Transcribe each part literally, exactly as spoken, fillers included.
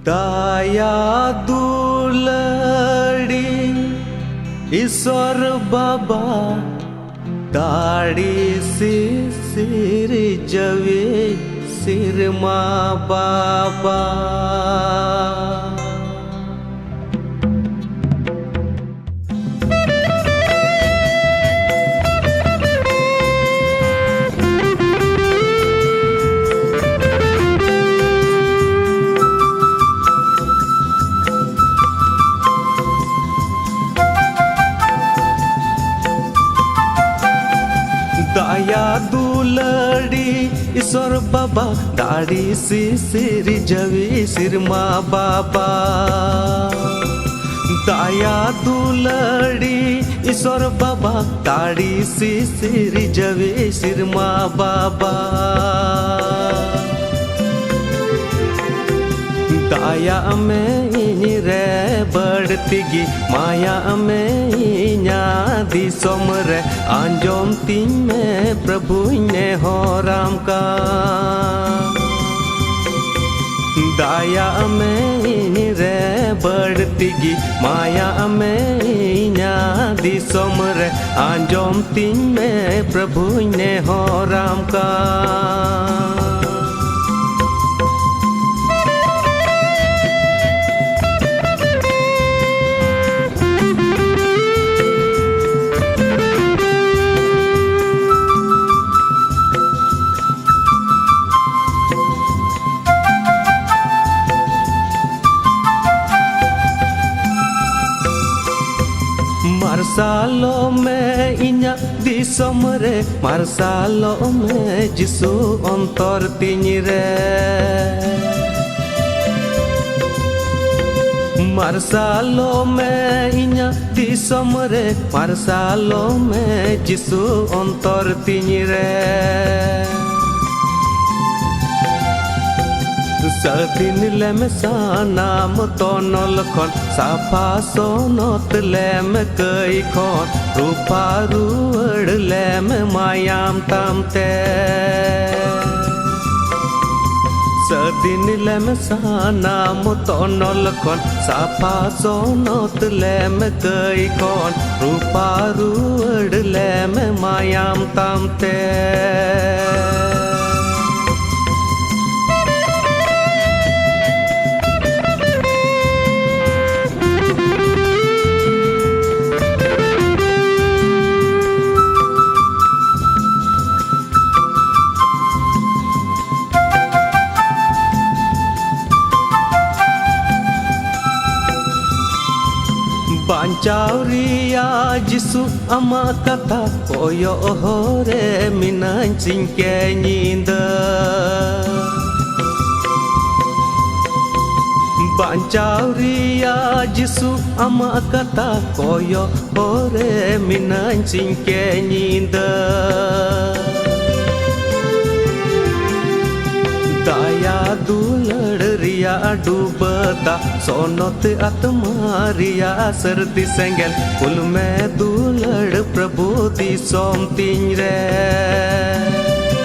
ᱫᱟᱭᱟ ᱫᱩᱞᱟᱹᱲᱤ ᱤᱥᱚᱨ ᱵᱟᱵᱟ, ᱫᱟᱲᱮ ᱥᱤᱥᱤᱨ ᱡᱟᱹᱣᱤ ᱥᱤᱨᱢᱟ ᱵᱟᱵᱟ᱾ ᱫᱟᱭᱟ ᱫᱩᱞᱟᱹᱲᱤ ᱤᱥᱚᱨ ᱵᱟᱵᱟ, ᱫᱟᱲᱮ ᱥᱤᱥᱤᱨ ᱡᱟᱹᱣᱤ ᱥᱤᱨᱢᱟ ᱵᱟᱵᱟ᱾ ᱫᱟᱭᱟ ᱫᱩᱞᱟᱹᱲᱤ ᱤᱥᱚᱨ ᱵᱟᱵᱟ, ᱫᱟᱲᱮ ᱥᱤᱥᱤᱨ ᱡᱟᱹᱣᱤ ᱥᱤᱨᱢᱟ ᱵᱟᱵᱟ᱾ ᱫᱟᱭᱟᱜ ᱢᱮ ᱤᱧ ᱨᱮ ᱵᱟᱹᱲᱛᱤ ᱜᱮ, ᱢᱟᱭᱟᱜ ᱢᱮ ᱤᱧᱟᱹᱜ ᱫᱤᱥᱚᱢ ᱨᱮ, ᱟᱸᱡᱚᱢ ᱛᱤᱧ ᱢᱮ ᱯᱨᱚᱵᱷᱩᱧ ᱱᱮᱦᱚᱨᱟᱢ ᱠᱟᱱ᱾ ᱫᱟᱭᱟᱜ ᱢᱮ ᱤᱧ ᱨᱮ ᱵᱟᱹᱲᱛᱤ ᱜᱮ, ᱢᱟᱭᱟᱜ ᱢᱮ ᱤᱧᱟᱹᱜ ᱫᱤᱥᱚᱢ ᱨᱮ, ᱟᱸᱡᱚᱢ ᱛᱤᱧ ᱢᱮ ᱯᱨᱚᱵᱷᱩᱧ ᱱᱮᱦᱚᱨᱟᱢ ᱠᱟᱱ᱾ ᱢᱟᱨᱥᱟᱞᱚᱜ ᱢᱮ ᱤᱧᱟᱹᱜ ᱫᱤᱥᱚᱢ ᱨᱮ, ᱢᱟᱨᱥᱟᱞᱚᱜ ᱢᱮ ᱡᱤᱥᱩ ᱚᱱᱛᱚᱨ ᱛᱤᱧ ᱨᱮ᱾ ᱢᱟᱨᱥᱟᱞᱚᱜ ᱢᱮ ᱤᱧᱟᱹᱜ ᱫᱤᱥᱚᱢ ᱨᱮ, ᱢᱟᱨᱥᱟᱞᱚᱜ ᱢᱮ ᱡᱤᱥᱩ ᱚᱱᱛᱚᱨ ᱛᱤᱧ ᱨᱮ᱾ ᱥᱟᱹᱫᱷᱤᱱ ᱞᱮᱢ ᱥᱟᱱᱟᱢ ᱛᱚᱱᱚᱞ ᱠᱷᱚᱱ, ᱥᱟᱯᱷᱟ ᱥᱚᱱᱚᱛ ᱞᱮᱢ ᱠᱟᱹᱭ ᱠᱷᱚᱱ, ᱨᱩᱯᱷᱟ ᱨᱩᱣᱟᱹᱲ ᱞᱮᱢ ᱢᱟᱭᱟᱢ ᱛᱟᱢ ᱛᱮ᱾ ᱥᱟᱹᱫᱤᱱ ᱞᱮᱢ ᱥᱟᱱᱟᱢ ᱛᱚᱱᱚᱞ ᱠᱷᱚᱱ, ᱥᱟᱯᱷᱟ ᱥᱚᱱᱚᱛ ᱞᱮᱢ ᱠᱟᱹᱭ ᱠᱷᱚᱱ, ᱨᱩᱯᱟ ᱨᱩᱣᱟᱹᱲ ᱞᱮᱢ ᱢᱟᱭᱟᱢ ᱛᱟᱢ ᱛᱮ᱾ ᱵᱟᱧᱪᱟᱣ ᱨᱮᱭᱟᱜ ᱡᱤᱥᱩ ᱟᱢᱟᱜ ᱠᱟᱛᱷᱟ ᱠᱚᱭᱚᱜ ᱦᱚᱨ ᱨᱮ ᱢᱤᱱᱟᱹᱧ ᱥᱤᱧ ᱠᱮ ᱧᱤᱫᱟᱹ᱾ ᱵᱟᱧᱪᱟᱣ ᱨᱮᱭᱟᱜ ᱡᱤᱥᱩ ᱟᱢᱟᱜ ᱠᱟᱛᱷᱟ ᱠᱚᱭᱚᱜ ᱦᱚᱨ ᱨᱮ ᱢᱤᱱᱟᱹᱧ ᱥᱤᱧ ᱠᱮ ᱧᱤᱫᱟᱹ᱾ ᱫᱟᱭᱟ ᱫᱩᱞᱟᱹᱲ ᱨᱮᱭᱟᱜ ᱰᱩᱵᱟᱹ ᱫᱟᱜ, ᱥᱚᱱᱚᱛ ᱟᱛᱢᱟ ᱨᱮᱭᱟᱜ ᱥᱟᱹᱨᱫᱤ ᱥᱮᱸᱜᱮᱞ, ᱠᱩᱞ ᱢᱮ ᱫᱩᱞᱟᱹᱲ ᱯᱨᱚᱵᱷᱩ ᱫᱤᱥᱚᱢ ᱛᱤᱧ ᱨᱮ᱾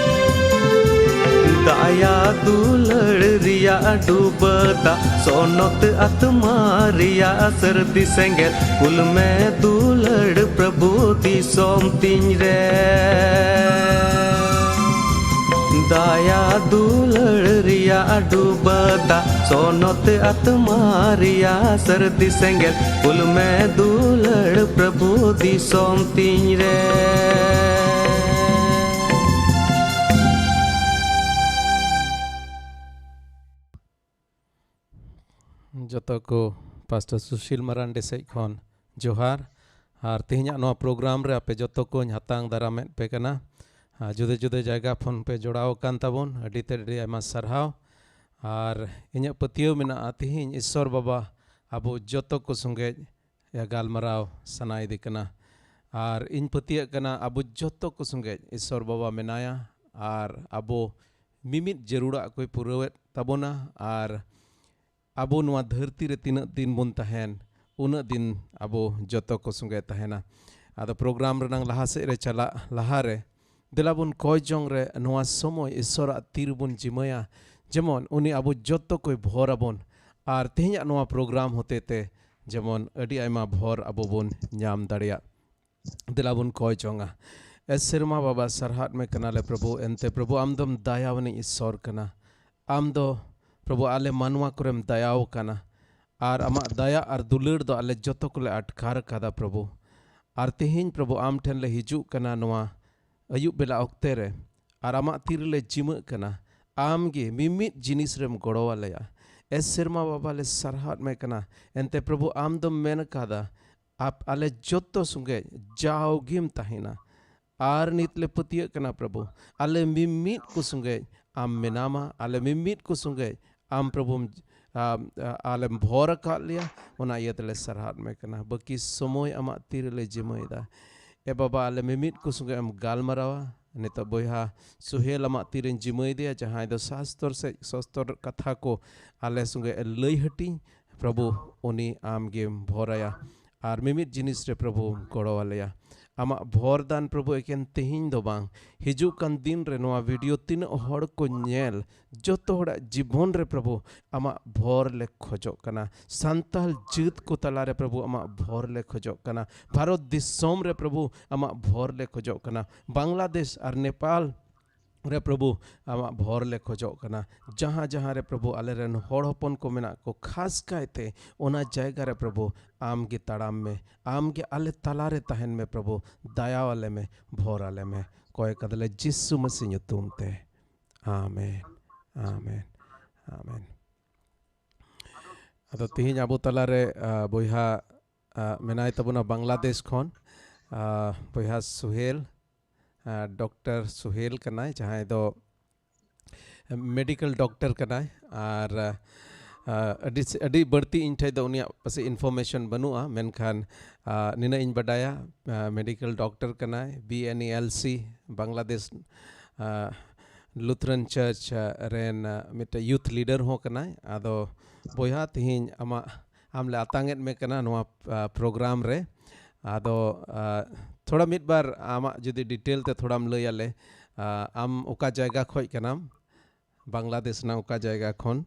ᱫᱟᱭᱟ ᱫᱩᱞᱟᱹᱲ ᱨᱮᱭᱟᱜ ᱰᱩᱵᱟᱹ ᱫᱟᱜ, ᱥᱚᱱᱚᱛ ᱟᱛᱢᱟ ᱨᱮᱭᱟᱜ ᱥᱟᱹᱨᱫᱤ ᱥᱮᱸᱜᱮᱞ, ᱠᱩᱞ ᱢᱮ ᱫᱩᱞᱟᱹᱲ ᱯᱨᱚᱵᱷᱩ ᱫᱤᱥᱚᱢ ᱛᱤᱧ ᱨᱮ᱾ ᱫᱟᱭᱟ ᱫᱩᱞᱟᱹᱲ ᱨᱮᱭᱟᱜ ᱰᱩᱵᱟᱹ ᱫᱟᱜ, ᱥᱚᱱᱚᱛ ᱟᱛᱢᱟ ᱨᱮᱭᱟᱜ ᱥᱟᱹᱨᱫᱤ ᱥᱮᱸᱜᱮᱞ, ᱠᱩᱞ ᱢᱮ ᱫᱩᱞᱟᱹᱲ ᱯᱨᱚᱵᱷᱩ ᱫᱤᱥᱚᱢ ᱛᱤᱧ ᱨᱮ᱾ ᱡᱚᱛᱚ ᱠᱚ ᱯᱟᱥᱴᱚᱨ ᱥᱩᱥᱤᱞ ᱢᱟᱨᱟᱱᱰᱤ ᱥᱮᱡ ᱠᱷᱚᱱ ᱡᱚᱦᱟᱨ᱾ ᱟᱨ ᱛᱮᱦᱮᱧᱟᱜ ᱱᱚᱣᱟ ᱯᱨᱳᱜᱨᱟᱢ ᱨᱮ ᱟᱯᱮ ᱡᱚᱛᱚ ᱠᱚᱧ ᱦᱟᱛᱟᱝ ᱫᱟᱨᱟᱢᱮᱫ ᱯᱮ ᱠᱟᱱᱟ᱾ ᱟᱨ ᱡᱩᱫᱟᱹ ᱡᱩᱫᱟᱹ ᱡᱟᱭᱜᱟ ᱠᱷᱚᱱ ᱯᱮ ᱡᱚᱲᱟᱣ ᱟᱠᱟᱱ ᱛᱟᱵᱚᱱ, ᱟᱹᱰᱤ ᱛᱮᱫ ᱟᱹᱰᱤ ᱟᱭᱢᱟ ᱥᱟᱨᱦᱟᱣ᱾ ᱟᱨ ᱤᱧᱟᱹᱜ ᱯᱟᱹᱛᱭᱟᱹᱣ ᱢᱮᱱᱟᱜᱼᱟ, ᱛᱮᱦᱮᱧ ᱤᱥᱥᱚᱨ ᱵᱟᱵᱟ ᱟᱵᱚ ᱡᱚᱛᱚ ᱠᱚ ᱥᱚᱸᱜᱮ ᱜᱟᱞᱢᱟᱨᱟᱣ ᱥᱟᱱᱟᱭᱮᱫᱮ ᱠᱟᱱᱟ᱾ ᱟᱨ ᱤᱧ ᱯᱟᱹᱛᱭᱟᱹᱜ ᱠᱟᱱᱟ, ᱟᱵᱚ ᱡᱚᱛᱚ ᱠᱚ ᱥᱚᱸᱜᱮ ᱤᱥᱥᱚᱨ ᱵᱟᱵᱟ ᱢᱮᱱᱟᱭᱟ ᱟᱨ ᱟᱵᱚ ᱢᱤᱢᱤᱫ ᱡᱟᱹᱨᱩᱲᱟᱜ ᱠᱚᱭ ᱯᱩᱨᱟᱹᱣᱮᱫ ᱛᱟᱵᱚᱱᱟ᱾ ᱟᱨ ᱟᱵᱚ ᱱᱚᱣᱟ ᱫᱷᱟᱹᱨᱛᱤ ᱨᱮ ᱛᱤᱱᱟᱹᱜ ᱫᱤᱱ ᱵᱚᱱ ᱛᱟᱦᱮᱱ, ᱩᱱᱟᱹᱜ ᱫᱤᱱ ᱟᱵᱚ ᱡᱚᱛᱚ ᱠᱚ ᱥᱚᱸᱜᱮ ᱛᱟᱦᱮᱱᱟ᱾ ᱟᱫᱚ ᱯᱨᱳᱜᱨᱟᱢ ᱨᱮᱱᱟᱝ ᱞᱟᱦᱟ ᱥᱮᱫ ᱨᱮ ᱪᱟᱞᱟᱜ ᱞᱟᱦᱟ ᱨᱮ, ᱫᱮᱞᱟ ᱵᱚᱱ ᱠᱚᱭ ᱡᱚᱝ ᱨᱮ ᱱᱚᱣᱟ ᱥᱚᱢᱚᱭ ᱤᱥᱥᱚᱨᱟᱜ ᱛᱤ ᱨᱮᱵᱚᱱ ᱡᱤᱢᱟᱹᱭᱟ, ᱡᱮᱢᱚᱱ ᱩᱱᱤ ᱟᱵᱚ ᱡᱚᱛᱚ ᱠᱚᱭ ᱵᱷᱚᱨ ᱟᱵᱚᱱ, ᱟᱨ ᱛᱮᱦᱮᱧᱟᱜ ᱱᱚᱣᱟ ᱯᱨᱳᱜᱨᱟᱢ ᱦᱚᱛᱮ ᱛᱮ ᱡᱮᱢᱚᱱ ᱟᱹᱰᱤ ᱟᱭᱢᱟ ᱵᱷᱚᱨ ᱟᱵᱚ ᱵᱚᱱ ᱧᱟᱢ ᱫᱟᱲᱮᱭᱟᱜ᱾ ᱫᱮᱞᱟ ᱵᱚᱱ ᱠᱚᱭ ᱡᱚᱝᱟ᱾ ᱮ ᱥᱮᱨᱢᱟ ᱵᱟᱵᱟ, ᱥᱟᱨᱦᱟᱣ ᱢᱮ ᱠᱟᱱᱟᱞᱮ ᱯᱨᱚᱵᱷᱩ, ᱮᱱᱛᱮ ᱯᱨᱚᱵᱷᱩ ᱟᱢ ᱫᱚᱢ ᱫᱟᱭᱟᱣᱟᱱᱤᱡ ᱤᱥᱥᱚᱨ ᱠᱟᱱᱟ᱾ ᱟᱢ ᱫᱚ ᱯᱨᱚᱵᱷᱩ ᱟᱞᱮ ᱢᱟᱱᱣᱟ ᱠᱚᱨᱮᱢ ᱫᱟᱭᱟᱣ ᱠᱟᱱᱟ, ᱟᱨ ᱟᱢᱟᱜ ᱫᱟᱭᱟ ᱟᱨ ᱫᱩᱞᱟᱹᱲ ᱫᱚ ᱟᱞᱮ ᱡᱚᱛᱚ ᱠᱚᱞᱮ ᱟᱴᱠᱟᱨ ᱠᱟᱫᱟ ᱯᱨᱚᱵᱷᱩ᱾ ᱟᱨ ᱛᱮᱦᱮᱧ ᱯᱨᱚᱵᱷᱩ ᱟᱢ ᱴᱷᱮᱱ ᱞᱮ ᱦᱤᱡᱩᱜ ᱠᱟᱱᱟ ᱱᱚᱣᱟ ᱟᱹᱭᱩᱵ ᱵᱮᱞᱟ ᱚᱠᱛᱮ ᱨᱮ, ᱟᱨ ᱟᱢᱟᱜ ᱛᱤ ᱨᱮᱞᱮ ᱡᱤᱢᱟᱹᱜ ᱠᱟᱱᱟ᱾ ᱟᱢ ᱜᱮ ᱢᱤᱢᱤᱫ ᱡᱤᱱᱤᱥ ᱨᱮᱢ ᱜᱚᱲᱚ ᱟᱞᱮᱭᱟ᱾ ᱮ ᱥᱮᱨᱢᱟ ᱵᱟᱵᱟ, ᱞᱮ ᱥᱟᱨᱦᱟᱣ ᱢᱮ ᱠᱟᱱᱟ, ᱮᱱᱛᱮ ᱯᱨᱚᱵᱷᱩ ᱟᱢ ᱫᱚᱢ ᱢᱮᱱ ᱠᱟᱫᱟ, ᱟᱯ-, ᱟᱞᱮ ᱡᱚᱛᱚ ᱥᱚᱸᱜᱮ ᱡᱟᱣᱜᱮᱢ ᱛᱟᱦᱮᱱᱟ, ᱟᱨ ᱱᱤᱛ ᱞᱮ ᱯᱟᱹᱛᱭᱟᱹᱜ ᱠᱟᱱᱟ ᱯᱨᱚᱵᱷᱩ, ᱟᱞᱮ ᱢᱤᱢᱤᱫ ᱠᱚ ᱥᱚᱸᱜᱮ ᱟᱢ ᱢᱮᱱᱟᱢᱟ, ᱟᱞᱮ ᱢᱤᱢᱤᱫ ᱠᱚ ᱥᱚᱸᱜᱮ ᱟᱢ ᱯᱨᱚᱵᱷᱩᱢ, ᱟ, ᱟ, ᱟᱞᱮᱢ ᱵᱷᱚᱨ ᱟᱠᱟᱫ ᱞᱮᱭᱟ, ᱚᱱᱟ ᱤᱭᱟᱹ ᱛᱮᱞᱮ ᱥᱟᱨᱦᱟᱣ ᱢᱮ ᱠᱟᱱᱟ᱾ ᱵᱟᱹᱠᱤ ᱥᱚᱢᱚᱭ ᱟᱢᱟᱜ ᱛᱤ ᱨᱮᱞᱮ ᱡᱤᱢᱟᱹᱭᱮᱫᱟ᱾ ᱮ ᱵᱟᱵᱟ, ᱟᱞᱮ ᱢᱤᱢᱤᱫ ᱠᱚ ᱥᱚᱸᱜᱮ ᱮᱢ ᱜᱟᱞᱢᱟᱨᱟᱣᱟ᱾ ᱱᱤᱛᱚᱜ ᱵᱚᱭᱦᱟ ᱥᱩᱦᱮᱞ ᱟᱢᱟᱜ ᱛᱤᱨᱮᱧ ᱡᱤᱢᱟᱹᱭᱮᱫᱮᱭᱟ, ᱡᱟᱦᱟᱸᱭ ᱫᱚ ᱥᱟᱥᱛᱚᱨ ᱥᱮ ᱥᱚᱥᱛᱚᱨ ᱠᱟᱛᱷᱟ ᱠᱚ ᱟᱞᱮ ᱥᱚᱸᱜᱮ ᱮ ᱞᱟᱹᱭ ᱦᱟᱹᱴᱤᱧ᱾ ᱯᱨᱚᱵᱷᱩ, ᱩᱱᱤ ᱟᱢ ᱜᱮᱢ ᱵᱷᱚᱨᱟᱭᱟ, ᱟᱨ ᱢᱤᱢᱤᱫ ᱡᱤᱱᱤᱥ ᱨᱮ ᱯᱨᱚᱵᱷᱩ ᱜᱚᱲᱚ ᱟᱞᱮᱭᱟ᱾ ᱟᱢᱟᱜ ᱵᱷᱚᱨ ᱫᱟᱱ ᱯᱨᱚᱵᱷᱩ ᱮᱠᱮᱱ ᱛᱮᱦᱮᱧ ᱫᱚ ᱵᱟᱝ, ᱦᱤᱡᱩᱜ ᱠᱟᱱ ᱫᱤᱱ ᱨᱮ ᱱᱚᱣᱟ ᱵᱷᱤᱰᱤᱭᱳ ᱛᱤᱱᱟᱹᱜ ᱦᱚᱲ ᱠᱚ ᱧᱮᱞ, ᱡᱚᱛᱚ ᱦᱚᱲᱟᱜ ᱡᱤᱵᱚᱱ ᱨᱮ ᱯᱨᱚᱵᱷᱩ ᱟᱢᱟᱜ ᱵᱷᱚᱨ ᱞᱮ ᱠᱷᱚᱡᱚᱜ ᱠᱟᱱᱟ᱾ ᱥᱟᱱᱛᱟᱞ ᱡᱟᱹᱛ ᱠᱚ ᱛᱟᱞᱟᱨᱮ ᱯᱨᱚᱵᱷᱩ ᱟᱢᱟᱜ ᱵᱷᱚᱨ ᱞᱮ ᱠᱷᱚᱡᱚᱜ ᱠᱟᱱᱟ᱾ ᱵᱷᱟᱨᱚᱛ ᱫᱤᱥᱚᱢ ᱨᱮ ᱯᱨᱚᱵᱷᱩ ᱟᱢᱟᱜ ᱵᱷᱚᱨ ᱞᱮ ᱠᱷᱚᱡᱚᱜ ᱠᱟᱱᱟ᱾ ᱵᱟᱝᱞᱟᱫᱮᱥ ᱟᱨ ᱱᱮᱯᱟᱞ ᱨᱮ ᱯᱨᱚᱵᱷᱩ ᱟᱢᱟᱜ ᱵᱷᱚᱨ ᱞᱮ ᱠᱷᱚᱡᱚᱜ ᱠᱟᱱᱟ᱾ ᱡᱟᱦᱟᱸ ᱡᱟᱦᱟᱸ ᱨᱮ ᱯᱨᱚᱵᱷᱩ ᱟᱞᱮᱨᱮᱱ ᱦᱚᱲ ᱦᱚᱯᱚᱱ ᱠᱚ ᱢᱮᱱᱟᱜ ᱠᱚ, ᱠᱷᱟᱥ ᱠᱟᱭᱛᱮ ᱚᱱᱟ ᱡᱟᱭᱜᱟ ᱨᱮ ᱯᱨᱚᱵᱷᱩ ᱟᱢ ᱜᱮ ᱛᱟᱲᱟᱢ ᱢᱮ, ᱟᱢ ᱜᱮ ᱟᱞᱮ ᱛᱟᱞᱟ ᱨᱮ ᱛᱟᱦᱮᱱ ᱢᱮ ᱯᱨᱚᱵᱷᱩ, ᱫᱟᱭᱟ ᱟᱞᱮ ᱢᱮ, ᱵᱷᱚᱨ ᱟᱞᱮ ᱢᱮ᱾ ᱠᱚᱭ ᱠᱟᱫᱟᱞᱮ ᱡᱤᱥᱩ ᱢᱟᱹᱥᱤ ᱧᱩᱛᱩᱢ ᱛᱮ᱾ ᱟᱢᱮᱱ, ᱟᱢᱮᱱ, ᱟᱢᱮᱱ᱾ ᱟᱫᱚ ᱛᱤᱦᱤᱧ ᱟᱵᱚ ᱛᱟᱞᱟᱨᱮ, ᱟ, ᱵᱚᱭᱦᱟ, ᱟ, ᱢᱮᱱᱟᱭ ᱛᱟᱵᱚᱱᱟ ᱵᱟᱝᱞᱟᱫᱮᱥ ᱠᱷᱚᱱ, ᱟ, ᱵᱚᱭᱦᱟ ᱥᱩᱦᱮᱞ, ᱟ, ᱰᱚᱠᱴᱚᱨ ᱥᱩᱦᱮᱞ ᱠᱟᱱᱟᱭ, ᱡᱟᱦᱟᱸᱭ ᱫᱚ ᱢᱮᱰᱤᱠᱮᱞ ᱰᱚᱠᱴᱚᱨ ᱠᱟᱱᱟᱭ᱾ ᱟᱨ, ᱟ, ᱟᱹᱰᱤ ᱥᱮ-, ᱟᱹᱰᱤ ᱵᱟᱹᱲᱛᱤ ᱤᱧ ᱴᱷᱮᱡ ᱫᱚ ᱩᱱᱤᱭᱟᱜ ᱯᱟᱥᱮᱡ ᱤᱱᱯᱷᱚᱨᱢᱮᱥᱚᱱ ᱵᱟᱹᱱᱩᱜᱼᱟ, ᱢᱮᱱᱠᱷᱟᱱ, ᱟ, ᱱᱤᱱᱟᱹᱜ ᱤᱧ ᱵᱟᱰᱟᱭᱟ, ᱟ, ᱢᱮᱰᱤᱠᱮᱞ ᱰᱚᱠᱴᱚᱨ ᱠᱟᱱᱟᱭ, ᱵᱤ ᱮᱱ ᱤ ᱮᱞ ᱥᱤ, ᱵᱟᱝᱞᱟᱫᱮᱥ, ᱟ, ᱞᱩᱛᱷᱨᱟᱱ ᱪᱟᱨᱪ, ᱟ, ᱨᱮᱱ, ᱟ, ᱢᱤᱫᱴᱮᱡ ᱭᱩᱛᱷ ᱞᱤᱰᱟᱨ ᱦᱚᱸ ᱠᱟᱱᱟᱭ᱾ ᱟᱫᱚ ᱵᱚᱭᱦᱟ, ᱛᱤᱦᱤᱧ ᱟᱢᱟᱜ, ᱟᱢ ᱞᱮ ᱟᱛᱟᱝ ᱮᱫ ᱢᱮ ᱠᱟᱱᱟ ᱱᱚᱣᱟ, ᱟ, ᱯᱨᱳᱜᱨᱟᱢ ᱨᱮ᱾ ᱟᱫᱚ, ᱟ, ᱛᱷᱚᱲᱟ ᱢᱤᱫ ᱵᱟᱨ ᱟᱢᱟᱜ ᱡᱩᱫᱤ ᱰᱤᱴᱮᱞ ᱛᱮ ᱛᱷᱚᱲᱟᱢ ᱞᱟᱹᱭ ᱟᱞᱮ, ᱟ, ᱟᱢ ᱚᱠᱟ ᱡᱟᱭᱜᱟ ᱠᱷᱚᱡ ᱠᱟᱱᱟᱢ? ᱵᱟᱝᱞᱟᱫᱮᱥ ᱨᱮᱱᱟᱜ ᱚᱠᱟ ᱡᱟᱭᱜᱟ ᱠᱷᱚᱱ?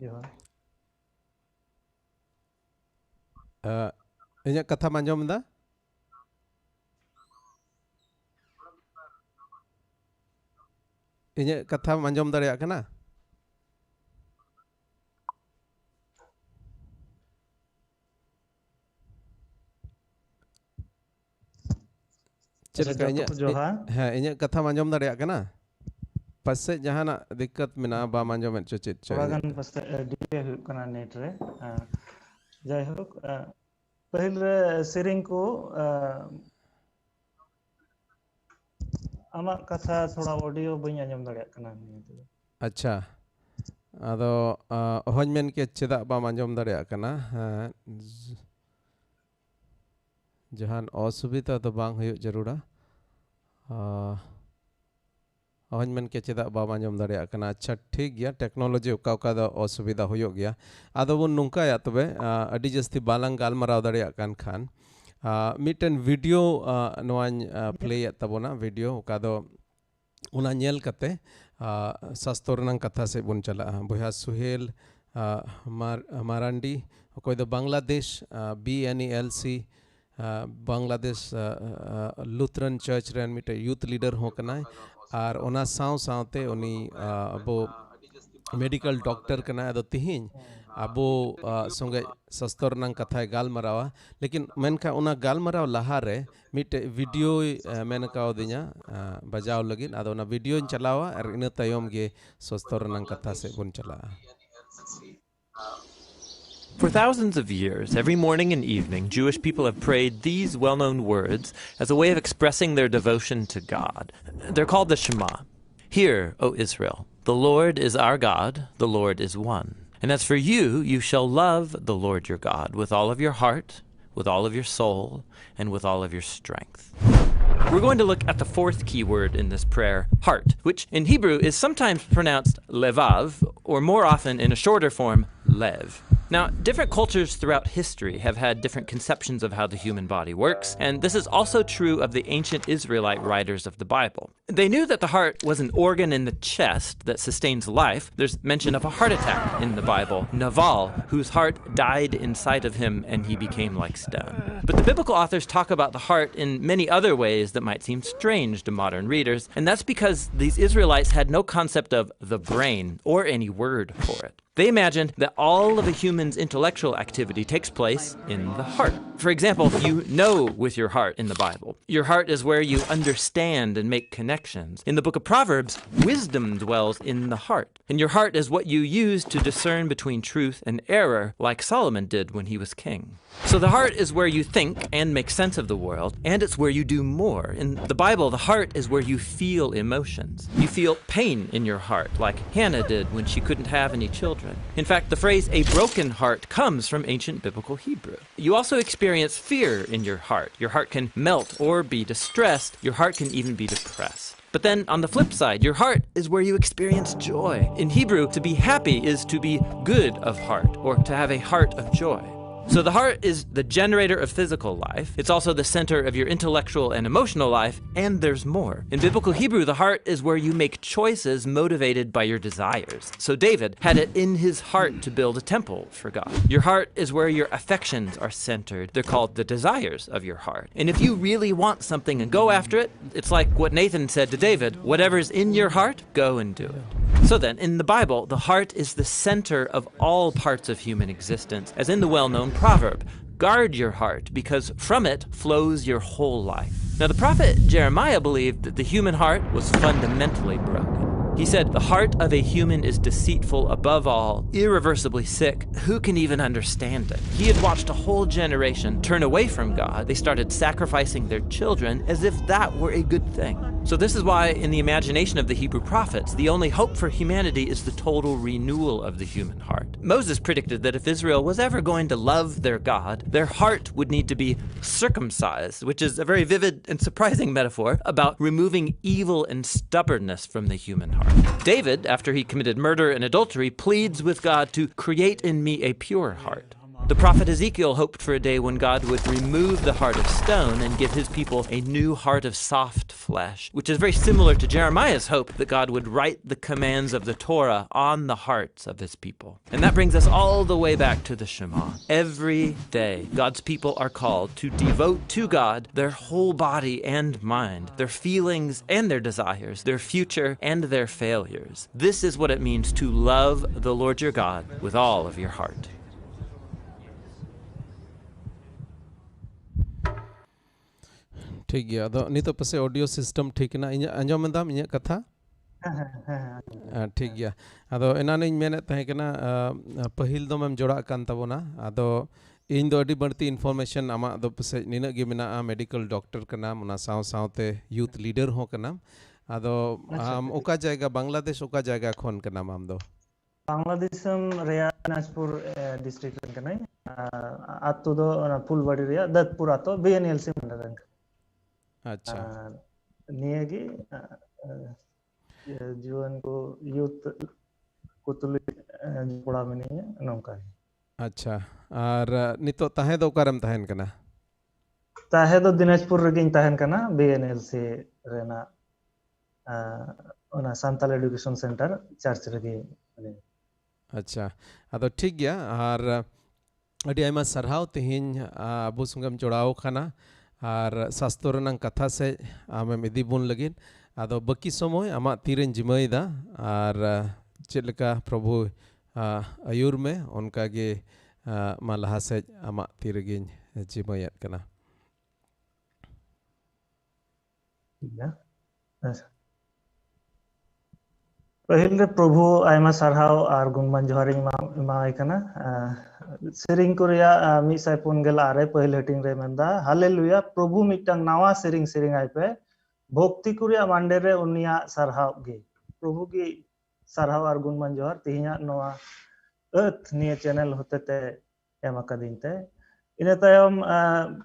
ᱡᱚᱦᱟᱨ᱾ ᱟ, ᱤᱧᱟᱹᱜ ᱠᱟᱛᱷᱟᱢ ᱟᱸᱡᱚᱢ ᱮᱫᱟ? ᱤᱧᱟᱹᱜ ᱠᱟᱛᱷᱟᱢ ᱟᱸᱡᱚᱢ ᱫᱟᱲᱮᱭᱟᱜ ᱠᱟᱱᱟ? ᱪᱮᱫ ᱟᱪᱪᱷᱟ, ᱞᱮᱠᱟ ᱡᱚᱛᱚ ᱤᱧᱟᱹᱜ, ᱠᱚ ᱡᱚᱦᱟᱨ᱾ ᱦᱮᱸ, ᱤᱧᱟᱹᱜ ᱠᱟᱛᱷᱟᱢ ᱟᱸᱡᱚᱢ ᱫᱟᱲᱮᱭᱟᱜ ᱠᱟᱱᱟ? ᱯᱟᱥᱮᱡ ᱡᱟᱦᱟᱱᱟᱜ ᱫᱤᱠᱠᱟᱛ ᱢᱮᱱᱟᱜᱼᱟ, ᱵᱟᱢ ᱟᱸᱡᱚᱢᱮᱫ ᱪᱚ ᱪᱮᱫ ᱪᱚ ᱛᱷᱚᱲᱟ ᱤᱧᱟᱹᱜ ᱜᱟᱱ ᱠᱟᱛᱷᱟ᱾ ᱯᱟᱥᱮᱡ delay ᱦᱩᱭᱩᱜ ᱠᱟᱱᱟ net ᱨᱮ᱾ ᱦᱮᱸ᱾ ᱡᱟᱭᱦᱳᱠ, ᱟ, ᱯᱟᱹᱦᱤᱞ ᱨᱮ ᱥᱮᱨᱮᱧ ᱠᱚ, ᱟ, ᱟᱢᱟᱜ ᱠᱟᱛᱷᱟ ᱛᱷᱚᱲᱟ audio ᱵᱟᱹᱧ ᱟᱸᱡᱚᱢ ᱫᱟᱲᱮᱭᱟᱜ ᱠᱟᱱᱟ ᱱᱤᱭᱟᱹ ᱛᱮᱫᱚ᱾ ᱟᱪᱪᱷᱟ, ᱟᱫᱚ, ᱟ, ᱚᱦᱚᱧ ᱢᱮᱱ ᱠᱮᱭᱟ ᱪᱮᱫᱟᱜ ᱵᱟᱢ ᱟᱸᱡᱚᱢ ᱫᱟᱲᱮᱭᱟᱜ ᱠᱟᱱᱟ᱾ ᱦᱮᱸ, ᱡ-, ᱡᱟᱦᱟᱱ ᱚᱥᱩᱵᱤᱫᱷᱟ ᱫᱚ ᱵᱟᱝ ᱦᱩᱭᱩᱜ ᱡᱟᱹᱨᱩᱲᱟ᱾ ᱟ, ᱚᱦᱚᱧ ᱢᱮᱱ ᱠᱮᱭᱟ ᱪᱮᱫᱟᱜ ᱵᱟᱢ ᱟᱸᱡᱚᱢ ᱫᱟᱲᱮᱭᱟᱜ ᱠᱟᱱᱟ᱾ ᱟᱪᱪᱷᱟ, ᱴᱷᱤᱠ ᱜᱮᱭᱟ, technology ᱚᱠᱟ ᱚᱠᱟ ᱫᱚ ᱚᱥᱩᱵᱤᱫᱷᱟ ᱦᱩᱭᱩᱜ ᱜᱮᱭᱟ᱾ ᱟᱫᱚ ᱵᱚᱱ ᱱᱚᱝᱠᱟᱭᱟ ᱛᱚᱵᱮ, ᱟ, ᱟᱹᱰᱤ ᱡᱟᱹᱥᱛᱤ ᱵᱟᱞᱟᱝ ᱜᱟᱞᱢᱟᱨᱟᱣ ᱫᱟᱲᱮᱭᱟᱜ ᱠᱟᱱ ᱠᱷᱟᱱ, ᱟ, ᱢᱤᱫᱴᱮᱱ video, ᱟ, ᱱᱚᱣᱟᱧ, ᱟ, play ᱮᱫ ᱛᱟᱵᱚᱱᱟ, video ᱚᱠᱟ ᱫᱚ ᱚᱱᱟ ᱧᱮᱞ ᱠᱟᱛᱮ, ᱟ, ᱥᱟᱥᱛᱚ ᱨᱮᱱᱟᱝ ᱠᱟᱛᱷᱟ ᱥᱮᱫ ᱵᱚᱱ ᱪᱟᱞᱟᱜᱼᱟ᱾ ᱵᱚᱭᱦᱟ ᱥᱩᱦᱮᱞ, ᱟ, ᱢᱟᱨ-, ᱢᱟᱨᱟᱱᱰᱤ, ᱚᱠᱚᱭ ᱫᱚ ᱵᱟᱝᱞᱟᱫᱮᱥ, ᱟ, B N E L C, ᱟ, ᱵᱟᱝᱞᱟᱫᱮᱥ, ᱟ, ᱟ, Lutheran Church ᱨᱮᱱ ᱢᱤᱫᱴᱮᱡ youth leader ᱦᱚᱸ ᱠᱟᱱᱟᱭ᱾ ᱟᱨ ᱚᱱᱟ ᱥᱟᱶ ᱥᱟᱶᱛᱮ ᱩᱱᱤ, ᱟ, ᱟᱵᱚ medical doctor ᱠᱟᱱᱟᱭ᱾ ᱟᱫᱚ ᱛᱤᱦᱤᱧ ᱟᱵᱚ, ᱟ, ᱥᱚᱸᱜᱮ ᱥᱟᱥᱛᱚ ᱨᱮᱱᱟᱝ ᱠᱟᱛᱷᱟᱭ ᱜᱟᱞᱢᱟᱨᱟᱣᱟ᱾ ᱞᱮᱠᱤᱱ ᱢᱮᱱᱠᱷᱟᱱ ᱚᱱᱟ ᱜᱟᱞᱢᱟᱨᱟᱣ ᱞᱟᱦᱟᱨᱮ ᱢᱤᱫᱴᱮᱡ videoᱭ, ᱟ, ᱢᱮᱱ ᱠᱟᱣᱫᱤᱧᱟ, ᱟ, ᱵᱟᱡᱟᱣ ᱞᱟᱹᱜᱤᱫ᱾ ᱟᱫᱚ ᱚᱱᱟ videoᱧ ᱪᱟᱞᱟᱣᱟ ᱟᱨ ᱤᱱᱟᱹ ᱛᱟᱭᱚᱢ ᱜᱮ ᱥᱟᱥᱛᱚ ᱨᱮᱱᱟᱝ ᱠᱟᱛᱷᱟ ᱥᱮᱫ ᱵᱚᱱ ᱪᱟᱞᱟᱜᱼᱟ᱾ For thousands of years, every morning and evening, Jewish people have prayed these well known words as a way of expressing their devotion to God. They're called the Shema. Hear, O Israel, the Lord is our God, the Lord is one. And as for you, you shall love the Lord your God with all of your heart, with all of your soul, and with all of your strength. We're going to look at the fourth key word in this prayer, heart, which in Hebrew is sometimes pronounced levav, or more often in a shorter form, lev. Now, different cultures throughout history have had different conceptions of how the human body works, and this is also true of the ancient Israelite writers of the Bible. They knew that the heart was an organ in the chest that sustains life. There's mention of a heart attack in the Bible, Naval, whose heart died inside of him and he became like stone. But the biblical authors talk about the heart in many other ways that might seem strange to modern readers, and that's because these Israelites had no concept of the brain or any word for it. They imagined that all of a human's intellectual activity takes place in the heart. For example, you know with your heart in the Bible. Your heart is where you understand and make connections. In the book of Proverbs, wisdom dwells in the heart. And your heart is what you use to discern between truth and error, like Solomon did when he was king. So the heart is where you think and make sense of the world, and it's where you do more. In the Bible, the heart is where you feel emotions. You feel pain in your heart, like Hannah did when she couldn't have any children. In fact, the phrase "a broken heart" comes from ancient biblical Hebrew. You also experience fear in your heart. Your heart can melt or be distressed. Your heart can even be depressed. But then on the flip side, your heart is where you experience joy. In Hebrew, to be happy is to be good of heart, or to have a heart of joy. So the heart is the generator of physical life. It's also the center of your intellectual and emotional life, and there's more. In biblical Hebrew, the heart is where you make choices motivated by your desires. So David had it in his heart to build a temple for God. Your heart is where your affections are centered. They're called the desires of your heart. And if you really want something and go after it, it's like what Nathan said to David: "Whatever's in your heart, go and do it." So then, in the Bible, the heart is the center of all parts of human existence, as in the well-known proverb, "Guard your heart, because from it flows your whole life." Now, the prophet Jeremiah believed that the human heart was fundamentally broken. He said, "The heart of a human is deceitful above all, irreversibly sick. Who can even understand it?" He had watched a whole generation turn away from God. They started sacrificing their children as if that were a good thing. So this is why, in the imagination of the Hebrew prophets, the only hope for humanity is the total renewal of the human heart. Moses predicted that if Israel was ever going to love their God, their heart would need to be circumcised, which is a very vivid and surprising metaphor about removing evil and stubbornness from the human heart. David, after he committed murder and adultery, pleads with God to create in me a pure heart. The prophet Ezekiel hoped for a day when God would remove the heart of stone and give his people a new heart of soft flesh, which is very similar to Jeremiah's hope that God would write the commands of the Torah on the hearts of his people. And that brings us all the way back to the Shema. Every day, God's people are called to devote to God their whole body and mind, their feelings and their desires, their future and their failures. This is what it means to love the Lord your God with all of your heart. ᱴᱷᱤᱠ ᱜᱮᱭᱟ᱾ ᱟᱫᱚ ᱱᱤᱛᱚᱜ ᱯᱟᱥᱮᱡ audio system ᱴᱷᱤᱠ ᱮᱱᱟ᱾ ᱤᱧᱟᱹᱜ ᱟᱸᱡᱚᱢ ᱮᱫᱟᱢ, ᱤᱧᱟᱹᱜ ᱠᱟᱛᱷᱟ? ᱦᱮᱸ ᱦᱮᱸ ᱦᱮᱸ ᱦᱮᱸ᱾ ᱟᱸ, ᱴᱷᱤᱠ ᱜᱮᱭᱟ᱾ ᱟᱫᱚ ᱮᱱᱟᱱᱤᱧ ᱢᱮᱱᱮᱫ ᱛᱟᱦᱮᱸ ᱠᱟᱱᱟ, ᱟᱸ, ᱯᱟᱹᱦᱤᱞ ᱫᱚᱢᱮᱢ ᱡᱚᱲᱟᱜ ᱠᱟᱱ ᱛᱟᱵᱚᱱᱟ᱾ ᱟᱫᱚ ᱤᱧ ᱫᱚ ᱟᱹᱰᱤ ᱵᱟᱹᱲᱛᱤ information ᱟᱢᱟᱜ ᱫᱚ ᱯᱟᱥᱮᱡ ᱱᱤᱱᱟᱹᱜ ᱜᱮ ᱢᱮᱱᱟᱜᱼᱟ, medical doctor ᱠᱟᱱᱟᱢ, ᱚᱱᱟ ᱥᱟᱶ ᱥᱟᱶᱛᱮ youth leader ᱦᱚᱸ ᱠᱟᱱᱟᱢ᱾ ᱟᱫᱚ ᱟᱪᱪᱷᱟ, ᱟᱢ ᱟᱪᱪᱷᱟ᱾ ᱚᱠᱟ ᱡᱟᱭᱜᱟ, ᱵᱟᱝᱞᱟᱫᱮᱥ ᱚᱠᱟ ᱡᱟᱭᱜᱟ ᱠᱷᱚᱱ ᱠᱟᱱᱟᱢ ᱟᱢ ᱫᱚ? ᱵᱟᱝᱞᱟ ᱫᱤᱥᱚᱢ ᱨᱮᱭᱟᱜ ᱫᱤᱱᱟᱡᱽᱯᱩᱨ ᱰᱤᱥᱴᱨᱤᱠᱴ ᱨᱮᱱ ᱠᱟᱹᱱᱟᱹᱧ᱾ ᱟᱨ ᱟᱹᱛᱩ ᱫᱚ ᱚᱱᱟ ᱯᱷᱩᱞᱵᱟᱲᱤ ᱨᱮᱭᱟᱜ ᱫᱟᱹᱛᱯᱩᱨ ᱟᱹᱛᱩ, ᱵᱤ ᱮᱱ ᱮᱞ ᱥᱤ ᱢᱟᱱᱰᱟᱞ ᱨᱮᱱ ᱠᱟᱹᱱᱟᱹᱧ᱾ ᱟᱪᱪᱷᱟ᱾ ᱟᱨ ᱱᱤᱭᱟᱹᱜᱮ ᱟᱨ, ᱤᱭᱟᱹ, ᱡᱩᱣᱟᱹᱱ ᱠᱚ, ᱭᱩᱛᱷ ᱠᱚ ᱛᱩᱞᱩᱡ ᱡᱚᱯᱲᱟᱣ ᱢᱤᱱᱟᱹᱧᱟ ᱱᱚᱝᱠᱟ ᱜᱮ᱾ ᱟᱪᱪᱷᱟ᱾ ᱟᱨ ᱟᱸ, ᱱᱤᱛᱚᱜ ᱛᱟᱦᱮᱸ ᱫᱚ ᱚᱠᱟᱨᱮᱢ ᱛᱟᱦᱮᱱ ᱠᱟᱱᱟ? ᱛᱟᱦᱮᱸ ᱫᱚ ᱫᱤᱱᱟᱡᱽᱯᱩᱨ ᱨᱮᱜᱮᱧ ᱛᱟᱦᱮᱱ ᱠᱟᱱᱟ, ᱵᱤ ᱮᱱ ᱮᱞ ᱥᱤ ᱨᱮᱱᱟᱜ ᱟᱸ, ᱚᱱᱟ ᱥᱟᱱᱛᱟᱞ ᱮᱰᱩᱠᱮᱥᱚᱱ ᱥᱮᱱᱴᱟᱨ ᱪᱟᱨᱪ ᱨᱮᱜᱮ ᱢᱤᱱᱟᱹᱧᱟ᱾ ᱟᱪᱪᱷᱟ, ᱟᱫᱚ ᱴᱷᱤᱠ ᱜᱮᱭᱟ᱾ ᱟᱨ ᱟᱹᱰᱤ ᱟᱭᱢᱟ ᱥᱟᱨᱦᱟᱣ ᱛᱮᱦᱮᱧ, ᱟ, ᱟᱵᱚ ᱥᱚᱸᱜᱮᱢ ᱡᱚᱲᱟᱣ ᱟᱠᱟᱱᱟ ᱟᱨ ᱥᱟᱥᱛᱚ ᱨᱮᱱᱟᱝ ᱠᱟᱛᱷᱟ ᱥᱮᱫ ᱟᱢᱮᱢ ᱤᱫᱤ ᱵᱚᱱ ᱞᱟᱹᱜᱤᱫ᱾ ᱟᱫᱚ ᱵᱟᱹᱠᱤ ᱥᱚᱢᱚᱭ ᱟᱢᱟᱜ ᱛᱤᱨᱮᱧ ᱡᱤᱢᱟᱹᱭᱮᱫᱟ ᱟᱨ, ᱟ, ᱪᱮᱫ ᱞᱮᱠᱟ ᱯᱨᱚᱵᱷᱩ, ᱟ, ᱟᱹᱭᱩᱨ ᱢᱮ, ᱚᱱᱠᱟ ᱜᱮ, ᱟ, ᱢᱟ ᱞᱟᱦᱟ ᱥᱮᱫ ᱟᱢᱟᱜ ᱛᱤ ᱨᱮᱜᱮᱧ ᱡᱤᱢᱟᱹᱭᱮᱫ ᱠᱟᱱᱟ᱾ ᱴᱷᱤᱠ ᱜᱮᱭᱟ᱾ ᱟᱪᱪᱷᱟ᱾ ᱯᱟᱹᱦᱤᱞ ᱨᱮ ᱯᱨᱚᱵᱷᱩ ᱟᱭᱢᱟ ᱥᱟᱨᱦᱟᱣ ᱟᱨ ᱜᱩᱱᱢᱟᱱ ᱡᱚᱦᱟᱨᱤᱧ ᱮᱢᱟ-, ᱮᱢᱟᱣᱟᱭ ᱠᱟᱱᱟ᱾ ᱟᱸ, ᱥᱮᱨᱮᱧ ᱠᱚ ᱨᱮᱭᱟᱜ, ᱟᱸ, ᱢᱤᱫ ᱥᱟᱭ ᱯᱩᱱ ᱜᱮᱞ ᱟᱨᱮ ᱯᱟᱹᱦᱤᱞ ᱦᱟᱹᱴᱤᱧ ᱨᱮ ᱢᱮᱱᱫᱟ, ᱦᱟᱞᱮᱞᱩᱭᱟ, ᱯᱨᱚᱵᱷᱩ ᱢᱤᱫᱴᱟᱝ ᱱᱟᱣᱟ ᱥᱮᱨᱮᱧ ᱥᱮᱨᱮᱧ ᱟᱭ ᱯᱮ, ᱵᱷᱚᱠᱛᱤ ᱠᱚ ᱨᱮᱭᱟᱜ ᱢᱟᱱᱰᱮ ᱨᱮ ᱩᱱᱤᱭᱟᱜ ᱥᱟᱨᱦᱟᱣ ᱜᱮ᱾ ᱯᱨᱚᱵᱷᱩ ᱜᱮ ᱥᱟᱨᱦᱟᱣ ᱟᱨ ᱜᱩᱱᱢᱟᱱ ᱡᱚᱦᱟᱨ᱾ ᱛᱮᱦᱮᱧᱟᱜ ᱱᱚᱣᱟ ᱟᱹᱛ ᱱᱤᱭᱟᱹ ᱪᱮᱱᱮᱞ ᱦᱚᱛᱮᱛᱮ ᱮᱢ ᱟᱠᱟᱫᱤᱧ ᱛᱮ᱾ ᱤᱱᱟᱹ ᱛᱟᱭᱚᱢ, ᱟᱸ,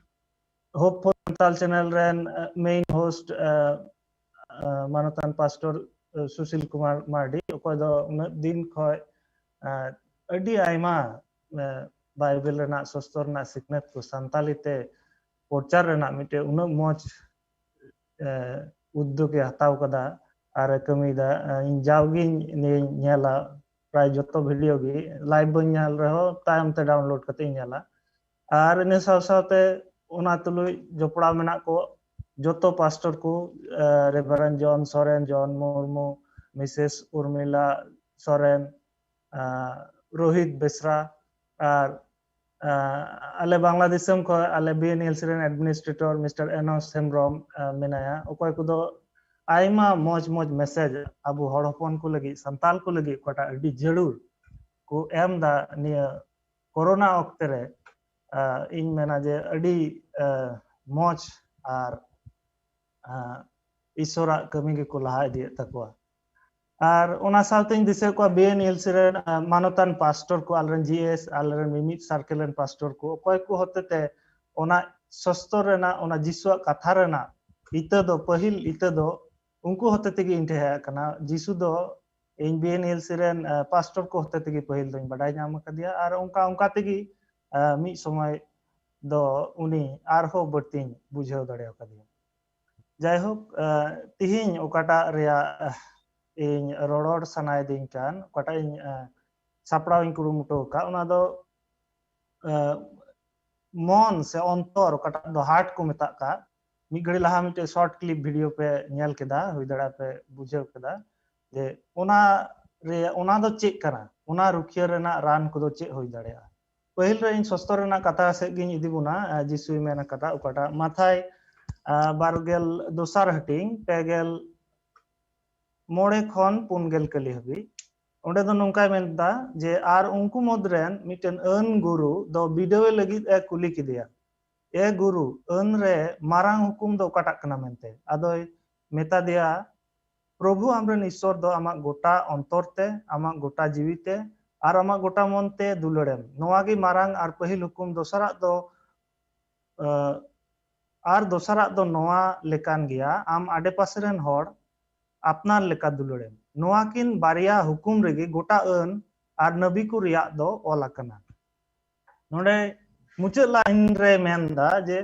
ᱦᱳᱯ ᱯᱷᱚᱨ ᱥᱟᱱᱛᱟᱞ ᱪᱮᱱᱮᱞ ᱨᱮᱱ, ᱟᱸ, ᱢᱮᱭᱤᱱ ᱦᱳᱥᱴ, ᱟᱸ, ᱟᱸ, ᱢᱟᱱᱚᱛᱟᱱ ᱯᱟᱥᱴᱚᱨ ᱥᱩᱥᱤᱞ ᱠᱩᱢᱟᱨ ᱢᱟᱨᱰᱤ, ᱚᱠᱚᱭ ᱫᱚ ᱩᱱᱟᱹᱜ ᱫᱤᱱ ᱠᱷᱚᱱ ᱟᱹᱰᱤ ᱟᱭᱢᱟ ᱵᱟᱭᱵᱮᱞ ᱨᱮᱱᱟᱜ, ᱥᱚᱥᱛᱚᱨ ᱨᱮᱱᱟᱜ ᱥᱤᱠᱷᱱᱟᱹᱛ ᱠᱚ ᱥᱟᱱᱛᱟᱞᱤ ᱛᱮ ᱯᱨᱚᱪᱟᱨ ᱨᱮᱱᱟᱜ ᱢᱤᱫᱴᱮᱱ ᱩᱱᱟᱹᱜ ᱢᱚᱡᱽ ᱩᱫᱽᱫᱳᱜᱽ ᱮ ᱦᱟᱛᱟᱣ ᱠᱟᱫᱟ ᱟᱨ ᱮ ᱠᱟᱹᱢᱤᱭᱮᱫᱟ᱾ ᱤᱧ ᱡᱟᱣᱜᱤᱧ ᱱᱤᱭᱟᱹᱧ ᱧᱮᱞᱟ, ᱯᱨᱟᱭ ᱡᱚᱛᱚ ᱵᱷᱤᱰᱤᱭᱳ ᱜᱮ, ᱞᱟᱭᱤᱵᱷ ᱵᱟᱹᱧ ᱧᱮᱞ ᱨᱮᱦᱚᱸ ᱛᱟᱭᱚᱢ ᱛᱮ ᱰᱟᱣᱩᱱᱞᱳᱰ ᱠᱟᱛᱮ ᱤᱧ ᱧᱮᱞᱟ᱾ ᱟᱨ ᱤᱱᱟᱹ ᱥᱟᱶ ᱥᱟᱶᱛᱮ ᱚᱱᱟ ᱛᱩᱞᱩᱡ ᱡᱚᱯᱲᱟᱣ ᱢᱮᱱᱟᱜ ᱠᱚ ᱡᱚᱛᱚ ᱯᱟᱥᱴᱚᱨ ᱠᱚ, ᱨᱮᱵᱷᱟᱨᱮᱱᱰ ᱡᱚᱱ ᱥᱚᱨᱮᱱ, ᱡᱚᱱ ᱢᱩᱨᱢᱩ, ᱢᱤᱥᱮᱥ ᱩᱨᱢᱤᱞᱟ ᱥᱚᱨᱮᱱ, ᱨᱳᱦᱤᱛ ᱵᱮᱥᱨᱟ, ᱟᱨ ᱟᱞᱮ ᱵᱟᱝᱞᱟ ᱫᱤᱥᱚᱢ ᱠᱷᱚᱱ ᱟᱞᱮ ᱵᱤ ᱮᱱ ᱮᱞ ᱥᱤ ᱨᱮᱱ ᱮᱰᱢᱤᱱᱤᱥᱴᱨᱮᱴᱚᱨ ᱢᱤᱥᱴᱟᱨ ᱮᱱᱚᱥ ᱦᱮᱢᱵᱨᱚᱢ ᱢᱮᱱᱟᱭᱟ, ᱚᱠᱚᱭ ᱠᱚᱫᱚ ᱟᱭᱢᱟ ᱢᱚᱡᱽ ᱢᱚᱡᱽ ᱢᱮᱥᱮᱡᱽ ᱟᱵᱚ ᱦᱚᱲ ᱦᱚᱯᱚᱱ ᱠᱚ ᱞᱟᱹᱜᱤᱫ, ᱥᱟᱱᱛᱟᱞ ᱠᱚ ᱞᱟᱹᱜᱤᱫ ᱚᱠᱟᱴᱟᱜ ᱟᱹᱰᱤ ᱡᱟᱹᱨᱩᱲ ᱠᱚ ᱮᱢ ᱮᱫᱟ ᱱᱤᱭᱟᱹ ᱠᱳᱨᱳᱱᱟ ᱚᱠᱛᱮ ᱨᱮ᱾ ᱤᱧ ᱢᱮᱱᱟ ᱡᱮ ᱟᱹᱰᱤ ᱢᱚᱡᱽ ᱟᱨ ᱤᱥᱚᱨᱟᱜ ᱠᱟᱹᱢᱤ ᱜᱮᱠᱚ ᱞᱟᱦᱟ ᱤᱫᱤᱭᱮᱫ ᱛᱟᱠᱚᱣᱟ᱾ ᱟᱨ ᱚᱱᱟ ᱥᱟᱶᱛᱮᱧ ᱫᱤᱥᱟᱹᱭᱮᱫ ᱠᱚᱣᱟ ᱵᱤ ᱮᱱ ᱮᱞ ᱥᱤ ᱨᱮᱱ ᱢᱟᱱᱚᱛᱟᱱ ᱯᱟᱥᱴᱚᱨ ᱠᱚ, ᱟᱞᱮᱨᱮᱱ ᱡᱤ ᱮᱥ, ᱟᱞᱮᱨᱮᱱ ᱢᱤᱢᱤᱫ ᱥᱟᱨᱠᱮᱞ ᱨᱮᱱ ᱯᱟᱥᱴᱚᱨ ᱠᱚ, ᱚᱠᱚᱭ ᱠᱚ ᱦᱚᱛᱮᱛᱮ ᱚᱱᱟ ᱥᱚᱥᱛᱚᱨ ᱨᱮᱱᱟᱜ, ᱚᱱᱟ ᱡᱤᱥᱩᱣᱟᱜ ᱠᱟᱛᱷᱟ ᱨᱮᱱᱟᱜ ᱤᱛᱟᱹ ᱫᱚ, ᱯᱟᱹᱦᱤᱞ ᱤᱛᱟᱹ ᱫᱚ ᱩᱱᱠᱩ ᱦᱚᱛᱮ ᱛᱮᱜᱮ ᱤᱧ ᱴᱷᱮᱱ ᱦᱮᱡ ᱟᱠᱟᱱᱟ᱾ ᱡᱤᱥᱩ ᱫᱚ ᱤᱧ ᱵᱤ ᱮᱱ ᱮᱞ ᱥᱤ ᱨᱮᱱ ᱯᱟᱥᱴᱚᱨ ᱠᱚ ᱦᱚᱛᱮ ᱛᱮᱜᱮ ᱯᱟᱹᱦᱤᱞ ᱫᱚᱧ ᱵᱟᱰᱟᱭ ᱧᱟᱢ ᱟᱠᱟᱫᱮᱭᱟ, ᱟᱨ ᱚᱱᱠᱟ ᱚᱱᱠᱟ ᱛᱮᱜᱮ ᱢᱤᱫ ᱥᱚᱢᱚᱭ ᱫᱚ ᱩᱱᱤ ᱟᱨᱦᱚᱸ ᱵᱟᱹᱲᱛᱤᱧ ᱵᱩᱡᱷᱟᱹᱣ ᱫᱟᱲᱮ ᱟᱠᱟᱫᱮᱭᱟ᱾ ᱡᱟᱭᱦᱳᱠ, ᱛᱤᱦᱤᱧ ᱚᱠᱟᱴᱟᱜ ᱨᱮᱭᱟᱜ ᱤᱧ ᱨᱚᱲ ᱥᱟᱱᱟᱭᱮᱫᱤᱧ ᱠᱟᱱ, ᱚᱠᱟᱴᱟᱜ ᱤᱧ ᱥᱟᱯᱲᱟᱣ ᱤᱧ ᱠᱩᱨᱩᱢᱩᱴᱩ ᱟᱠᱟᱫ, ᱚᱱᱟ ᱫᱚ ᱢᱚᱱ ᱥᱮ ᱚᱱᱛᱚᱨ, ᱚᱠᱟᱴᱟᱜ ᱫᱚ ᱦᱟᱨᱴ ᱠᱚ ᱢᱮᱛᱟᱜ ᱠᱟᱱ᱾ ᱢᱤᱫ ᱜᱷᱟᱹᱲᱤ ᱞᱟᱦᱟ ᱢᱤᱫᱴᱮᱡ ᱥᱚᱨᱴ ᱠᱞᱤᱯ ᱵᱷᱤᱰᱤᱭᱳ ᱯᱮ ᱧᱮᱞ ᱠᱮᱫᱟ, ᱦᱩᱭ ᱫᱟᱲᱮᱭᱟᱜᱼᱟ ᱯᱮ ᱵᱩᱡᱷᱟᱹᱣ ᱠᱮᱫᱟ ᱡᱮ ᱚᱱᱟ ᱨᱮ, ᱚᱱᱟ ᱫᱚ ᱪᱮᱫ ᱠᱟᱱᱟ, ᱚᱱᱟ ᱨᱩᱠᱷᱤᱭᱟᱹ ᱨᱮᱱᱟᱜ ᱨᱟᱱ ᱠᱚᱫᱚ ᱪᱮᱫ ᱦᱩᱭ ᱫᱟᱲᱮᱭᱟᱜᱼᱟ᱾ ᱯᱟᱹᱦᱤᱞ ᱨᱮ ᱤᱧ ᱥᱚᱥᱛᱚᱨ ᱨᱮᱱᱟᱜ ᱠᱟᱛᱷᱟ ᱥᱮᱫ ᱜᱤᱧ ᱤᱫᱤ ᱵᱚᱱᱟ᱾ ᱡᱤᱥᱩᱭ ᱢᱮᱱ ᱟᱠᱟᱫᱟ ᱚᱠᱟᱴᱟᱜ ᱢᱟᱛᱷᱟᱭ ᱵᱟᱨᱜᱮᱞ ᱫᱚᱥᱟᱨ ᱦᱟᱹᱴᱤᱧ ᱯᱮᱜᱮᱞ ᱢᱚᱬᱮ ᱠᱷᱚᱱ ᱯᱩᱱ ᱜᱮᱞ ᱠᱟᱹᱞᱤ ᱦᱟᱹᱵᱤᱡ᱾ ᱚᱸᱰᱮ ᱫᱚ ᱱᱚᱝᱠᱟᱭ ᱢᱮᱱ ᱮᱫᱟ ᱡᱮ, ᱟᱨ ᱩᱱᱠᱩ ᱢᱩᱫᱽ ᱨᱮᱱ ᱢᱤᱫᱴᱮᱱ ᱟᱹᱱ ᱜᱩᱨᱩ ᱫᱚ ᱵᱤᱰᱟᱹᱣᱮ ᱞᱟᱹᱜᱤᱫ ᱮ ᱠᱩᱞᱤ ᱠᱮᱫᱮᱭᱟ, "ᱮ ᱜᱩᱨᱩ, ᱟᱹᱱ ᱨᱮ ᱢᱟᱨᱟᱝ ᱦᱩᱠᱩᱢ ᱫᱚ ᱚᱠᱟᱴᱟᱜ ᱠᱟᱱᱟ?" ᱢᱮᱱᱛᱮ᱾ ᱟᱫᱚᱭ ᱢᱮᱛᱟ ᱫᱮᱭᱟ, "ᱯᱨᱚᱵᱷᱩ ᱟᱢᱨᱮᱱ ᱤᱥᱥᱚᱨ ᱫᱚ ᱟᱢᱟᱜ ᱜᱚᱴᱟ ᱚᱱᱛᱚᱨ ᱛᱮ, ᱟᱢᱟᱜ ᱜᱚᱴᱟ ᱡᱤᱣᱤ ᱛᱮ, ᱟᱨ ᱟᱢᱟᱜ ᱜᱚᱴᱟ ᱢᱚᱱ ᱛᱮ ᱫᱩᱞᱟᱹᱲᱮᱢ᱾ ᱱᱚᱣᱟ ᱜᱮ ᱢᱟᱨᱟᱝ ᱟᱨ ᱯᱟᱹᱦᱤᱞ ᱦᱩᱠᱩᱢ᱾ ᱫᱚᱥᱟᱨᱟᱜ ᱫᱚ, ᱟᱨ ᱫᱚᱥᱟᱨᱟᱜ ᱫᱚ ᱱᱚᱣᱟ ᱞᱮᱠᱟᱱ ᱜᱮᱭᱟ, ᱟᱢ ᱟᱰᱮᱯᱟᱥᱮ ᱨᱮᱱ ᱦᱚᱲ ᱟᱯᱱᱟᱨ ᱞᱮᱠᱟ ᱫᱩᱞᱟᱹᱲᱮᱢ᱾ ᱱᱚᱣᱟ ᱠᱤᱱ ᱵᱟᱨᱭᱟ ᱦᱩᱠᱩᱢ ᱨᱮᱜᱮ ᱜᱚᱴᱟ ᱟᱹᱱ ᱟᱨ ᱱᱟᱹᱵᱤᱠᱩ ᱨᱮᱭᱟᱜ ᱫᱚ ᱚᱞ ᱟᱠᱟᱱᱟ᱾ ᱱᱚᱰᱮ ᱢᱩᱪᱟᱹᱫ ᱞᱟᱭᱤᱱ ᱨᱮ ᱢᱮᱱᱫᱟ ᱡᱮ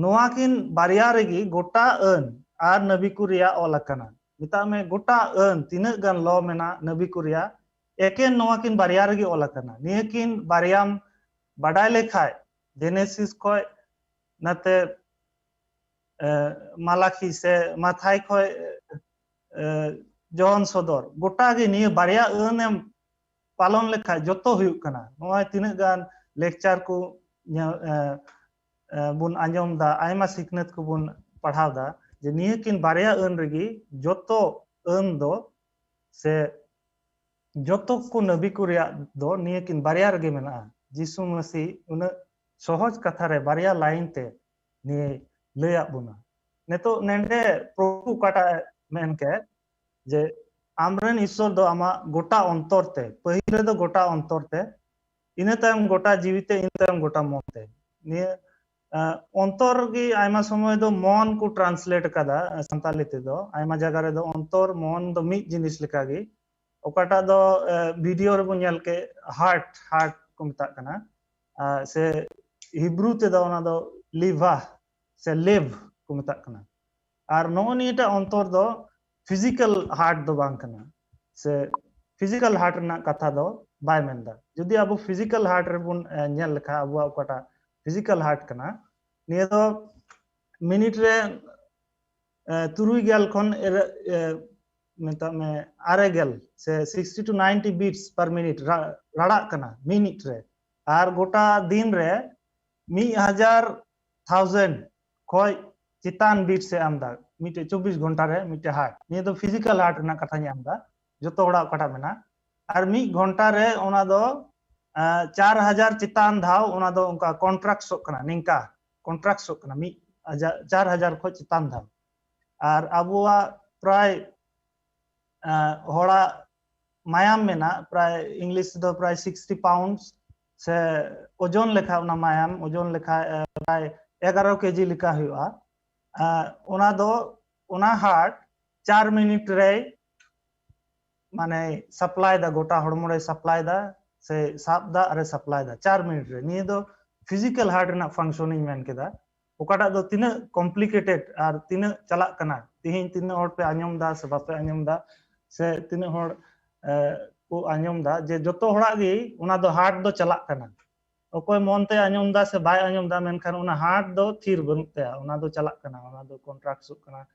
ᱱᱚᱣᱟ ᱠᱤᱱ ᱵᱟᱨᱭᱟ ᱨᱮᱜᱮ ᱜᱚᱴᱟ ᱟᱹᱱ ᱟᱨ ᱱᱟᱹᱵᱤᱠᱩ ᱨᱮᱭᱟᱜ ᱚᱞ ᱟᱠᱟᱱᱟ᱾ ᱢᱮᱛᱟᱜ ᱢᱮ ᱜᱚᱴᱟ ᱟᱹᱱ ᱛᱤᱱᱟᱹᱜ ᱜᱟᱱ ᱞᱚ ᱢᱮᱱᱟᱜ ᱱᱟᱹᱵᱤᱠᱩ ᱨᱮᱭᱟᱜ, ᱮᱠᱮᱱ ᱱᱚᱣᱟ ᱠᱤᱱ ᱵᱟᱨᱭᱟ ᱨᱮᱜᱮ ᱚᱞ ᱟᱠᱟᱱᱟ᱾ ᱱᱤᱭᱟᱹ ᱠᱤᱱ ᱵᱟᱨᱭᱟᱢ ᱵᱟᱰᱟᱭ ᱞᱮᱠᱷᱟᱡ ᱡᱮᱱᱮᱥᱤᱥ ᱠᱷᱚᱡ ᱱᱟᱛᱮ ᱢᱟᱞᱟᱠᱤ ᱥᱮ ᱢᱟᱛᱷᱟᱭ ᱠᱷᱚᱡ ᱡᱚᱦᱚᱱ ᱥᱚᱫᱚᱨ, ᱜᱚᱴᱟ ᱜᱮ ᱱᱤᱭᱟᱹ ᱵᱟᱨᱭᱟ ᱟᱹᱱ ᱮᱢ ᱯᱟᱞᱚᱱ ᱞᱮᱠᱷᱟᱡ ᱡᱚᱛᱚ ᱦᱩᱭᱩᱜ ᱠᱟᱱᱟ᱾ ᱱᱚᱜᱼᱚᱭ ᱛᱤᱱᱟᱹᱜ ᱜᱟᱱ ᱞᱮᱠᱪᱟᱨ ᱠᱚ ᱧᱮᱞ, ᱮ, ᱮ, ᱵᱚᱱ ᱟᱸᱡᱚᱢ ᱫᱟ, ᱟᱭᱢᱟ ᱥᱤᱠᱷᱱᱟᱹᱛ ᱠᱚᱵᱚᱱ ᱯᱟᱲᱦᱟᱣ ᱫᱟ ᱡᱮ ᱱᱤᱭᱟᱹ ᱠᱤᱱ ᱵᱟᱨᱭᱟ ᱟᱹᱱ ᱨᱮᱜᱮ ᱡᱚᱛᱚ ᱟᱹᱱ ᱫᱚ ᱥᱮ ᱡᱚᱛᱚ ᱠᱚ ᱱᱟᱹᱵᱤ ᱠᱚ ᱨᱮᱭᱟᱜ ᱫᱚ ᱱᱤᱭᱟᱹ ᱠᱤᱱ ᱵᱟᱨᱭᱟ ᱨᱮᱜᱮ ᱢᱮᱱᱟᱜᱼᱟ᱾ ᱡᱤᱥᱩ ᱢᱟᱹᱥᱤ ᱩᱱᱟᱹᱜ ᱥᱚᱦᱚᱡ ᱠᱟᱛᱷᱟ ᱨᱮ ᱵᱟᱨᱭᱟ ᱞᱟᱭᱤᱱ ᱛᱮ ᱱᱤᱭᱟᱹ ᱞᱟᱹᱭᱟᱫ ᱵᱚᱱᱟ᱾ ᱱᱤᱛᱚᱜ ᱱᱮᱰᱮ ᱯᱨᱚᱵᱷᱩ ᱚᱠᱟᱴᱟᱜ ᱮ ᱢᱮᱱ ᱠᱮᱫ ᱡᱮ ᱟᱢᱨᱮᱱ ᱤᱥᱥᱚᱨ ᱫᱚ ᱟᱢᱟᱜ ᱜᱚᱴᱟ ᱚᱱᱛᱚᱨ ᱛᱮ, ᱯᱟᱹᱦᱤᱞ ᱨᱮᱫᱚ ᱜᱚᱴᱟ ᱚᱱᱛᱚᱨ ᱛᱮ, ᱤᱱᱟᱹ ᱛᱟᱭᱚᱢ ᱜᱚᱴᱟ ᱡᱤᱣᱤ ᱛᱮ, ᱤᱱᱟᱹ ᱛᱟᱭᱚᱢ ᱜᱚᱴᱟ ᱢᱚᱱ ᱛᱮ᱾ ᱱᱤᱭᱟᱹ ᱚᱱᱛᱚᱨ ᱜᱮ ᱟᱭᱢᱟ ᱥᱚᱢᱚᱭ ᱫᱚ ᱢᱚᱱ ᱠᱚ ᱴᱨᱟᱱᱥᱞᱮᱴ ᱟᱠᱟᱫᱟ ᱥᱟᱱᱛᱟᱞᱤ ᱛᱮᱫᱚ᱾ ᱟᱭᱢᱟ ᱡᱟᱭᱜᱟ ᱨᱮᱫᱚ ᱚᱱᱛᱚᱨ ᱢᱚᱱ ᱫᱚ ᱢᱤᱫ ᱡᱤᱱᱤᱥ ᱞᱮᱠᱟᱜᱮ, ᱚᱠᱟᱴᱟᱜ ᱫᱚ ᱵᱷᱤᱰᱤᱭᱳ ᱨᱮᱵᱚᱱ ᱧᱮᱞ ᱠᱮᱫ ᱦᱟᱨᱴ, ᱦᱟᱨᱴ ᱠᱚ ᱢᱮᱛᱟᱜ ᱠᱟᱱᱟ, ᱥᱮ ᱦᱤᱵᱨᱩ ᱛᱮᱫᱚ ᱚᱱᱟ ᱫᱚ ᱞᱤᱵᱷᱟ ᱥᱮ ᱞᱮᱵᱷ ᱠᱚ ᱢᱮᱛᱟᱜ ᱠᱟᱱᱟ᱾ ᱟᱨ ᱱᱚᱜᱼᱚ ᱱᱤᱭᱟᱹᱴᱟᱜ ᱚᱱᱛᱚᱨ ᱫᱚ ᱯᱷᱤᱡᱤᱠᱟᱞ ᱦᱟᱨᱴ ᱫᱚ ᱵᱟᱝ ᱠᱟᱱᱟ, ᱥᱮ ᱯᱷᱤᱡᱤᱠᱟᱞ ᱦᱟᱨᱴ ᱨᱮᱱᱟᱜ ᱠᱟᱛᱷᱟ ᱫᱚ ᱵᱟᱭ ᱢᱮᱱᱫᱟ᱾ ᱡᱩᱫᱤ ᱟᱵᱚ ᱯᱷᱤᱡᱤᱠᱟᱞ ᱦᱟᱨᱴ ᱨᱮᱵᱚᱱ ᱧᱮᱞ ᱞᱮᱠᱷᱟᱱ, ᱟᱵᱚᱣᱟᱜ ᱚᱠᱟᱴᱟᱜ ᱯᱷᱤᱡᱤᱠᱟᱞ ᱦᱟᱨᱴ ᱠᱟᱱᱟ, ᱱᱤᱭᱟᱹ ᱫᱚ ᱢᱤᱱᱤᱴ ᱨᱮ ᱛᱩᱨᱩᱭ ᱜᱮᱞ ᱠᱷᱚᱱ ᱢᱮᱛᱟᱜ ᱢᱮ ᱟᱨᱮ ᱜᱮᱞ ᱥᱮ sixty to ninety beats per minute ᱨᱟᱲᱟᱜ ᱠᱟᱱᱟ ᱢᱤᱱᱤᱴ ᱨᱮ᱾ ᱟᱨ ᱜᱚᱴᱟ ᱫᱤᱱ ᱨᱮ ᱢᱤᱫ ᱦᱟᱡᱟᱨ, ᱛᱷᱟᱣᱡᱮᱱᱰ ᱠᱷᱚᱡ ᱪᱮᱛᱟᱱ ᱵᱤᱴᱥ ᱮ ᱮᱢ ᱮᱫᱟ᱾ ᱢᱤᱫᱴᱮᱡ ᱪᱚᱵᱵᱤᱥ ᱜᱷᱚᱱᱴᱟ ᱨᱮ ᱢᱤᱫᱴᱮᱡ ᱦᱟᱨᱴ᱾ ᱱᱤᱭᱟᱹ ᱫᱚ ᱯᱷᱤᱡᱤᱠᱟᱞ ᱦᱟᱨᱴ ᱨᱮᱱᱟᱜ ᱠᱟᱛᱷᱟᱧ ᱮᱢ ᱮᱫᱟ, ᱡᱚᱛᱚ ᱦᱚᱲᱟᱜ ᱚᱠᱟᱴᱟᱜ ᱢᱮᱱᱟᱜᱼᱟ᱾ ᱟᱨ ᱢᱤᱫ ᱜᱷᱚᱱᱴᱟ ᱨᱮ ᱚᱱᱟ ᱫᱚ ᱪᱟᱨ ᱦᱟᱡᱟᱨ ᱪᱮᱛᱟᱱ ᱫᱷᱟᱣ ᱚᱱᱟ ᱫᱚ ᱚᱱᱠᱟ ᱠᱚᱱᱴᱨᱟᱠᱴᱥᱚᱜ ᱠᱟᱱᱟ, ᱱᱤᱝᱠᱟ ᱠᱚᱱᱴᱨᱟᱠᱴᱥᱚᱜ ᱠᱟᱱᱟ ᱢᱤᱫ ᱦᱟᱡᱟᱨ, ᱪᱟᱨ ᱦᱟᱡᱟᱨ ᱠᱷᱚᱡ ᱪᱮᱛᱟᱱ ᱫᱷᱟᱣ᱾ ᱟᱨ ᱟᱵᱚᱣᱟᱜ ᱯᱨᱟᱭ ᱦᱚᱲᱟᱜ ᱢᱟᱭᱟᱢ ᱢᱮᱱᱟᱜ, ᱯᱨᱟᱭ ᱤᱝᱞᱤᱥ ᱫᱚ ᱯᱨᱟᱭ ᱥᱤᱠᱥᱴᱤ ᱯᱟᱣᱩᱱᱰᱥ ᱥᱮ ᱳᱡᱚᱱ ᱞᱮᱠᱷᱟ, ᱚᱱᱟ ᱢᱟᱭᱟᱢ ᱳᱡᱚᱱ ᱞᱮᱠᱷᱟ ᱯᱨᱟᱭ ᱮᱜᱟᱨᱚ ᱠᱮᱡᱤ ᱞᱮᱠᱟ ᱦᱩᱭᱩᱜᱼᱟ᱾ ᱚᱱᱟ ᱫᱚ, ᱚᱱᱟ ᱦᱟᱨᱴ ᱪᱟᱨ ᱢᱤᱱᱤᱴ ᱨᱮᱭ ᱢᱟᱱᱮ ᱥᱟᱯᱞᱟᱭ ᱫᱟ, ᱜᱚᱴᱟ ᱦᱚᱲᱢᱚ ᱨᱮᱭ ᱥᱟᱯᱞᱟᱭ ᱫᱟ, ᱥᱮ ᱥᱟᱵ ᱫᱟ ᱟᱨᱮ ᱥᱟᱯᱞᱟᱭ ᱫᱟ ᱪᱟᱨ ᱢᱤᱱᱤᱴ ᱨᱮ᱾ ᱱᱤᱭᱟᱹ ᱫᱚ ᱯᱷᱤᱡᱤᱠᱟᱞ ᱦᱟᱨᱴ ᱨᱮᱱᱟᱜ ᱯᱷᱟᱝᱥᱚᱱᱤᱧ ᱢᱮᱱ ᱠᱮᱫᱟ᱾ ᱚᱠᱟᱴᱟᱜ ᱫᱚ ᱛᱤᱱᱟᱹᱜ ᱠᱚᱢᱯᱞᱤᱠᱮᱴᱮᱰ ᱟᱨ ᱛᱤᱱᱟᱹᱜ ᱪᱟᱞᱟᱜ ᱠᱟᱱᱟ, ᱛᱤᱦᱤᱧ ᱛᱤᱱᱟᱹᱜ ᱦᱚᱲ ᱯᱮ ᱟᱸᱡᱚᱢ ᱫᱟ ᱥᱮ ᱵᱟᱯᱮ ᱟᱸᱡᱚᱢ ᱫᱟ, ᱥᱮ ᱛᱤᱱᱟᱹᱜ ᱦᱚᱲ ᱠᱚ ᱟᱸᱡᱚᱢ ᱫᱟ, ᱡᱮ ᱡᱚᱛᱚ ᱦᱚᱲᱟᱜ ᱜᱮ ᱚᱱᱟ ᱫᱚ ᱦᱟᱨᱴ ᱫᱚ ᱪᱟᱞᱟᱜ ᱠᱟᱱᱟ᱾ ᱚᱠᱚᱭ ᱢᱚᱱ ᱛᱮ ᱟᱸᱡᱚᱢ ᱫᱟ ᱥᱮ ᱵᱟᱭ ᱟᱸᱡᱚᱢ ᱫᱟ, ᱢᱮᱱᱠᱷᱟᱱ ᱚᱱᱟ ᱦᱟᱨᱴ ᱫᱚ ᱛᱷᱤᱨ ᱵᱟᱹᱱᱩᱜ ᱛᱟᱭᱟ, ᱚᱱᱟ ᱫᱚ ᱪᱟᱞᱟᱜ ᱠᱟᱱᱟ, ᱚᱱᱟ ᱫᱚ ᱠᱚᱱᱴᱨᱟᱠᱴᱚᱜ ᱠᱟᱱᱟ,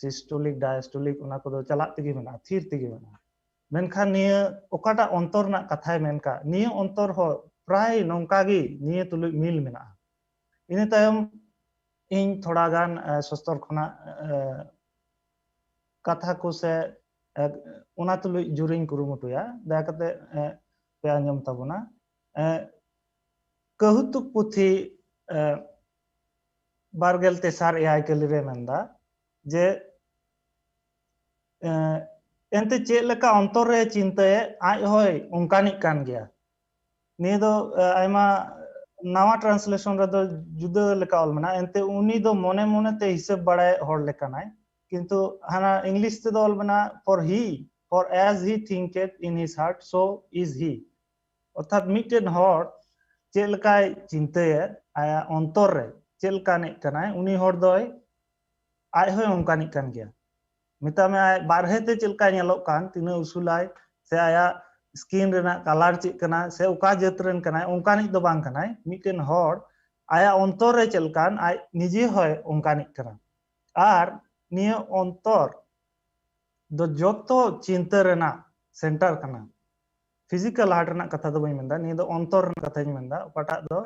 ᱥᱤᱥᱴᱚᱞᱤᱠ, ᱰᱟᱭᱟᱥᱴᱚᱞᱤᱠ, ᱚᱱᱟ ᱠᱚᱫᱚ ᱪᱟᱞᱟᱜ ᱛᱮᱜᱮ ᱢᱮᱱᱟᱜᱼᱟ, ᱛᱷᱤᱨ ᱛᱮᱜᱮ ᱢᱮᱱᱟᱜᱼᱟ᱾ ᱢᱮᱱᱠᱷᱟᱱ ᱱᱤᱭᱟᱹ ᱚᱠᱟᱴᱟᱜ ᱚᱱᱛᱚᱨ ᱨᱮᱱᱟᱜ ᱠᱟᱛᱷᱟᱭ ᱢᱮᱱ ᱠᱟᱜ, ᱱᱤᱭᱟᱹ ᱚᱱᱛᱚᱨ ᱦᱚᱸ ᱯᱨᱟᱭ ᱱᱚᱝᱠᱟ ᱜᱮ ᱱᱤᱭᱟᱹ ᱛᱩᱞᱩᱡ ᱢᱤᱞ ᱢᱮᱱᱟᱜᱼᱟ᱾ ᱤᱱᱟᱹ ᱛᱟᱭᱚᱢ ᱤᱧ ᱛᱷᱚᱲᱟ ᱜᱟᱱ ᱥᱚᱥᱛᱚᱨ ᱠᱷᱚᱱᱟᱜ ᱠᱟᱛᱷᱟ ᱠᱚ ᱥᱮ ᱚᱱᱟ ᱛᱩᱞᱩᱡ ᱡᱩᱨᱤᱧ ᱠᱩᱨᱩᱢᱩᱴᱩᱭᱟ᱾ ᱫᱟᱭᱟ ᱠᱟᱛᱮ ᱯᱮ ᱟᱸᱡᱚᱢ ᱛᱟᱵᱚᱱᱟ᱾ ᱠᱟᱹᱦᱩᱛᱩᱠ ᱯᱩᱛᱷᱤ ᱵᱟᱨᱜᱮᱞ ᱛᱮᱥᱟᱨ ᱮᱭᱟᱭ ᱠᱟᱹᱞᱤ ᱨᱮ ᱢᱮᱱᱫᱟ ᱡᱮ ᱮᱱᱛᱮ ᱪᱮᱫ ᱞᱮᱠᱟ ᱚᱱᱛᱚᱨ ᱨᱮ ᱪᱤᱱᱛᱟᱹᱭᱮᱫ, ᱟᱡ ᱦᱚᱸᱭ ᱚᱱᱠᱟᱱᱤᱡ ᱠᱟᱱ ᱜᱮᱭᱟ᱾ ᱱᱤᱭᱟᱹ ᱫᱚ ᱟᱭᱢᱟ ᱱᱟᱣᱟ ᱴᱨᱟᱱᱥᱞᱮᱥᱚᱱ ᱨᱮᱫᱚ ᱡᱩᱫᱟᱹ ᱞᱮᱠᱟ ᱚᱞ ᱢᱮᱱᱟᱜᱼᱟ᱾ ᱮᱱᱛᱮ ᱩᱱᱤ ᱫᱚ ᱢᱚᱱᱮ ᱢᱚᱱᱮᱛᱮ ᱦᱤᱥᱟᱹᱵ ᱵᱟᱲᱟᱭ ᱦᱚᱲ ᱞᱮᱠᱟᱱᱟᱭ, ᱠᱤᱱᱛᱩ ᱦᱟᱱᱟ ᱤᱝᱞᱤᱥ ᱛᱮᱫᱚ ᱚᱞ ᱢᱮᱱᱟᱜᱼᱟ, "For he, for as he thinketh in his heart, so is he." ᱚᱨᱛᱷᱟᱛ ᱢᱤᱫᱴᱮᱱ ᱦᱚᱲ ᱪᱮᱫ ᱞᱮᱠᱟᱭ ᱪᱤᱱᱛᱟᱹᱭᱮᱫ, ᱟᱭᱟᱜ ᱚᱱᱛᱚᱨ ᱨᱮ ᱪᱮᱫ ᱞᱮᱠᱟᱱᱤᱡ ᱠᱟᱱᱟᱭ, ᱩᱱᱤ ᱦᱚᱲ ᱫᱚᱭ ᱟᱡ ᱦᱚᱸᱭ ᱚᱱᱠᱟᱱᱤᱡ ᱠᱟᱱ ᱜᱮᱭᱟ᱾ ᱢᱮᱛᱟᱜ ᱢᱮ ᱟᱡ ᱵᱟᱨᱦᱮ ᱛᱮ ᱪᱮᱫ ᱞᱮᱠᱟᱭ ᱧᱮᱞᱚᱜ ᱠᱟᱱ, ᱛᱤᱱᱟᱹᱜ ᱩᱥᱩᱞᱟᱭ, ᱥᱮ ᱟᱭᱟᱜ ᱥᱠᱤᱱ ᱨᱮᱱᱟᱜ ᱠᱟᱞᱟᱨ ᱪᱮᱫ ᱠᱟᱱᱟ, ᱥᱮ ᱚᱠᱟ ᱡᱟᱹᱛ ᱨᱮᱱ ᱠᱟᱱᱟᱭ, ᱚᱱᱠᱟᱱᱤᱡ ᱫᱚ ᱵᱟᱝ ᱠᱟᱱᱟᱭ᱾ ᱢᱤᱫᱴᱮᱱ ᱦᱚᱲ ᱟᱭᱟᱜ ᱚᱱᱛᱚᱨ ᱨᱮ ᱪᱮᱫ ᱞᱮᱠᱟᱱ, ᱟᱡ ᱱᱤᱡᱮ ᱦᱚᱸᱭ ᱚᱱᱠᱟᱱᱤᱡ ᱠᱟᱱᱟ᱾ ᱟᱨ ᱱᱤᱭᱟᱹ ᱚᱱᱛᱚᱨ ᱫᱚ ᱡᱚᱛᱚ ᱪᱤᱱᱛᱟᱹ ᱨᱮᱱᱟᱜ ᱥᱮᱱᱴᱟᱨ ᱠᱟᱱᱟ᱾ ᱯᱷᱤᱡᱤᱠᱟᱞ ᱦᱟᱨᱴ ᱨᱮᱱᱟᱜ ᱠᱟᱛᱷᱟ ᱫᱚ ᱵᱟᱹᱧ ᱢᱮᱱᱫᱟ, ᱱᱤᱭᱟᱹ ᱫᱚ ᱚᱱᱛᱚᱨ ᱨᱮᱱᱟᱜ ᱠᱟᱛᱷᱟᱧ ᱢᱮᱱᱫᱟ, ᱚᱠᱟᱴᱟᱜ ᱫᱚ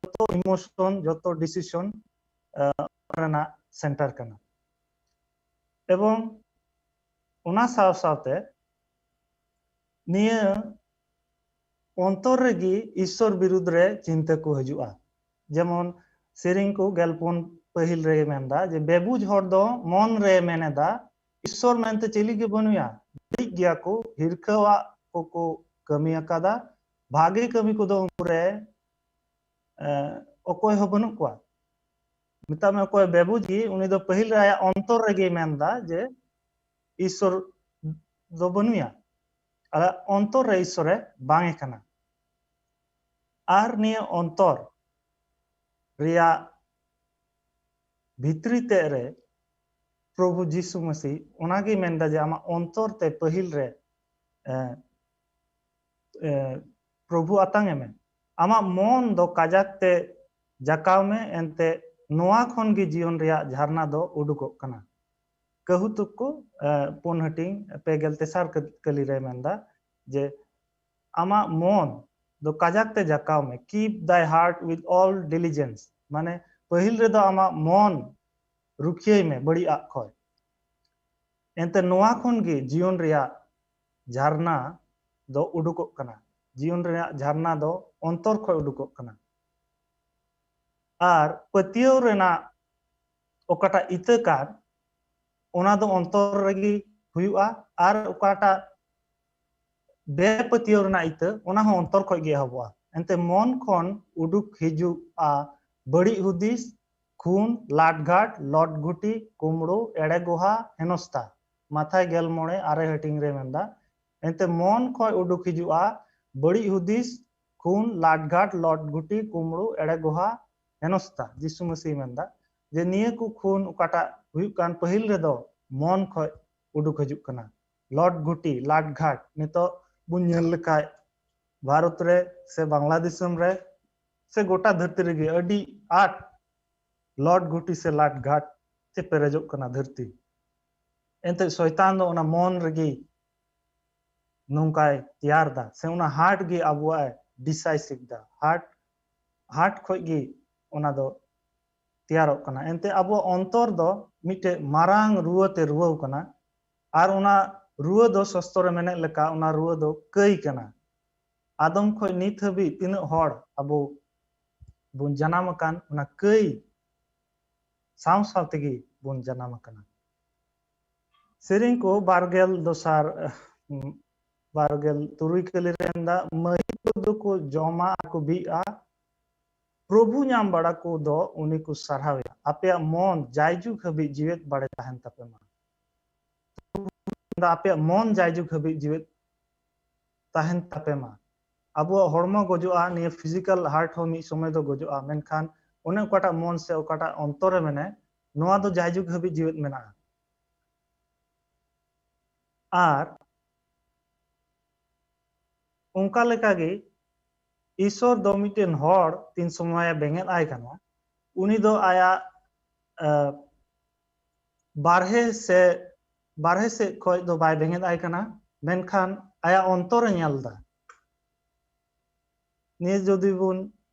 ᱡᱚᱛᱚ ᱤᱢᱳᱥᱚᱱ, ᱡᱚᱛᱚ ᱰᱤᱥᱤᱥᱚᱱ ᱨᱮᱱᱟᱜ ᱥᱮᱱᱴᱟᱨ ᱠᱟᱱᱟ᱾ ᱮᱵᱚᱝ ᱚᱱᱟ ᱥᱟᱶ ᱥᱟᱶᱛᱮ ᱱᱤᱭᱟᱹ ᱚᱱᱛᱚᱨ ᱨᱮᱜᱮ ᱤᱥᱥᱚᱨ ᱵᱤᱨᱩᱫᱽ ᱨᱮ ᱪᱤᱱᱛᱟᱹ ᱠᱚ ᱦᱤᱡᱩᱜᱼᱟ᱾ ᱡᱮᱢᱚᱱ ᱥᱮᱨᱮᱧ ᱠᱚ ᱜᱮᱞᱯᱩᱱ ᱯᱟᱹᱦᱤᱞ ᱨᱮ ᱢᱮᱱᱫᱟ ᱡᱮ ᱵᱮᱵᱩᱡ ᱦᱚᱲ ᱫᱚ ᱢᱚᱱ ᱨᱮ ᱢᱮᱱᱮᱫᱟ, "ᱤᱥᱥᱚᱨ ᱢᱮᱱᱛᱮ ᱪᱤᱞᱤ ᱜᱮ ᱵᱟᱹᱱᱩᱭᱟ, ᱵᱟᱹᱲᱤᱡ ᱜᱮᱭᱟ ᱠᱚ, ᱦᱤᱨᱠᱷᱟᱹᱣᱟᱜ ᱠᱚᱠᱚ ᱠᱟᱹᱢᱤ ᱟᱠᱟᱫᱟ, ᱵᱷᱟᱜᱮ ᱠᱟᱹᱢᱤ ᱠᱚᱫᱚ ᱩᱱᱠᱩ ᱨᱮ ᱚᱠᱚᱭ ᱦᱚᱸ ᱵᱟᱹᱱᱩᱜ ᱠᱚᱣᱟ᱾" ᱢᱮᱛᱟᱜ ᱢᱮ ᱚᱠᱚᱭ ᱵᱮᱵᱩᱡ ᱜᱮ, ᱩᱱᱤ ᱫᱚ ᱯᱟᱹᱦᱤᱞ ᱨᱮ ᱟᱭᱟᱜ ᱚᱱᱛᱚᱨ ᱨᱮᱜᱮᱭ ᱢᱮᱱᱫᱟ ᱡᱮ ᱤᱥᱥᱚᱨ ᱫᱚ ᱵᱟᱹᱱᱩᱭᱟ᱾ ᱟᱞᱮ ᱚᱱᱛᱚᱨ ᱨᱮ ᱤᱥᱥᱚᱨᱮ ᱵᱟᱝ ᱮ ᱠᱟᱱᱟ᱾ ᱟᱨ ᱱᱤᱭᱟᱹ ᱚᱱᱛᱚᱨ ᱨᱮᱭᱟᱜ ᱵᱷᱤᱛᱨᱤ ᱛᱮᱫ ᱨᱮ ᱯᱨᱚᱵᱷᱩ ᱡᱤᱥᱩ ᱢᱟᱹᱥᱤ ᱚᱱᱟᱜᱮ ᱢᱮᱱᱫᱟ ᱡᱮ ᱟᱢᱟᱜ ᱚᱱᱛᱚᱨ ᱛᱮ ᱯᱟᱹᱦᱤᱞ ᱨᱮ, ᱮ, ᱮ, ᱯᱨᱚᱵᱷᱩ ᱟᱛᱟᱝ ᱮᱢᱮ᱾ ᱟᱢᱟᱜ ᱢᱚᱱ ᱫᱚ ᱠᱟᱡᱟᱠ ᱛᱮ ᱡᱟᱠᱟᱣ ᱢᱮ, ᱮᱱᱛᱮ ᱱᱚᱣᱟ ᱠᱷᱚᱱ ᱜᱮ ᱡᱤᱭᱚᱱ ᱨᱮᱭᱟᱜ ᱡᱷᱟᱨᱱᱟ ᱫᱚ ᱩᱰᱩᱠᱚᱜ ᱠᱟᱱᱟ᱾ ᱠᱟᱹᱦᱩ ᱛᱩᱠᱠᱩ, ᱮ, ᱯᱩᱱ ᱦᱟᱹᱴᱤᱧ ᱯᱮ ᱜᱮᱞ ᱛᱮᱥᱟᱨ ᱠᱟᱹ-, ᱠᱟᱹᱞᱤ ᱨᱮ ᱢᱮᱱᱫᱟ ᱡᱮ ᱟᱢᱟᱜ ᱢᱚᱱ ᱫᱚ ᱠᱟᱡᱟᱠ ᱛᱮ ᱡᱟᱠᱟᱣ ᱢᱮ, keep thy heart with all diligence, ᱢᱟᱱᱮ ᱯᱟᱹᱦᱤᱞ ᱨᱮᱫᱚ ᱟᱢᱟᱜ ᱢᱚᱱ ᱨᱩᱠᱷᱤᱭᱟᱹᱭ ᱢᱮ ᱵᱟᱹᱲᱤᱡ ᱟᱜ ᱠᱷᱚᱡ᱾ ᱮᱱᱛᱮ ᱱᱚᱣᱟ ᱠᱷᱚᱱ ᱜᱮ ᱡᱤᱭᱚᱱ ᱨᱮᱭᱟᱜ ᱡᱷᱟᱨᱱᱟ ᱫᱚ ᱩᱰᱩᱠᱚᱜ ᱠᱟᱱᱟ, ᱡᱤᱭᱚᱱ ᱨᱮᱭᱟᱜ ᱡᱷᱟᱨᱱᱟ ᱫᱚ ᱚᱱᱛᱚᱨ ᱠᱷᱚᱡ ᱩᱰᱩᱠᱚᱜ ᱠᱟᱱᱟ᱾ ᱟᱨ ᱯᱟᱹᱛᱭᱟᱹᱣ ᱨᱮᱱᱟᱜ ᱚᱠᱟᱴᱟᱜ ᱤᱛᱟᱹ ᱠᱟᱱ, ᱚᱱᱟ ᱫᱚ ᱚᱱᱛᱚᱨ ᱨᱮᱜᱮ ᱦᱩᱭᱩᱜᱼᱟ, ᱟᱨ ᱚᱠᱟᱴᱟᱜ ᱵᱮᱯᱟᱹᱛᱭᱟᱹᱣ ᱨᱮᱱᱟᱜ ᱤᱛᱟᱹ, ᱚᱱᱟ ᱦᱚᱸ ᱚᱱᱛᱚᱨ ᱠᱷᱚᱡ ᱜᱮ ᱮᱦᱚᱵᱚᱜᱼᱟ᱾ ᱮᱱᱛᱮ ᱢᱚᱱ ᱠᱷᱚᱱ ᱩᱰᱩᱠ ᱦᱤᱡᱩᱜᱼᱟ ᱵᱟᱹᱲᱤᱡ ᱦᱩᱫᱤᱥ, ᱠᱷᱩᱱ, ᱞᱟᱴᱜᱷᱟᱴ, ᱞᱚᱴᱜᱷᱩᱴᱤ, ᱠᱩᱢᱲᱩ, ᱮᱲᱮ ᱜᱚᱦᱟ, ᱦᱮᱱᱚᱥᱛᱟ᱾ ᱢᱟᱛᱷᱟᱭ ᱜᱮᱞ ᱢᱚᱬᱮ ᱟᱨᱮ ᱦᱟᱹᱴᱤᱧ ᱨᱮ ᱢᱮᱱᱫᱟ, ᱮᱱᱛᱮ ᱢᱚᱱ ᱠᱷᱚᱡ ᱩᱰᱩᱠ ᱦᱤᱡᱩᱜᱼᱟ ᱵᱟᱹᱲᱤᱡ ᱦᱩᱫᱤᱥ, ᱠᱷᱩᱱ, ᱞᱟᱴᱜᱷᱟᱴ, ᱞᱚᱴᱜᱷᱩᱴᱤ, ᱠᱩᱢᱲᱩ, ᱮᱲᱮ ᱜᱚᱦᱟ, ᱦᱮᱱᱚᱥᱛᱟ᱾ ᱡᱤᱥᱩ ᱢᱟᱹᱥᱤ ᱢᱮᱱᱫᱟ ᱡᱮ ᱱᱤᱭᱟᱹ ᱠᱚ ᱠᱷᱩᱱ ᱚᱠᱟᱴᱟᱜ ᱦᱩᱭᱩᱜ ᱠᱟᱱ ᱯᱟᱹᱦᱤᱞ ᱨᱮᱫᱚ ᱢᱚᱱ ᱠᱷᱚᱡ ᱩᱰᱩᱠ ᱦᱤᱡᱩᱜ ᱠᱟᱱᱟ᱾ ᱞᱚᱴᱜᱷᱩᱴᱤ, ᱞᱟᱴᱜᱷᱟᱴ, ᱱᱤᱛᱚᱜ ᱵᱚᱱ ᱧᱮᱞ ᱞᱮᱠᱷᱟᱡ ᱵᱷᱟᱨᱚᱛ ᱨᱮ ᱥᱮ ᱵᱟᱝᱞᱟ ᱫᱤᱥᱚᱢ ᱨᱮ ᱥᱮ ᱜᱚᱴᱟ ᱫᱷᱟᱹᱨᱛᱤ ᱨᱮᱜᱮ ᱟᱹᱰᱤ ᱟᱸᱴ ᱞᱚᱴᱜᱷᱩᱴᱤ ᱥᱮ ᱞᱟᱴᱜᱷᱟᱴ ᱛᱮ ᱯᱮᱨᱮᱡᱚᱜ ᱠᱟᱱᱟ ᱫᱷᱟᱹᱨᱛᱤ᱾ ᱮᱱᱛᱮ ᱥᱚᱭᱛᱟᱱ ᱫᱚ ᱚᱱᱟ ᱢᱚᱱ ᱨᱮᱜᱮ ᱱᱚᱝᱠᱟᱭ ᱛᱮᱭᱟᱨ ᱫᱟ, ᱥᱮ ᱚᱱᱟ ᱦᱟᱴ ᱜᱮ ᱟᱵᱚᱣᱟᱜ ᱮ decisive ᱫᱟ, ᱦᱟᱴ, ᱦᱟᱴ ᱠᱷᱚᱡ ᱜᱮ ᱚᱱᱟ ᱫᱚ ᱛᱮᱭᱟᱨᱚᱜ ᱠᱟᱱᱟ᱾ ᱮᱱᱛᱮ ᱟᱵᱚᱣᱟᱜ ᱚᱱᱛᱚᱨ ᱫᱚ ᱢᱤᱫᱴᱮᱡ ᱢᱟᱨᱟᱝ ᱨᱩᱣᱟᱹ ᱛᱮ ᱨᱩᱣᱟᱹᱣ ᱠᱟᱱᱟ, ᱟᱨ ᱚᱱᱟ ᱨᱩᱣᱟᱹ ᱫᱚ ᱥᱚᱥᱛᱚ ᱨᱮ ᱢᱮᱱᱮᱫ ᱞᱮᱠᱟ ᱚᱱᱟ ᱨᱩᱣᱟᱹ ᱫᱚ ᱠᱟᱹᱭ ᱠᱟᱱᱟ᱾ ᱟᱫᱚᱢ ᱠᱷᱚᱡ ᱱᱤᱛ ᱦᱟᱹᱵᱤᱡ ᱛᱤᱱᱟᱹᱜ ᱦᱚᱲ ᱟᱵᱚ ᱵᱚᱱ ᱡᱟᱱᱟᱢ ᱟᱠᱟᱱ, ᱚᱱᱟ ᱠᱟᱹᱭ ᱥᱟᱶ ᱥᱟᱶ ᱛᱮᱜᱮ ᱵᱚᱱ ᱡᱟᱱᱟᱢ ᱟᱠᱟᱱᱟ᱾ ᱥᱮᱨᱮᱧ ᱠᱚ ᱵᱟᱨᱜᱮᱞ ᱫᱚᱥᱟᱨ, ᱩᱢ, ᱵᱟᱨᱜᱮᱞ ᱛᱩᱨᱩᱭ ᱠᱟᱹᱞᱤ ᱨᱮ ᱢᱮᱱᱫᱟ, ᱢᱟᱹᱭ ᱠᱚᱫᱚ ᱠᱚ ᱡᱚᱢᱟ ᱟᱨ ᱠᱚ ᱵᱤᱜᱼᱟ, ᱯᱨᱚᱵᱷᱩ ᱧᱟᱢ ᱵᱟᱲᱟ ᱠᱚ ᱫᱚ ᱩᱱᱤ ᱠᱚ ᱥᱟᱨᱦᱟᱣᱮᱭᱟ᱾ ᱟᱯᱮᱭᱟᱜ ᱢᱚᱱ ᱡᱟᱭᱡᱩᱜᱽ ᱦᱟᱹᱵᱤᱡ ᱡᱤᱣᱮᱫ ᱵᱟᱲᱮ ᱛᱟᱦᱮᱱ ᱛᱟᱯᱮ ᱢᱟ᱾ ᱯᱨᱚᱵᱷᱩ ᱟᱯᱮᱭᱟᱜ ᱢᱚᱱ ᱡᱟᱭᱡᱩᱜᱽ ᱦᱟᱹᱵᱤᱡ ᱡᱤᱣᱮᱫ ᱛᱟᱦᱮᱱ ᱛᱟᱯᱮ ᱢᱟ᱾ ᱟᱵᱚᱣᱟᱜ ᱦᱚᱲᱢᱚ ᱜᱚᱡᱚᱜᱼᱟ, ᱱᱤᱭᱟᱹ physical heart ᱦᱚᱸ ᱢᱤᱫ ᱥᱚᱢᱚᱭ ᱫᱚ ᱜᱚᱡᱚᱜᱼᱟ, ᱢᱮᱱᱠᱷᱟᱱ ᱚᱱᱮ ᱚᱠᱟᱴᱟᱜ ᱢᱚᱱ ᱥᱮ ᱚᱠᱟᱴᱟᱜ ᱚᱱᱛᱚᱨ ᱨᱮ ᱢᱮᱱᱟᱭ, ᱱᱚᱣᱟ ᱫᱚ ᱡᱟᱭᱡᱩᱜᱽ ᱦᱟᱹᱵᱤᱡ ᱡᱤᱣᱮᱫ ᱢᱮᱱᱟᱜᱼᱟ᱾ ᱟᱨ ᱚᱱᱠᱟ ᱞᱮᱠᱟᱜᱮ ᱤᱥᱚᱨ ᱫᱚ ᱢᱤᱫᱴᱮᱱ ᱦᱚᱲ ᱛᱤᱱ ᱥᱚᱢᱚᱭᱮ ᱵᱮᱸᱜᱮᱫ ᱟᱭ ᱠᱟᱱᱟ, ᱩᱱᱤ ᱫᱚ ᱟᱭᱟᱜ ᱵᱟᱨᱦᱮ ᱥᱮ ᱵᱟᱨᱦᱮ ᱥᱮᱫ ᱠᱷᱚᱱ ᱫᱚ ᱵᱟᱭ ᱵᱮᱸᱜᱮᱫ ᱟᱭ ᱠᱟᱱᱟ, ᱢᱮᱱᱠᱷᱟᱱ ᱟᱭᱟᱜ ᱚᱱᱛᱚᱨᱮ ᱧᱮᱞ ᱮᱫᱟ᱾ ᱱᱤᱭᱟᱹ ᱡᱩᱫᱤ ᱵᱚᱱ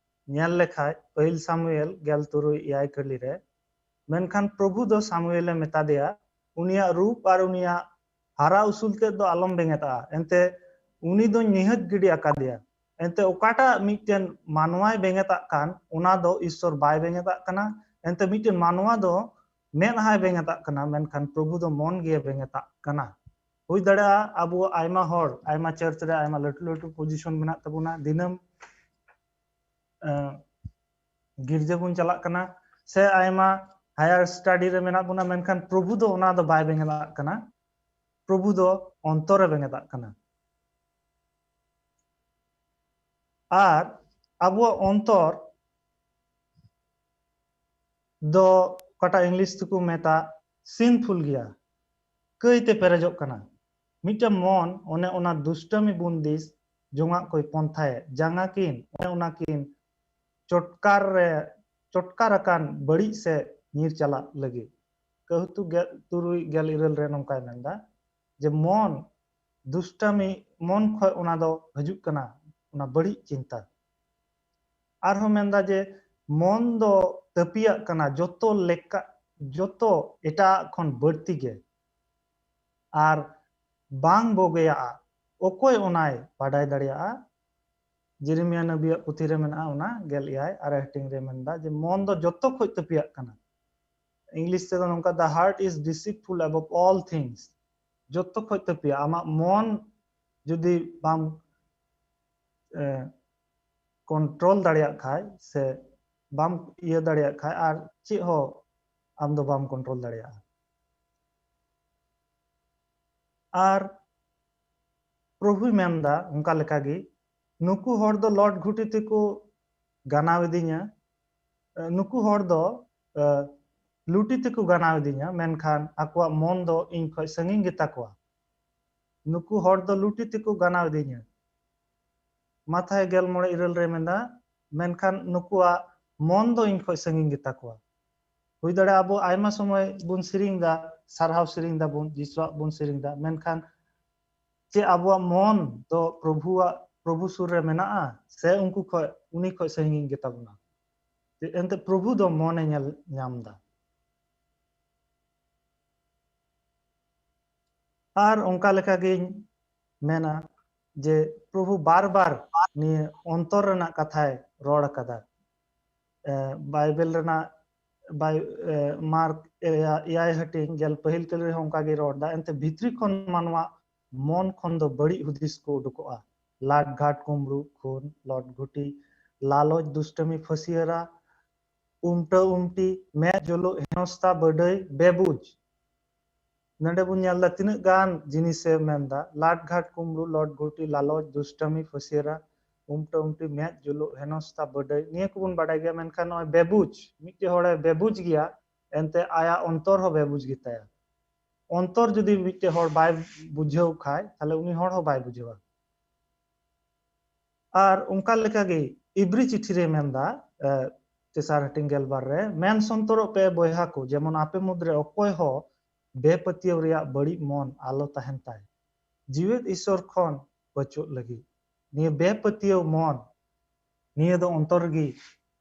ᱧᱮᱞ ᱞᱮᱠᱷᱟᱡ ᱯᱟᱹᱦᱤᱞ ᱥᱟᱢᱩᱭᱮᱞ ᱜᱮᱞ ᱛᱩᱨᱩᱭ ᱮᱭᱟᱭ ᱠᱟᱹᱞᱤ ᱨᱮ, ᱢᱮᱱᱠᱷᱟᱱ ᱯᱨᱚᱵᱷᱩ ᱫᱚ ᱥᱟᱢᱩᱭᱮᱞᱮ ᱢᱮᱛᱟ ᱫᱮᱭᱟ, ᱩᱱᱤᱭᱟᱜ ᱨᱩᱯ ᱟᱨ ᱩᱱᱤᱭᱟᱜ ᱦᱟᱨᱟ ᱩᱥᱩᱞ ᱛᱮᱫ ᱫᱚ ᱟᱞᱚᱢ ᱵᱮᱸᱜᱮᱫᱼᱟ, ᱮᱱᱛᱮ ᱩᱱᱤ ᱫᱚᱧ ᱱᱤᱦᱟᱹᱛ ᱜᱤᱰᱤ ᱟᱠᱟᱫᱮᱭᱟ᱾ ᱮᱱᱛᱮ ᱚᱠᱟᱴᱟᱜ ᱢᱤᱫᱴᱮᱱ ᱢᱟᱱᱣᱟᱭ ᱵᱮᱸᱜᱮᱫᱟᱜ ᱠᱟᱱ, ᱚᱱᱟ ᱫᱚ ᱤᱥᱥᱚᱨ ᱵᱟᱭ ᱵᱮᱸᱜᱮᱫᱟᱜ ᱠᱟᱱᱟ᱾ ᱮᱱᱛᱮ ᱢᱤᱫᱴᱮᱱ ᱢᱟᱱᱣᱟ ᱫᱚ ᱢᱮᱫᱦᱟᱭ ᱵᱮᱸᱜᱮᱫᱟᱜ ᱠᱟᱱᱟ, ᱢᱮᱱᱠᱷᱟᱱ ᱯᱨᱚᱵᱷᱩ ᱫᱚ ᱢᱚᱱ ᱜᱮ ᱵᱮᱸᱜᱮᱫᱟᱜ ᱠᱟᱱᱟ᱾ ᱦᱩᱭ ᱫᱟᱲᱮᱭᱟᱜᱼᱟ ᱟᱵᱚ ᱟᱭᱢᱟ ᱦᱚᱲ, ᱟᱭᱢᱟ ᱪᱟᱨᱪ ᱨᱮ ᱟᱭᱢᱟ ᱞᱟᱹᱴᱩ ᱞᱟᱹᱴᱩ ᱯᱚᱡᱤᱥᱚᱱ ᱢᱮᱱᱟᱜ ᱛᱟᱵᱚᱱᱟ, ᱫᱤᱱᱟᱹᱢ ᱜᱤᱨᱡᱟᱹ ᱵᱚᱱ ᱪᱟᱞᱟᱜ ᱠᱟᱱᱟ, ᱥᱮ ᱟᱭᱢᱟ ᱦᱟᱭᱟᱨ ᱥᱴᱟᱰᱤ ᱨᱮ ᱢᱮᱱᱟᱜ ᱵᱚᱱᱟ, ᱢᱮᱱᱠᱷᱟᱱ ᱯᱨᱚᱵᱷᱩ ᱫᱚ ᱚᱱᱟ ᱫᱚ ᱵᱟᱭ ᱵᱮᱸᱜᱮᱫᱟᱜ ᱠᱟᱱᱟ᱾ ᱯᱨᱚᱵᱷᱩ ᱫᱚ ᱚᱱᱛᱚᱨ ᱨᱮ ᱵᱮᱸᱜᱮᱫᱟᱜ ᱠᱟᱱᱟ᱾ ᱟᱨ ᱟᱵᱚᱣᱟᱜ ᱚᱱᱛᱚᱨ ᱫᱚ ᱚᱠᱟᱴᱟᱜ ᱤᱝᱞᱤᱥ ᱛᱮᱠᱚ ᱢᱮᱛᱟᱜ sinful ᱜᱮᱭᱟ, ᱠᱟᱹᱭᱛᱮ ᱯᱮᱨᱮᱡᱚᱜ ᱠᱟᱱᱟ᱾ ᱢᱤᱫᱴᱟᱝ ᱢᱚᱱ ᱚᱱᱮ ᱚᱱᱟ ᱫᱩᱥᱴᱟᱢᱤ ᱵᱚᱱᱫᱤᱥ ᱡᱚᱝᱟᱜ ᱠᱚᱭ ᱯᱚᱱᱛᱷᱟᱭᱮᱫ, ᱡᱟᱸᱜᱟ ᱠᱤᱱ ᱚᱱᱮ ᱚᱱᱟ ᱠᱤᱱ ᱪᱚᱴᱠᱟᱨ ᱨᱮ, ᱪᱚᱴᱠᱟᱨ ᱟᱠᱟᱱ ᱵᱟᱹᱲᱤᱡ ᱥᱮᱫ ᱧᱤᱨ ᱪᱟᱞᱟᱜ ᱞᱟᱹᱜᱤᱫ᱾ ᱠᱟᱹᱦᱩᱛᱩ ᱜᱮᱞ ᱛᱩᱨᱩᱭ ᱜᱮᱞ ᱤᱨᱟᱹᱞ ᱨᱮ ᱱᱚᱝᱠᱟᱭ ᱢᱮᱱᱫᱟ ᱡᱮ ᱢᱚᱱ ᱫᱩᱥᱴᱟᱢᱤ, ᱢᱚᱱ ᱠᱷᱚᱱ ᱚᱱᱟ ᱫᱚ ᱦᱤᱡᱩᱜ ᱠᱟᱱᱟ, ᱚᱱᱟ ᱵᱟᱹᱲᱤᱡ ᱪᱤᱱᱛᱟ᱾ ᱟᱨᱦᱚᱸ ᱢᱮᱱᱫᱟ ᱡᱮ ᱢᱚᱱ ᱫᱚ ᱛᱟᱹᱯᱤᱭᱟᱜ ᱠᱟᱱᱟ ᱡᱚᱛᱚ ᱞᱮᱠᱟ, ᱡᱚᱛᱚ ᱮᱴᱟᱜ ᱠᱷᱚᱱ ᱵᱟᱹᱲᱛᱤ ᱜᱮ, ᱟᱨ ᱵᱟᱝ ᱵᱚᱜᱮᱭᱟᱜᱼᱟ, ᱚᱠᱚᱭ ᱚᱱᱟᱭ ᱵᱟᱰᱟᱭ ᱫᱟᱲᱮᱭᱟᱜᱼᱟ? ᱡᱮᱨᱮᱢᱤᱭᱟ ᱱᱟᱵᱤᱭᱟᱜ ᱯᱩᱛᱷᱤ ᱨᱮ ᱢᱮᱱᱟᱜᱼᱟ, ᱚᱱᱟ ᱜᱮᱞ ᱮᱭᱟᱭ ᱟᱨᱮ ᱦᱟᱹᱴᱤᱧ ᱨᱮ ᱢᱮᱱᱫᱟ ᱡᱮ ᱢᱚᱱ ᱫᱚ ᱡᱚᱛᱚ ᱠᱷᱚᱡ ᱛᱟᱹᱯᱤᱭᱟᱜ ᱠᱟᱱᱟ᱾ ᱤᱝᱞᱤᱥ ᱛᱮᱫᱚ ᱱᱚᱝᱠᱟ, "The heart is deceitful above all things." ᱡᱚᱛᱚ ᱠᱷᱚᱡ ᱛᱟᱹᱯᱤᱭᱟ᱾ ᱟᱢᱟᱜ ᱢᱚᱱ ᱡᱩᱫᱤ ᱵᱟᱢ ᱠᱚᱱᱴᱨᱳᱞ ᱫᱟᱲᱮᱭᱟᱜ ᱠᱷᱟᱡ ᱥᱮ ᱵᱟᱢ ᱤᱭᱟᱹ ᱫᱟᱲᱮᱭᱟᱜ ᱠᱷᱟᱡ, ᱟᱨ ᱪᱮᱫ ᱦᱚᱸ ᱟᱢ ᱫᱚ ᱵᱟᱢ ᱠᱚᱱᱴᱨᱳᱞ ᱫᱟᱲᱮᱭᱟᱜᱼᱟ᱾ ᱟᱨ ᱯᱨᱚᱵᱷᱩᱭ ᱢᱮᱱᱫᱟ ᱚᱱᱠᱟ ᱞᱮᱠᱟᱜᱮ, ᱱᱩᱠᱩ ᱦᱚᱲ ᱫᱚ ᱞᱚᱴ ᱜᱷᱩᱴᱤ ᱛᱮᱠᱚ ᱜᱟᱱᱟᱣ ᱤᱫᱤᱧᱟ, ᱱᱩᱠᱩ ᱦᱚᱲ ᱫᱚ ᱞᱩᱴᱤ ᱛᱮᱠᱚ ᱜᱟᱱᱟᱣ ᱤᱫᱤᱧᱟ, ᱢᱮᱱᱠᱷᱟᱱ ᱟᱠᱚᱣᱟᱜ ᱢᱚᱱ ᱫᱚ ᱤᱧ ᱠᱷᱚᱱ ᱥᱟᱺᱜᱤᱧ ᱜᱮᱛᱟ ᱠᱚᱣᱟ᱾ ᱱᱩᱠᱩ ᱦᱚᱲ ᱫᱚ ᱞᱩᱴᱤ ᱛᱮᱠᱚ ᱜᱟᱱᱟᱣ ᱤᱫᱤᱧᱟ᱾ ᱢᱟᱛᱷᱟᱭ ᱜᱮᱞ ᱢᱚᱬᱮ ᱤᱨᱟᱹᱞ ᱨᱮ ᱢᱮᱱᱫᱟ, ᱢᱮᱱᱠᱷᱟᱱ ᱱᱩᱠᱩᱣᱟᱜ ᱢᱚᱱ ᱫᱚ ᱤᱧ ᱠᱷᱚᱱ ᱥᱟᱺᱜᱤᱧ ᱜᱮᱛᱟ ᱠᱚᱣᱟ᱾ ᱦᱩᱭ ᱫᱟᱲᱮᱭᱟᱜᱼᱟ ᱟᱵᱚ ᱟᱭᱢᱟ ᱥᱚᱢᱚᱭ ᱵᱚᱱ ᱥᱮᱨᱮᱧ ᱫᱟ, ᱥᱟᱨᱦᱟᱣ ᱥᱮᱨᱮᱧ ᱫᱟᱵᱚᱱ, ᱡᱤᱥᱩᱣᱟᱜ ᱵᱚᱱ ᱥᱮᱨᱮᱧ ᱫᱟ, ᱢᱮᱱᱠᱷᱟᱱ ᱪᱮᱫ ᱟᱵᱚᱣᱟᱜ ᱢᱚᱱ ᱫᱚ ᱯᱨᱚᱵᱷᱩᱣᱟᱜ, ᱯᱨᱚᱵᱷᱩ ᱥᱩᱨ ᱨᱮ ᱢᱮᱱᱟᱜᱼᱟ ᱥᱮ ᱩᱱᱠᱩ ᱠᱷᱚᱱ, ᱩᱱᱤ ᱠᱷᱚᱱ ᱥᱟᱺᱜᱤᱧ ᱜᱮᱛᱟ ᱵᱚᱱᱟ? ᱮᱱᱛᱮ ᱯᱨᱚᱵᱷᱩ ᱫᱚ ᱢᱚᱱᱮ ᱧᱮᱞ ᱧᱟᱢ ᱫᱟ᱾ ᱟᱨ ᱚᱱᱠᱟ ᱞᱮᱠᱟᱜᱤᱧ ᱢᱮᱱᱟ ᱡᱮ ᱯᱨᱚᱵᱷᱩ ᱵᱟᱨ ᱵᱟᱨ ᱱᱤᱭᱟᱹ ᱚᱱᱛᱚᱨ ᱨᱮᱱᱟᱜ ᱠᱟᱛᱷᱟᱭ ᱨᱚᱲ ᱟᱠᱟᱫᱟ᱾ ᱵᱟᱭᱵᱮᱞ ᱨᱮᱱᱟᱜ ᱢᱟᱨᱠ ᱮᱭᱟᱭ ᱦᱟᱹᱴᱤᱧ ᱜᱮᱞ ᱯᱟᱹᱦᱤᱞ ᱠᱟᱹᱞᱤ ᱨᱮᱦᱚᱸ ᱚᱱᱠᱟ ᱜᱮ ᱨᱚᱲ ᱫᱟ᱾ ᱮᱱᱛᱮ ᱵᱷᱤᱛᱨᱤ ᱠᱷᱚᱱ ᱢᱟᱱᱣᱟ ᱢᱚᱱ ᱠᱷᱚᱱ ᱫᱚ ᱵᱟᱹᱲᱤᱡ ᱦᱩᱫᱤᱥ ᱠᱚ ᱩᱰᱩᱠᱚᱜᱼᱟ᱾ ᱞᱟᱴ ᱜᱷᱟᱴ ᱠᱩᱢᱵᱽᱲᱩ, ᱠᱷᱩᱱ, ᱞᱚᱴ ᱜᱷᱩᱴᱤ, ᱞᱟᱞᱚᱪ, ᱫᱩᱥᱴᱟᱹᱢᱤ, ᱯᱷᱟᱹᱥᱤᱭᱟᱹᱨᱟ, ᱩᱢᱴᱟᱹ ᱩᱢᱴᱤ, ᱢᱮᱫ ᱡᱩᱞᱩᱜ, ᱦᱮᱱᱚᱥᱛᱟ, ᱵᱟᱹᱰᱟᱹᱭ, ᱵᱮᱵᱩᱡ᱾ ᱱᱚᱰᱮ ᱵᱚᱱ ᱧᱮᱞ ᱫᱟ ᱛᱤᱱᱟᱹᱜ ᱜᱟᱱ ᱡᱤᱱᱤᱥᱮ ᱢᱮᱱ ᱫᱟ, ᱞᱟᱴ ᱜᱷᱟᱴ ᱠᱩᱢᱵᱽᱲᱩ, ᱞᱚᱴ ᱜᱷᱩᱴᱤ, ᱞᱟᱞᱚᱪ, ᱫᱩᱥᱴᱟᱹᱢᱤ, ᱯᱷᱟᱹᱥᱤᱭᱟᱹᱨᱟ, ᱩᱢᱴᱟᱹ ᱩᱢᱴᱤ, ᱢᱮᱫ ᱡᱩᱞᱩᱜ, ᱦᱮᱱᱚᱥᱛᱟ, ᱵᱟᱹᱰᱟᱹᱭ, ᱱᱤᱭᱟᱹ ᱠᱚᱵᱚᱱ ᱵᱟᱰᱟᱭ ᱜᱮᱭᱟ᱾ ᱢᱮᱱᱠᱷᱟᱱ ᱱᱚᱜᱼᱚᱭ ᱵᱮᱵᱩᱡ, ᱢᱤᱫᱴᱮᱡ ᱦᱚᱲᱮ ᱵᱮᱵᱩᱡ ᱜᱮᱭᱟ, ᱮᱱᱛᱮ ᱟᱭᱟᱜ ᱚᱱᱛᱚᱨ ᱦᱚᱸ ᱵᱮᱵᱩᱡ ᱜᱮᱛᱟᱭᱟ᱾ ᱚᱱᱛᱚᱨ ᱡᱩᱫᱤ ᱢᱤᱫᱴᱮᱡ ᱦᱚᱲ ᱵᱟᱭ ᱵᱩᱡᱷᱟᱹᱣ ᱠᱷᱟᱡ, ᱛᱟᱦᱞᱮ ᱩᱱᱤ ᱦᱚᱲ ᱦᱚᱸ ᱵᱟᱭ ᱵᱩᱡᱷᱟᱹᱣᱟ᱾ ᱟᱨ ᱚᱱᱠᱟ ᱞᱮᱠᱟᱜᱮ ᱤᱵᱨᱤ ᱪᱤᱴᱷᱤ ᱨᱮ ᱢᱮᱱᱫᱟ, ᱛᱮᱥᱟᱨ ᱦᱟᱹᱴᱤᱧ ᱜᱮᱞᱵᱟᱨ ᱨᱮ, ᱢᱮᱱ ᱥᱚᱱᱛᱚᱨᱚᱜ ᱯᱮ ᱵᱚᱭᱦᱟ ᱠᱚ, ᱡᱮᱢᱚᱱ ᱟᱯᱮ ᱢᱩᱫᱽᱨᱮ ᱚᱠᱚᱭ ᱦᱚᱸ ᱵᱮᱯᱟᱹᱛᱭᱟᱹᱣ ᱨᱮᱭᱟᱜ ᱵᱟᱹᱲᱤᱡ ᱢᱚᱱ ᱟᱞᱚ ᱛᱟᱦᱮᱱ ᱛᱟᱭ, ᱡᱤᱣᱮᱫ ᱤᱥᱚᱨ ᱠᱷᱚᱱ ᱯᱟᱹᱪᱩᱜ ᱞᱟᱹᱜᱤᱫ᱾ ᱱᱤᱭᱟᱹ ᱵᱮᱯᱟᱹᱛᱭᱟᱹᱣ ᱢᱚᱱ, ᱱᱤᱭᱟᱹ ᱫᱚ ᱚᱱᱛᱚᱨ ᱨᱮᱜᱮ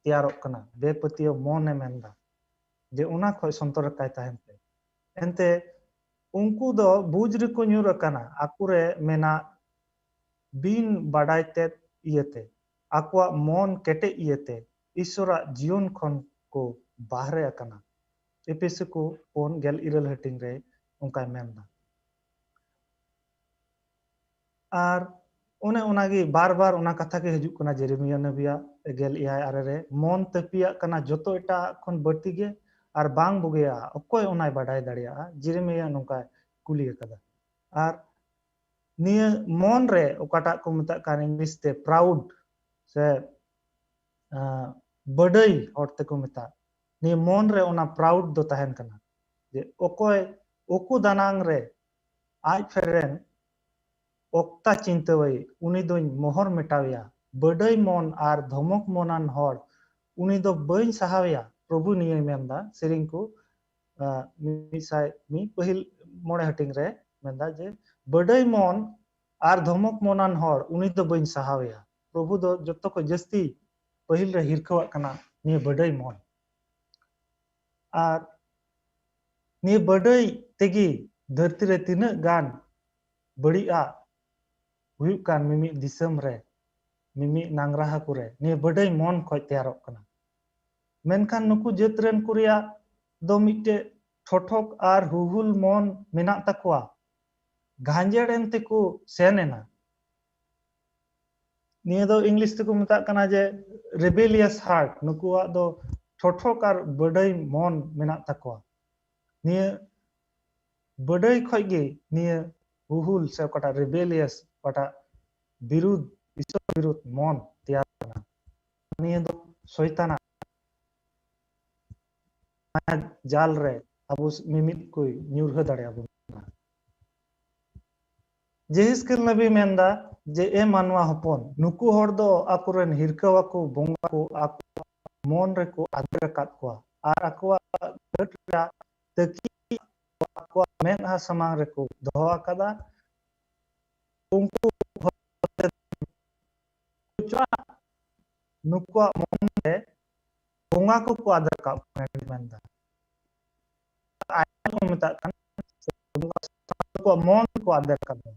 ᱛᱮᱭᱟᱨᱚᱜ ᱠᱟᱱᱟ᱾ ᱵᱮᱯᱟᱹᱛᱭᱟᱹᱣ ᱢᱚᱱᱮ ᱢᱮᱱᱫᱟ ᱡᱮ ᱚᱱᱟ ᱠᱷᱚᱱ ᱥᱚᱱᱛᱚᱨ ᱨᱮ ᱠᱟᱭ ᱛᱟᱦᱮᱱ ᱯᱮ᱾ ᱮᱱᱛᱮ ᱩᱱᱠᱩ ᱫᱚ ᱵᱩᱡᱽ ᱨᱮᱠᱚ ᱧᱩᱨ ᱟᱠᱟᱱᱟ, ᱟᱠᱚᱨᱮ ᱢᱮᱱᱟᱜ ᱵᱤᱱ ᱵᱟᱰᱟᱭ ᱛᱮᱫ ᱤᱭᱟᱹᱛᱮ, ᱟᱠᱚᱣᱟᱜ ᱢᱚᱱ ᱠᱮᱴᱮᱡ ᱤᱭᱟᱹᱛᱮ ᱤᱥᱚᱨᱟᱜ ᱡᱤᱭᱚᱱ ᱠᱷᱚᱱ ᱠᱚ ᱵᱟᱦᱨᱮ ᱟᱠᱟᱱᱟ᱾ ᱮᱯᱮᱥᱩ ᱠᱚ ᱯᱩᱱ ᱜᱮᱞ ᱤᱨᱟᱹᱞ ᱦᱟᱹᱴᱤᱧ ᱨᱮ ᱚᱱᱠᱟᱭ ᱢᱮᱱᱫᱟ᱾ ᱟᱨ ᱚᱱᱮ ᱚᱱᱟᱜᱮ ᱵᱟᱨ ᱵᱟᱨ ᱚᱱᱟ ᱠᱟᱛᱷᱟ ᱜᱮ ᱦᱤᱡᱩᱜ ᱠᱟᱱᱟ ᱡᱮᱨᱮᱢᱤᱭᱟ ᱱᱟᱵᱤᱭᱟᱜ ᱜᱮᱞ ᱮᱭᱟᱭ ᱟᱨᱮ ᱨᱮ, ᱢᱚᱱ ᱛᱟᱹᱯᱤᱭᱟᱜ ᱠᱟᱱᱟ ᱡᱚᱛᱚ ᱮᱴᱟᱜ ᱠᱷᱚᱱ ᱵᱟᱹᱲᱛᱤ ᱜᱮ, ᱟᱨ ᱵᱟᱝ ᱵᱩᱜᱤᱭᱟ ᱚᱠᱚᱭ ᱚᱱᱟᱭ ᱵᱟᱰᱟᱭ ᱫᱟᱲᱮᱭᱟᱜᱼᱟ? ᱡᱮᱨᱮᱢᱤᱭᱟ ᱱᱚᱝᱠᱟᱭ ᱠᱩᱞᱤ ᱟᱠᱟᱫᱟ᱾ ᱟᱨ ᱱᱤᱭᱟᱹ ᱢᱚᱱ ᱨᱮ ᱚᱠᱟᱴᱟᱜ ᱠᱚ ᱢᱮᱛᱟᱜ ᱠᱟᱱ ᱤᱝᱞᱤᱥ ᱛᱮ ᱯᱨᱟᱩᱰ ᱥᱮ ᱟᱸ, ᱵᱟᱹᱰᱟᱹᱭ ᱦᱚᱲ ᱛᱮᱠᱚ ᱢᱮᱛᱟᱜ, ᱱᱤᱭᱟᱹ ᱢᱚᱱ ᱨᱮ ᱚᱱᱟ ᱯᱨᱟᱩᱰ ᱫᱚ ᱛᱟᱦᱮᱱ ᱠᱟᱱᱟ ᱡᱮ ᱚᱠᱚᱭ ᱩᱠᱩ ᱫᱟᱱᱟᱝ ᱨᱮ ᱟᱡ ᱯᱷᱮᱰ ᱨᱮᱱ ᱚᱠᱛᱟ ᱪᱤᱱᱛᱟᱹᱣᱟᱭ, ᱩᱱᱤ ᱫᱚᱧ ᱢᱚᱦᱚᱨ ᱢᱮᱴᱟᱣᱮᱭᱟ᱾ ᱵᱟᱹᱰᱟᱹᱭ ᱢᱚᱱ ᱟᱨ ᱫᱷᱚᱢᱚᱠ ᱢᱚᱱᱟᱱ ᱦᱚᱲ, ᱩᱱᱤ ᱫᱚ ᱵᱟᱹᱧ ᱥᱟᱦᱟᱣᱮᱭᱟ᱾ ᱯᱨᱚᱵᱷᱩ ᱱᱤᱭᱟᱹᱭ ᱢᱮᱱᱫᱟ ᱥᱮᱨᱮᱧ ᱠᱚ ᱟᱸ, ᱢᱤᱫ ᱥᱟᱭ ᱢᱤᱫ ᱯᱟᱹᱦᱤᱞ ᱢᱚᱬᱮ ᱦᱟᱹᱴᱤᱧ ᱨᱮ ᱢᱮᱱᱫᱟ ᱡᱮ ᱵᱟᱹᱰᱟᱹᱭ ᱢᱚᱱ ᱟᱨ ᱫᱷᱚᱢᱚᱠ ᱢᱚᱱᱟᱱ ᱦᱚᱲ, ᱩᱱᱤ ᱫᱚ ᱵᱟᱹᱧ ᱥᱟᱦᱟᱣᱮᱭᱟ᱾ ᱯᱨᱚᱵᱷᱩ ᱫᱚ ᱡᱚᱛᱚ ᱠᱷᱚᱱ ᱡᱟᱹᱥᱛᱤ ᱯᱟᱹᱦᱤᱞ ᱨᱮ ᱦᱤᱨᱠᱷᱟᱹᱣᱟᱜ ᱠᱟᱱᱟ ᱱᱤᱭᱟᱹ ᱵᱟᱹᱰᱟᱹᱭ ᱢᱚᱱ᱾ ᱟᱨ ᱱᱤᱭᱟᱹ ᱵᱟᱹᱰᱟᱹᱭ ᱛᱮᱜᱮ ᱫᱷᱟᱹᱨᱛᱤ ᱨᱮ ᱛᱤᱱᱟᱹᱜ ᱜᱟᱱ ᱵᱟᱹᱲᱤᱡ ᱟᱜ ᱦᱩᱭᱩᱜ ᱠᱟᱱ ᱢᱤᱢᱤᱫ ᱫᱤᱥᱚᱢ ᱨᱮ, ᱢᱤᱢᱤᱫ ᱱᱟᱝᱨᱟ ᱦᱟᱹᱠᱩ ᱨᱮ ᱱᱤᱭᱟᱹ ᱵᱟᱹᱰᱟᱹᱭ ᱢᱚᱱ ᱠᱷᱚᱡ ᱛᱮᱭᱟᱨᱚᱜ ᱠᱟᱱᱟ᱾ ᱢᱮᱱᱠᱷᱟᱱ ᱱᱩᱠᱩ ᱡᱟᱹᱛ ᱨᱮᱱ ᱠᱚ ᱨᱮᱭᱟᱜ ᱫᱚ ᱢᱤᱫᱴᱮᱡ ᱴᱷᱚᱴᱷᱚᱠ ᱟᱨ ᱦᱩᱦᱩᱞ ᱢᱚᱱ ᱢᱮᱱᱟᱜ ᱛᱟᱠᱚᱣᱟ᱾ ᱜᱷᱟᱸᱡᱮᱲ ᱮᱱ ᱛᱮᱠᱚ ᱥᱮᱱ ᱮᱱᱟ᱾ ᱱᱤᱭᱟᱹ ᱫᱚ ᱤᱝᱞᱤᱥ ᱛᱮᱠᱚ ᱢᱮᱛᱟᱜ ᱠᱟᱱᱟ ᱡᱮ rebellious heart᱾ ᱱᱩᱠᱩᱣᱟᱜ ᱫᱚ ᱴᱷᱚᱴᱷᱚᱠ ᱟᱨ ᱵᱟᱹᱰᱟᱹᱭ ᱢᱚᱱ ᱢᱮᱱᱟᱜ ᱛᱟᱠᱚᱣᱟ᱾ ᱱᱤᱭᱟᱹ ᱵᱟᱹᱰᱟᱹᱭ ᱠᱷᱚᱡ ᱜᱮ ᱱᱤᱭᱟᱹ ᱦᱩᱦᱩᱞ ᱥᱮ ᱚᱠᱟᱴᱟᱜ rebellious, ᱚᱠᱟᱴᱟᱜ ᱵᱤᱨᱩᱫ, ᱤᱥᱚᱨ ᱵᱤᱨᱩᱫ ᱢᱚᱱ ᱛᱮᱭᱟᱨ ᱠᱟᱱᱟ᱾ ᱱᱤᱭᱟᱹ ᱫᱚ ᱥᱚᱭᱛᱟᱱᱟᱜ ᱡᱟᱞ ᱨᱮ ᱟᱵᱚ ᱢᱤᱢᱤᱫ ᱠᱚᱭ ᱧᱩᱨᱦᱟᱹ ᱫᱟᱲᱮᱭᱟᱵᱚᱱ ᱠᱟᱱᱟ᱾ ᱡᱮᱦᱮᱥᱠᱮᱞ ᱱᱟᱵᱤ ᱢᱮᱱᱫᱟ ᱡᱮ, "ᱮ ᱢᱟᱱᱣᱟ ᱦᱚᱯᱚᱱ, ᱱᱩᱠᱩ ᱦᱚᱲ ᱫᱚ ᱟᱠᱚᱨᱮᱱ ᱦᱤᱨᱠᱟᱹᱣᱟᱠᱚ ᱵᱚᱸᱜᱟ ᱠᱚ ᱟᱠᱚ ᱢᱚᱱ ᱨᱮᱠᱚ ᱟᱫᱮᱨ ᱟᱠᱟᱫ ᱠᱚᱣᱟ, ᱟᱨ ᱟᱠᱚᱣᱟᱜ ᱜᱷᱟᱹᱴ ᱨᱮᱭᱟᱜ ᱛᱟᱹᱠᱤ ᱟᱠᱚᱣᱟᱜ ᱢᱮᱫᱦᱟ ᱥᱟᱢᱟᱝ ᱨᱮᱠᱚ ᱫᱚᱦᱚ ᱟᱠᱟᱫᱟ᱾ ᱩᱱᱠᱩ ᱦᱚᱲ ᱱᱩᱠᱩᱣᱟᱜ ᱢᱚᱱ ᱨᱮ ᱵᱚᱸᱜᱟ ᱠᱚᱠᱚ ᱟᱫᱮᱨ ᱟᱠᱟᱫ ᱠᱚᱣᱟ", ᱢᱮᱱᱫᱟ᱾ ᱟᱭᱢᱟ ᱠᱚ ᱢᱮᱛᱟᱜ ᱠᱟᱱᱟ, ᱩᱱᱠᱩᱣᱟᱜ ᱢᱚᱱ ᱠᱚ ᱟᱫᱮᱨ ᱟᱠᱟᱫᱟ᱾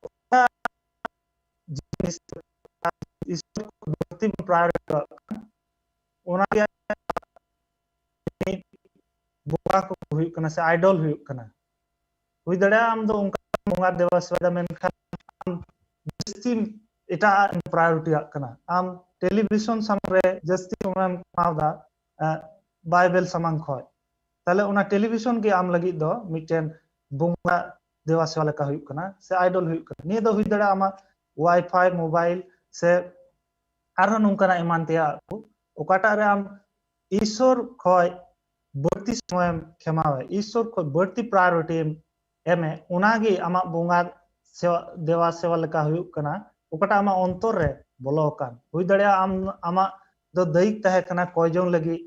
ᱚᱠᱟ ᱡᱤᱱᱤᱥ ᱤᱥᱚᱨ ᱠᱚ ᱵᱟᱹᱲᱛᱤ ᱵᱚᱱ priority ᱠᱟᱜ ᱠᱟᱱᱟ, ᱚᱱᱟ ᱜᱮ ᱢᱤᱫ ᱵᱚᱸᱜᱟ ᱠᱚ ᱦᱩᱭᱩᱜ ᱠᱟᱱᱟ ᱥᱮ idol ᱦᱩᱭᱩᱜ ᱠᱟᱱᱟ᱾ ᱦᱩᱭ ᱫᱟᱲᱮᱭᱟᱜᱼᱟ ᱟᱢ ᱫᱚ ᱚᱱᱠᱟ ᱵᱚᱸᱜᱟ ᱫᱮᱵᱟ ᱥᱮᱵᱟ ᱫᱟ, ᱢᱮᱱᱠᱷᱟᱱ ᱟᱢ ᱡᱟᱹᱥᱛᱤ ᱮᱴᱟᱜ ᱟᱜ ᱮᱢ priority ᱟᱜ ᱠᱟᱱᱟ᱾ ᱟᱢ ᱴᱮᱞᱤᱵᱷᱤᱥᱚᱱ ᱥᱟᱢᱟᱝ ᱨᱮ ᱡᱟᱹᱥᱛᱤ ᱥᱚᱢᱚᱭ ᱮᱢ ᱠᱷᱟᱣᱟᱣ ᱫᱟ, ᱟᱸ, ᱵᱟᱭᱵᱮᱞ ᱥᱟᱢᱟᱝ ᱠᱷᱚᱡ᱾ ᱛᱟᱦᱞᱮ ᱚᱱᱟ ᱴᱮᱞᱤᱵᱷᱤᱥᱚᱱ ᱜᱮ ᱟᱢ ᱞᱟᱹᱜᱤᱫ ᱫᱚ ᱢᱤᱫᱴᱮᱱ ᱵᱚᱸᱜᱟ ᱫᱮᱵᱟ ᱥᱮᱵᱟ ᱞᱮᱠᱟ ᱦᱩᱭᱩᱜ ᱠᱟᱱᱟ ᱥᱮ ᱟᱭᱰᱚᱞ ᱦᱩᱭᱩᱜ ᱠᱟᱱᱟ᱾ ᱱᱤᱭᱟᱹ ᱫᱚ ᱦᱩᱭ ᱫᱟᱲᱮᱭᱟᱜᱼᱟ ᱟᱢᱟᱜ ᱣᱟᱭᱯᱷᱟᱭ, ᱢᱳᱵᱟᱭᱤᱞ ᱥᱮ ᱟᱨᱦᱚᱸ ᱱᱚᱝᱠᱟᱱᱟᱜ ᱮᱢᱟᱱ ᱛᱮᱭᱟᱜ ᱠᱚ, ᱚᱠᱟᱴᱟᱜ ᱨᱮ ᱟᱢ ᱤᱥᱚᱨ ᱠᱷᱚᱡ ᱵᱟᱹᱲᱛᱤ ᱥᱚᱢᱚᱭᱮᱢ ᱠᱷᱮᱢᱟᱣᱮ, ᱤᱥᱚᱨ ᱠᱷᱚᱡ ᱵᱟᱹᱲᱛᱤ ᱯᱨᱟᱭᱳᱨᱤᱴᱤᱢ ᱮᱢᱮ, ᱚᱱᱟᱜᱮ ᱟᱢᱟᱜ ᱵᱚᱸᱜᱟ ᱥᱮᱣᱟ, ᱫᱮᱵᱟ ᱥᱮᱣᱟ ᱞᱮᱠᱟ ᱦᱩᱭᱩᱜ ᱠᱟᱱᱟ, ᱚᱠᱟᱴᱟᱜ ᱟᱢᱟᱜ ᱚᱱᱛᱚᱨ ᱨᱮ ᱵᱚᱞᱚ ᱟᱠᱟᱱ᱾ ᱦᱩᱭ ᱫᱟᱲᱮᱭᱟᱜᱼᱟ ᱟᱢ, ᱟᱢᱟᱜ ᱫᱚ ᱫᱟᱹᱭᱤᱠ ᱛᱟᱦᱮᱸ ᱠᱟᱱᱟ ᱠᱚᱭᱡᱚᱱ ᱞᱟᱹᱜᱤᱫ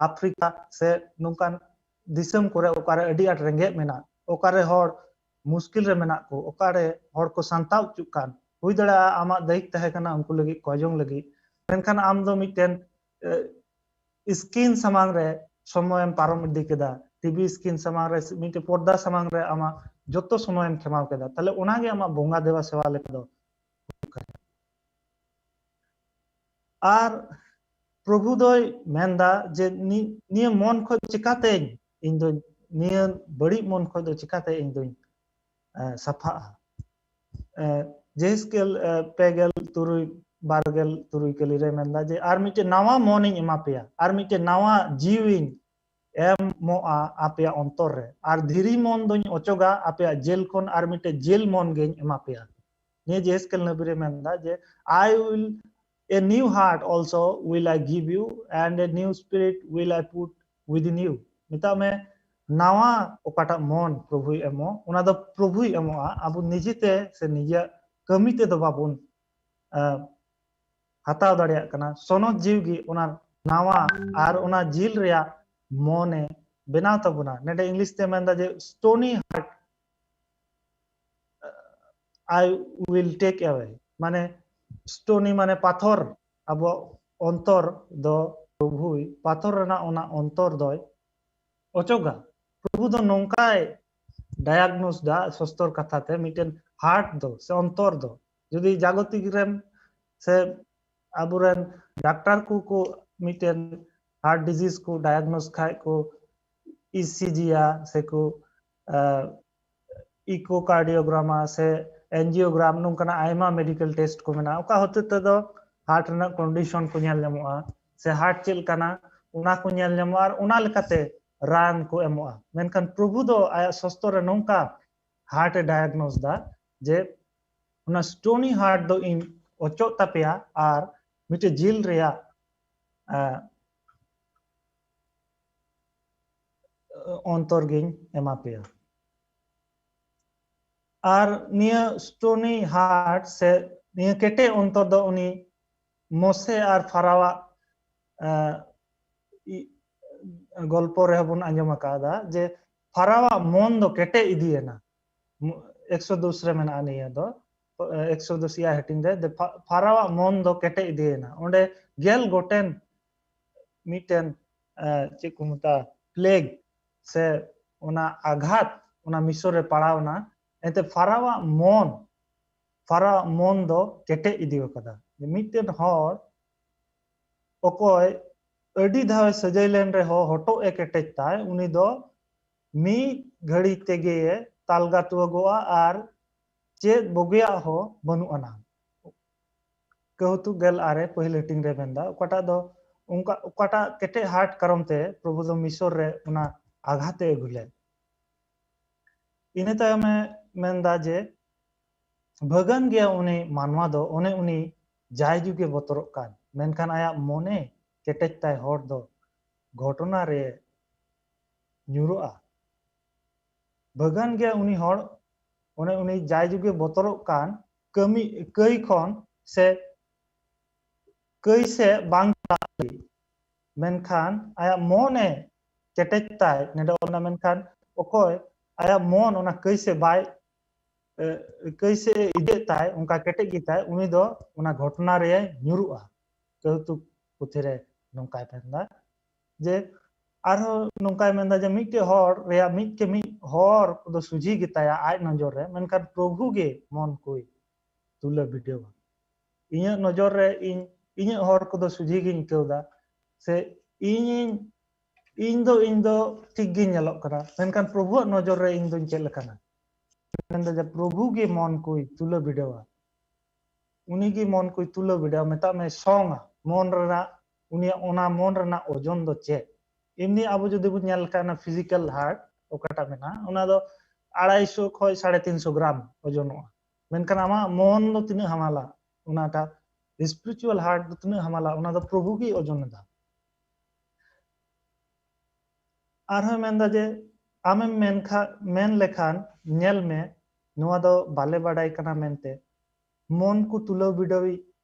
ᱟᱯᱷᱨᱤᱠᱟ ᱥᱮ ᱱᱚᱝᱠᱟᱱ ᱫᱤᱥᱚᱢ ᱠᱚᱨᱮ ᱚᱠᱟᱨᱮ ᱟᱹᱰᱤ ᱟᱸᱴ ᱨᱮᱸᱜᱮᱡ ᱢᱮᱱᱟᱜ, ᱚᱠᱟᱨᱮ ᱦᱚᱲ ᱢᱩᱥᱠᱤᱞ ᱨᱮ ᱢᱮᱱᱟᱜ ᱠᱚ, ᱚᱠᱟᱨᱮ ᱦᱚᱲ ᱠᱚ ᱥᱟᱱᱛᱟᱣ ᱦᱚᱪᱚᱜ ᱠᱟᱱ᱾ ᱦᱩᱭ ᱫᱟᱲᱮᱭᱟᱜᱼᱟ ᱟᱢᱟᱜ ᱫᱟᱹᱭᱤᱠ ᱛᱟᱦᱮᱸ ᱠᱟᱱᱟ ᱩᱱᱠᱩ ᱞᱟᱹᱜᱤᱫ ᱠᱚᱭᱡᱚᱱ ᱞᱟᱹᱜᱤᱫ, ᱢᱮᱱᱠᱷᱟᱱ ᱟᱢ ᱫᱚ ᱢᱤᱫᱴᱮᱱ, ᱮ, ᱥᱠᱨᱤᱱ ᱥᱟᱢᱟᱝ ᱨᱮ ᱥᱚᱢᱚᱭᱮᱢ ᱯᱟᱨᱚᱢ ᱤᱫᱤ ᱠᱮᱫᱟ, ᱴᱤᱵᱷᱤ ᱥᱠᱨᱤᱱ ᱥᱟᱢᱟᱝ ᱨᱮ ᱢᱤᱫᱴᱮᱱ ᱯᱚᱨᱫᱟ ᱥᱟᱢᱟᱝ ᱨᱮ ᱟᱢᱟᱜ ᱡᱚᱛᱚ ᱥᱚᱢᱚᱭᱮᱢ ᱠᱷᱮᱢᱟᱣ ᱠᱮᱫᱟ, ᱛᱟᱦᱞᱮ ᱚᱱᱟᱜᱮ ᱟᱢᱟᱜ ᱵᱚᱸᱜᱟ ᱫᱮᱵᱟ ᱥᱮᱵᱟ ᱞᱮᱠᱟ ᱫᱚ ᱦᱩᱭᱩᱜ ᱠᱟᱱᱟ᱾ ᱟᱨ ᱯᱨᱚᱵᱷᱩ ᱫᱚᱭ ᱢᱮᱱᱫᱟ ᱡᱮ ᱱᱤ-, ᱱᱤᱭᱟᱹ ᱢᱚᱱ ᱠᱷᱚᱡ ᱪᱤᱠᱟᱛᱮᱧ, ᱤᱧ ᱫᱚ ᱱᱤᱭᱟᱹ ᱵᱟᱹᱲᱤᱡ ᱢᱚᱱ ᱠᱷᱚᱡ ᱫᱚ ᱪᱤᱠᱟᱛᱮ ᱤᱧ ᱫᱚᱧ, ᱮ, ᱥᱟᱯᱷᱟᱜᱼᱟ? ᱮ, ᱡᱮᱦᱮᱥᱠᱮᱞ, ᱮ, ᱯᱮ ᱜᱮᱞ ᱛᱩᱨᱩᱭ, ᱵᱟᱨ ᱜᱮᱞ ᱛᱩᱨᱩᱭ ᱠᱟᱹᱞᱤ ᱨᱮ ᱢᱮᱱᱫᱟ ᱡᱮ, "ᱟᱨ ᱢᱤᱫᱴᱮᱱ ᱱᱟᱣᱟ ᱢᱚᱱᱤᱧ ᱮᱢᱟ ᱯᱮᱭᱟ, ᱟᱨ ᱢᱤᱫᱴᱮᱱ ᱱᱟᱣᱟ ᱡᱤᱣᱤᱧ ᱮᱢᱚᱜᱼᱟ ᱟᱯᱮᱭᱟᱜ ᱚᱱᱛᱚᱨ ᱨᱮ, ᱟᱨ ᱫᱷᱤᱨᱤ ᱢᱚᱱ ᱫᱚᱧ ᱚᱪᱚᱜᱟ ᱟᱯᱮᱭᱟᱜ ᱡᱮᱞ ᱠᱷᱚᱱ, ᱟᱨ ᱢᱤᱫᱴᱮᱱ ᱡᱮᱞ ᱢᱚᱱ ᱜᱮᱧ ᱮᱢᱟ ᱯᱮᱭᱟ᱾" ᱱᱤᱭᱟᱹ ᱡᱮᱦᱮᱥᱠᱮᱞ ᱱᱟᱵᱤ ᱨᱮ ᱢᱮᱱᱫᱟ ᱡᱮ, "I will, a new heart also will I give you, and a new spirit will I put within you." ᱢᱮᱛᱟᱜ ᱢᱮ, ᱱᱟᱣᱟ ᱚᱠᱟᱴᱟᱜ ᱢᱚᱱ ᱯᱨᱚᱵᱷᱩᱭ ᱮᱢᱚᱜ, ᱚᱱᱟ ᱫᱚ ᱯᱨᱚᱵᱷᱩᱭ ᱮᱢᱚᱜᱼᱟ᱾ ᱟᱵᱚ ᱱᱤᱡᱮᱛᱮ ᱥᱮ ᱱᱤᱡᱮᱨᱟᱜ ᱠᱟᱹᱢᱤ ᱛᱮᱫᱚ ᱵᱟᱵᱚᱱ, ᱟ, ᱦᱟᱛᱟᱣ ᱫᱟᱲᱮᱭᱟᱜ ᱠᱟᱱᱟ᱾ ᱥᱚᱱᱚᱛ ᱡᱤᱣᱤ ᱜᱮ ᱚᱱᱟ ᱱᱟᱣᱟ ᱟᱨ ᱚᱱᱟ ᱡᱤᱞ ᱨᱮᱭᱟᱜ ᱢᱚᱱᱮ ᱵᱮᱱᱟᱣ ᱛᱟᱵᱚᱱᱟ᱾ ᱱᱚᱰᱮ ᱤᱝᱞᱤᱥ ᱛᱮ ᱢᱮᱱᱫᱟ ᱡᱮ, "Stony heart I will take away." ᱢᱟᱱᱮ, stony ᱢᱟᱱᱮ ᱯᱟᱛᱷᱚᱨ, ᱟᱵᱚ ᱚᱱᱛᱚᱨ ᱫᱚ ᱯᱨᱚᱵᱷᱩᱭ ᱯᱟᱛᱷᱚᱨ ᱨᱮᱱᱟᱜ ᱚᱱᱟ ᱚᱱᱛᱚᱨ ᱫᱚᱭ ᱚᱪᱚᱜᱟ᱾ ᱯᱨᱚᱵᱷᱩ ᱫᱚ ᱱᱚᱝᱠᱟᱭ diagnose ᱫᱟ ᱥᱚᱥᱛᱚᱨ ᱠᱟᱛᱷᱟ ᱛᱮ, ᱢᱤᱫᱴᱮᱱ heart ᱫᱚ ᱥᱮ ᱚᱱᱛᱚᱨ ᱫᱚ, ᱡᱩᱫᱤ ᱡᱟᱜᱚᱛᱤᱠ ᱨᱮᱱ ᱥᱮ ᱟᱵᱚᱨᱮᱱ ᱰᱟᱠᱛᱟᱨ ᱠᱚ, ᱠᱚ ᱢᱤᱫᱴᱮᱱ heart disease ᱠᱚ diagnose ᱠᱷᱟᱡ ᱠᱚ, ᱤ ᱥᱤ ᱡᱤ ᱭᱟ ᱥᱮ ᱠᱚ, ᱟ, echocardiogram ᱟ ᱥᱮ angiogram, ᱱᱚᱝᱠᱟᱱᱟᱜ ᱟᱭᱢᱟ medical test ᱠᱚ ᱢᱮᱱᱟᱜᱼᱟ᱾ ᱚᱠᱟ ᱦᱚᱛᱮ ᱛᱮᱫᱚ heart ᱨᱮᱱᱟᱜ condition ᱠᱚ ᱧᱮᱞ ᱧᱟᱢᱚᱜᱼᱟ, ᱥᱮ heart ᱪᱮᱫ ᱞᱮᱠᱟᱱᱟ ᱚᱱᱟ ᱠᱚ ᱧᱮᱞ ᱧᱟᱢᱚᱜᱼᱟ, ᱟᱨ ᱚᱱᱟ ᱞᱮᱠᱟᱛᱮ ᱨᱟᱱ ᱠᱚ ᱮᱢᱚᱜᱼᱟ᱾ ᱢᱮᱱᱠᱷᱟᱱ ᱯᱨᱚᱵᱷᱩ ᱫᱚ ᱟᱭᱟᱜ ᱥᱚᱥᱛᱚᱨ ᱨᱮ ᱱᱚᱝᱠᱟ ᱦᱟᱨᱴ ᱮ ᱰᱟᱭᱟᱜᱱᱳᱥ ᱫᱟ ᱡᱮ ᱚᱱᱟ ᱥᱴᱳᱱᱤ ᱦᱟᱨᱴ ᱫᱚ ᱤᱧ ᱚᱪᱚᱜ ᱛᱟᱯᱮᱭᱟ ᱟᱨ ᱢᱤᱫᱴᱮᱡ ᱡᱤᱞ ᱨᱮᱭᱟᱜ ᱟᱸ, ᱚᱱᱛᱚᱨ ᱜᱤᱧ ᱮᱢᱟ ᱯᱮᱭᱟ᱾ ᱟᱨ ᱱᱤᱭᱟᱹ ᱥᱴᱳᱱᱤ ᱦᱟᱨᱴ ᱥᱮ ᱱᱤᱭᱟᱹ ᱠᱮᱴᱮᱡ ᱚᱱᱛᱚᱨ ᱫᱚ ᱩᱱᱤ ᱢᱳᱥᱮ ᱟᱨ ᱯᱷᱟᱨᱟᱣᱟᱜ ᱟᱸ, ᱤ- ᱜᱚᱞᱯᱚ ᱨᱮᱦᱚᱸ ᱵᱚᱱ ᱟᱸᱡᱚᱢ ᱟᱠᱟᱫᱟ ᱡᱮ ᱯᱷᱟᱨᱟᱣᱟᱜ ᱢᱚᱱ ᱫᱚ ᱠᱮᱴᱮᱡ ᱤᱫᱤᱭᱮᱱᱟ᱾ ᱢᱩ- ᱮᱠᱥᱚᱫᱩᱥ ᱨᱮ ᱢᱮᱱᱟᱜᱼᱟ ᱱᱤᱭᱟᱹ ᱫᱚ, ᱮᱠᱥᱚᱫᱩᱥ ᱮᱭᱟᱭ ᱦᱟᱹᱴᱤᱧ ᱨᱮ ᱫᱮ- ᱯᱷᱟ- ᱯᱷᱟᱨᱟᱣᱟᱜ ᱢᱚᱱ ᱫᱚ ᱠᱮᱴᱮᱡ ᱤᱫᱤᱭᱮᱱᱟ᱾ ᱚᱸᱰᱮ ᱜᱮᱞ ᱜᱚᱴᱮᱱ ᱢᱤᱫᱴᱮᱱ ᱮ, ᱪᱮᱫ ᱠᱚ ᱢᱮᱛᱟᱜᱼᱟ, ᱯᱞᱮᱜᱽ ᱥᱮ ᱚᱱᱟ ᱟᱜᱷᱟᱛ ᱚᱱᱟ ᱢᱤᱥᱚᱨ ᱨᱮ ᱯᱟᱲᱟᱣ ᱮᱱᱟ᱾ ᱮᱱᱛᱮ ᱯᱷᱟᱨᱟᱣᱟᱜ ᱢᱚᱱ ᱯᱷᱟᱨᱟᱣᱟᱜ ᱢᱚᱱ ᱫᱚ ᱠᱮᱴᱮᱡ ᱤᱫᱤ ᱟᱠᱟᱫᱟ᱾ ᱢᱤᱫᱴᱮᱱ ᱦᱚᱲ ᱚᱠᱚᱭ ᱟᱹᱰᱤ ᱫᱷᱟᱣ ᱮ ᱥᱟᱹᱡᱟᱹᱭ ᱞᱮᱱ ᱨᱮᱦᱚᱸ ᱦᱚᱴᱚᱜ ᱮ ᱠᱮᱴᱮᱡ ᱛᱟᱭ, ᱩᱱᱤ ᱫᱚ ᱢᱤᱫ ᱜᱷᱟᱹᱲᱤ ᱛᱮᱜᱮ ᱛᱟᱞᱜᱟ ᱛᱩᱣᱟᱹᱜᱚᱜᱼᱟ ᱟᱨ ᱪᱮᱫ ᱵᱩᱜᱤᱭᱟᱜ ᱦᱚᱸ ᱵᱟᱹᱱᱩᱜ ᱟᱱᱟ᱾ ᱠᱟᱹᱦᱩᱛᱩ ᱜᱮᱞ ᱟᱨᱮ ᱯᱟᱹᱦᱤᱞ ᱦᱟᱹᱴᱤᱧ ᱨᱮ ᱢᱮᱱᱫᱟ, ᱚᱠᱟᱴᱟᱜ ᱫᱚ ᱚᱱᱠᱟ ᱚᱠᱟᱴᱟᱜ ᱠᱮᱴᱮᱡ ᱦᱟᱨᱴ ᱠᱟᱨᱚᱱ ᱛᱮ ᱯᱨᱚᱵᱷᱩ ᱫᱚ ᱢᱤᱥᱚᱨ ᱨᱮ ᱚᱱᱟ ᱟᱜᱷᱟᱛ ᱮ ᱟᱹᱜᱩ ᱞᱮᱫ᱾ ᱤᱱᱟᱹ ᱛᱟᱭᱚᱢ ᱮ ᱢᱮᱱᱫᱟ ᱡᱮ ᱵᱷᱟᱹᱜᱟᱹᱱ ᱜᱮᱭᱟ ᱩᱱᱤ ᱢᱟᱱᱣᱟ ᱫᱚ, ᱚᱱᱮ ᱩᱱᱤ ᱡᱟᱭ ᱡᱩᱜᱮ ᱵᱚᱛᱚᱨᱚᱜ ᱠᱟᱱ, ᱢᱮᱱᱠᱷᱟᱱ ᱟᱭᱟᱜ ᱢᱚᱱᱮ ᱠᱮᱴᱮᱡ ᱛᱟᱭ ᱦᱚᱲ ᱫᱚ ᱜᱷᱚᱴᱚᱱᱟ ᱨᱮ ᱧᱩᱨᱩᱜᱼᱟ᱾ ᱵᱷᱟᱹᱜᱟᱹᱱ ᱜᱮᱭᱟ ᱩᱱᱤ ᱦᱚᱲ, ᱚᱱᱮ ᱩᱱᱤ ᱡᱟᱭ ᱡᱩᱜᱮ ᱵᱚᱛᱚᱨᱚᱜ ᱠᱟᱱ ᱠᱟᱹᱢᱤ ᱠᱟᱹᱭ ᱠᱷᱚᱱ ᱥᱮ ᱠᱟᱹᱭ ᱥᱮ ᱵᱟᱝ ᱪᱟᱞᱟᱜ ᱞᱟᱹᱜᱤᱫ᱾ ᱢᱮᱱᱠᱷᱟᱱ ᱟᱭᱟᱜ ᱢᱚᱱᱮ ᱠᱮᱴᱮᱡ ᱛᱟᱭ, ᱱᱚᱰᱮ ᱚᱞ ᱢᱮᱱᱟᱜᱼᱟ, ᱢᱮᱱᱠᱷᱟᱱ ᱚᱠᱚᱭ ᱟᱭᱟᱜ ᱢᱚᱱ ᱚᱱᱟ ᱠᱟᱹᱭ ᱥᱮ ᱵᱟᱭ ᱮ, ᱠᱟᱹᱭ ᱥᱮ ᱤᱫᱤᱭᱮᱫ ᱛᱟᱭ, ᱚᱱᱠᱟ ᱠᱮᱴᱮᱡ ᱜᱮᱛᱟᱭ, ᱩᱱᱤ ᱫᱚ ᱚᱱᱟ ᱜᱷᱚᱴᱚᱱᱟ ᱨᱮ ᱧᱩᱨᱩᱜᱼᱟ᱾ ᱠᱟᱹᱦᱩᱛᱩ ᱯᱩᱛᱷᱤ ᱨᱮ ᱱᱚᱝᱠᱟᱭ ᱢᱮᱱᱫᱟ ᱡᱮ, ᱟᱨᱦᱚᱸ ᱱᱚᱝᱠᱟᱭ ᱢᱮᱱᱫᱟ ᱡᱮ ᱢᱤᱫᱴᱮᱡ ᱦᱚᱲ ᱨᱮᱭᱟᱜ ᱢᱤᱫ ᱠᱮ ᱢᱤᱫ ᱦᱚᱨ ᱠᱚᱫᱚ ᱥᱚᱡᱷᱮ ᱜᱮᱛᱟᱭᱟ ᱟᱡ ᱱᱚᱡᱚᱨ ᱨᱮ, ᱢᱮᱱᱠᱷᱟᱱ ᱯᱨᱚᱵᱷᱩ ᱜᱮ ᱢᱚᱱ ᱠᱚᱭ ᱛᱩᱞᱟᱹ ᱵᱤᱰᱟᱹᱣᱟ᱾ ᱤᱧᱟᱹᱜ ᱱᱚᱡᱚᱨ ᱨᱮ ᱤᱧ, ᱤᱧᱟᱹᱜ ᱦᱚᱨ ᱠᱚᱫᱚ ᱥᱚᱡᱷᱮ ᱜᱤᱧ ᱟᱹᱭᱠᱟᱹᱣ ᱮᱫᱟ, ᱥᱮ ᱤᱧᱤᱧ, ᱤᱧ ᱫᱚ, ᱤᱧ ᱫᱚ ᱴᱷᱤᱠ ᱜᱤᱧ ᱧᱮᱞᱚᱜ ᱠᱟᱱᱟ, ᱢᱮᱱᱠᱷᱟᱱ ᱯᱨᱚᱵᱷᱩᱣᱟᱜ ᱱᱚᱡᱚᱨ ᱨᱮ ᱤᱧ ᱫᱚᱧ ᱪᱮᱫ ᱞᱮᱠᱟᱱᱟ? ᱢᱮᱱᱫᱟ ᱡᱮ ᱯᱨᱚᱵᱷᱩ ᱜᱮ ᱢᱚᱱ ᱠᱚᱭ ᱛᱩᱞᱟᱹ ᱵᱤᱰᱟᱹᱣᱟ, ᱩᱱᱤ ᱜᱮ ᱢᱚᱱ ᱠᱚᱭ ᱛᱩᱞᱟᱹ ᱵᱤᱰᱟᱹᱣᱟ, ᱢᱮᱛᱟᱜ ᱢᱮ ᱥᱚᱝᱟ ᱢᱚᱱ ᱨᱮᱱᱟᱜ, ᱩᱱᱤᱭᱟᱜ ᱚᱱᱟ ᱢᱚᱱ ᱨᱮᱱᱟᱜ ᱳᱡᱚᱱ ᱫᱚ ᱪᱮᱫ? ᱮᱢᱱᱤ ᱟᱵᱚ ᱡᱩᱫᱤ ᱵᱚᱱ ᱧᱮᱞ ᱞᱮᱠᱷᱟᱱ ᱚᱱᱟ ᱯᱷᱤᱡᱤᱠᱟᱞ ᱦᱟᱨᱴ ᱚᱠᱟᱴᱟᱜ ᱢᱮᱱᱟᱜᱼᱟ, ᱚᱱᱟ ᱫᱚ ᱟᱲᱟᱭᱥᱚ ᱠᱷᱚᱱ ᱥᱟᱲᱮ ᱛᱤᱱᱥᱚ ᱜᱨᱟᱢ ᱳᱡᱚᱱᱚᱜᱼᱟ᱾ ᱢᱮᱱᱠᱷᱟᱱ ᱟᱢᱟᱜ ᱢᱚᱱ ᱫᱚ ᱛᱤᱱᱟᱹᱜ ᱦᱟᱢᱟᱞᱟ, ᱚᱱᱟᱴᱟᱜ spiritual heart ᱫᱚ ᱛᱤᱱᱟᱹᱜ ᱦᱟᱢᱟᱞᱟ, ᱚᱱᱟ ᱫᱚ ᱯᱨᱚᱵᱷᱩ ᱜᱮ ᱳᱡᱚᱱ ᱮᱫᱟ᱾ ᱟᱨᱦᱚᱸ ᱢᱮᱱᱫᱟ ᱡᱮ, ᱟᱢᱮᱢ ᱢᱮᱱ ᱠᱷᱟ-, ᱢᱮᱱ ᱞᱮᱠᱷᱟᱱ, "ᱧᱮᱞ ᱢᱮ, ᱱᱚᱣᱟ ᱫᱚ ᱵᱟᱞᱮ ᱵᱟᱰᱟᱭ ᱠᱟᱱᱟ" ᱢᱮᱱᱛᱮ, ᱢᱚᱱ ᱠᱚ ᱛᱩᱞᱟᱹᱣ ᱵᱤᱰᱟᱹᱣᱤᱡ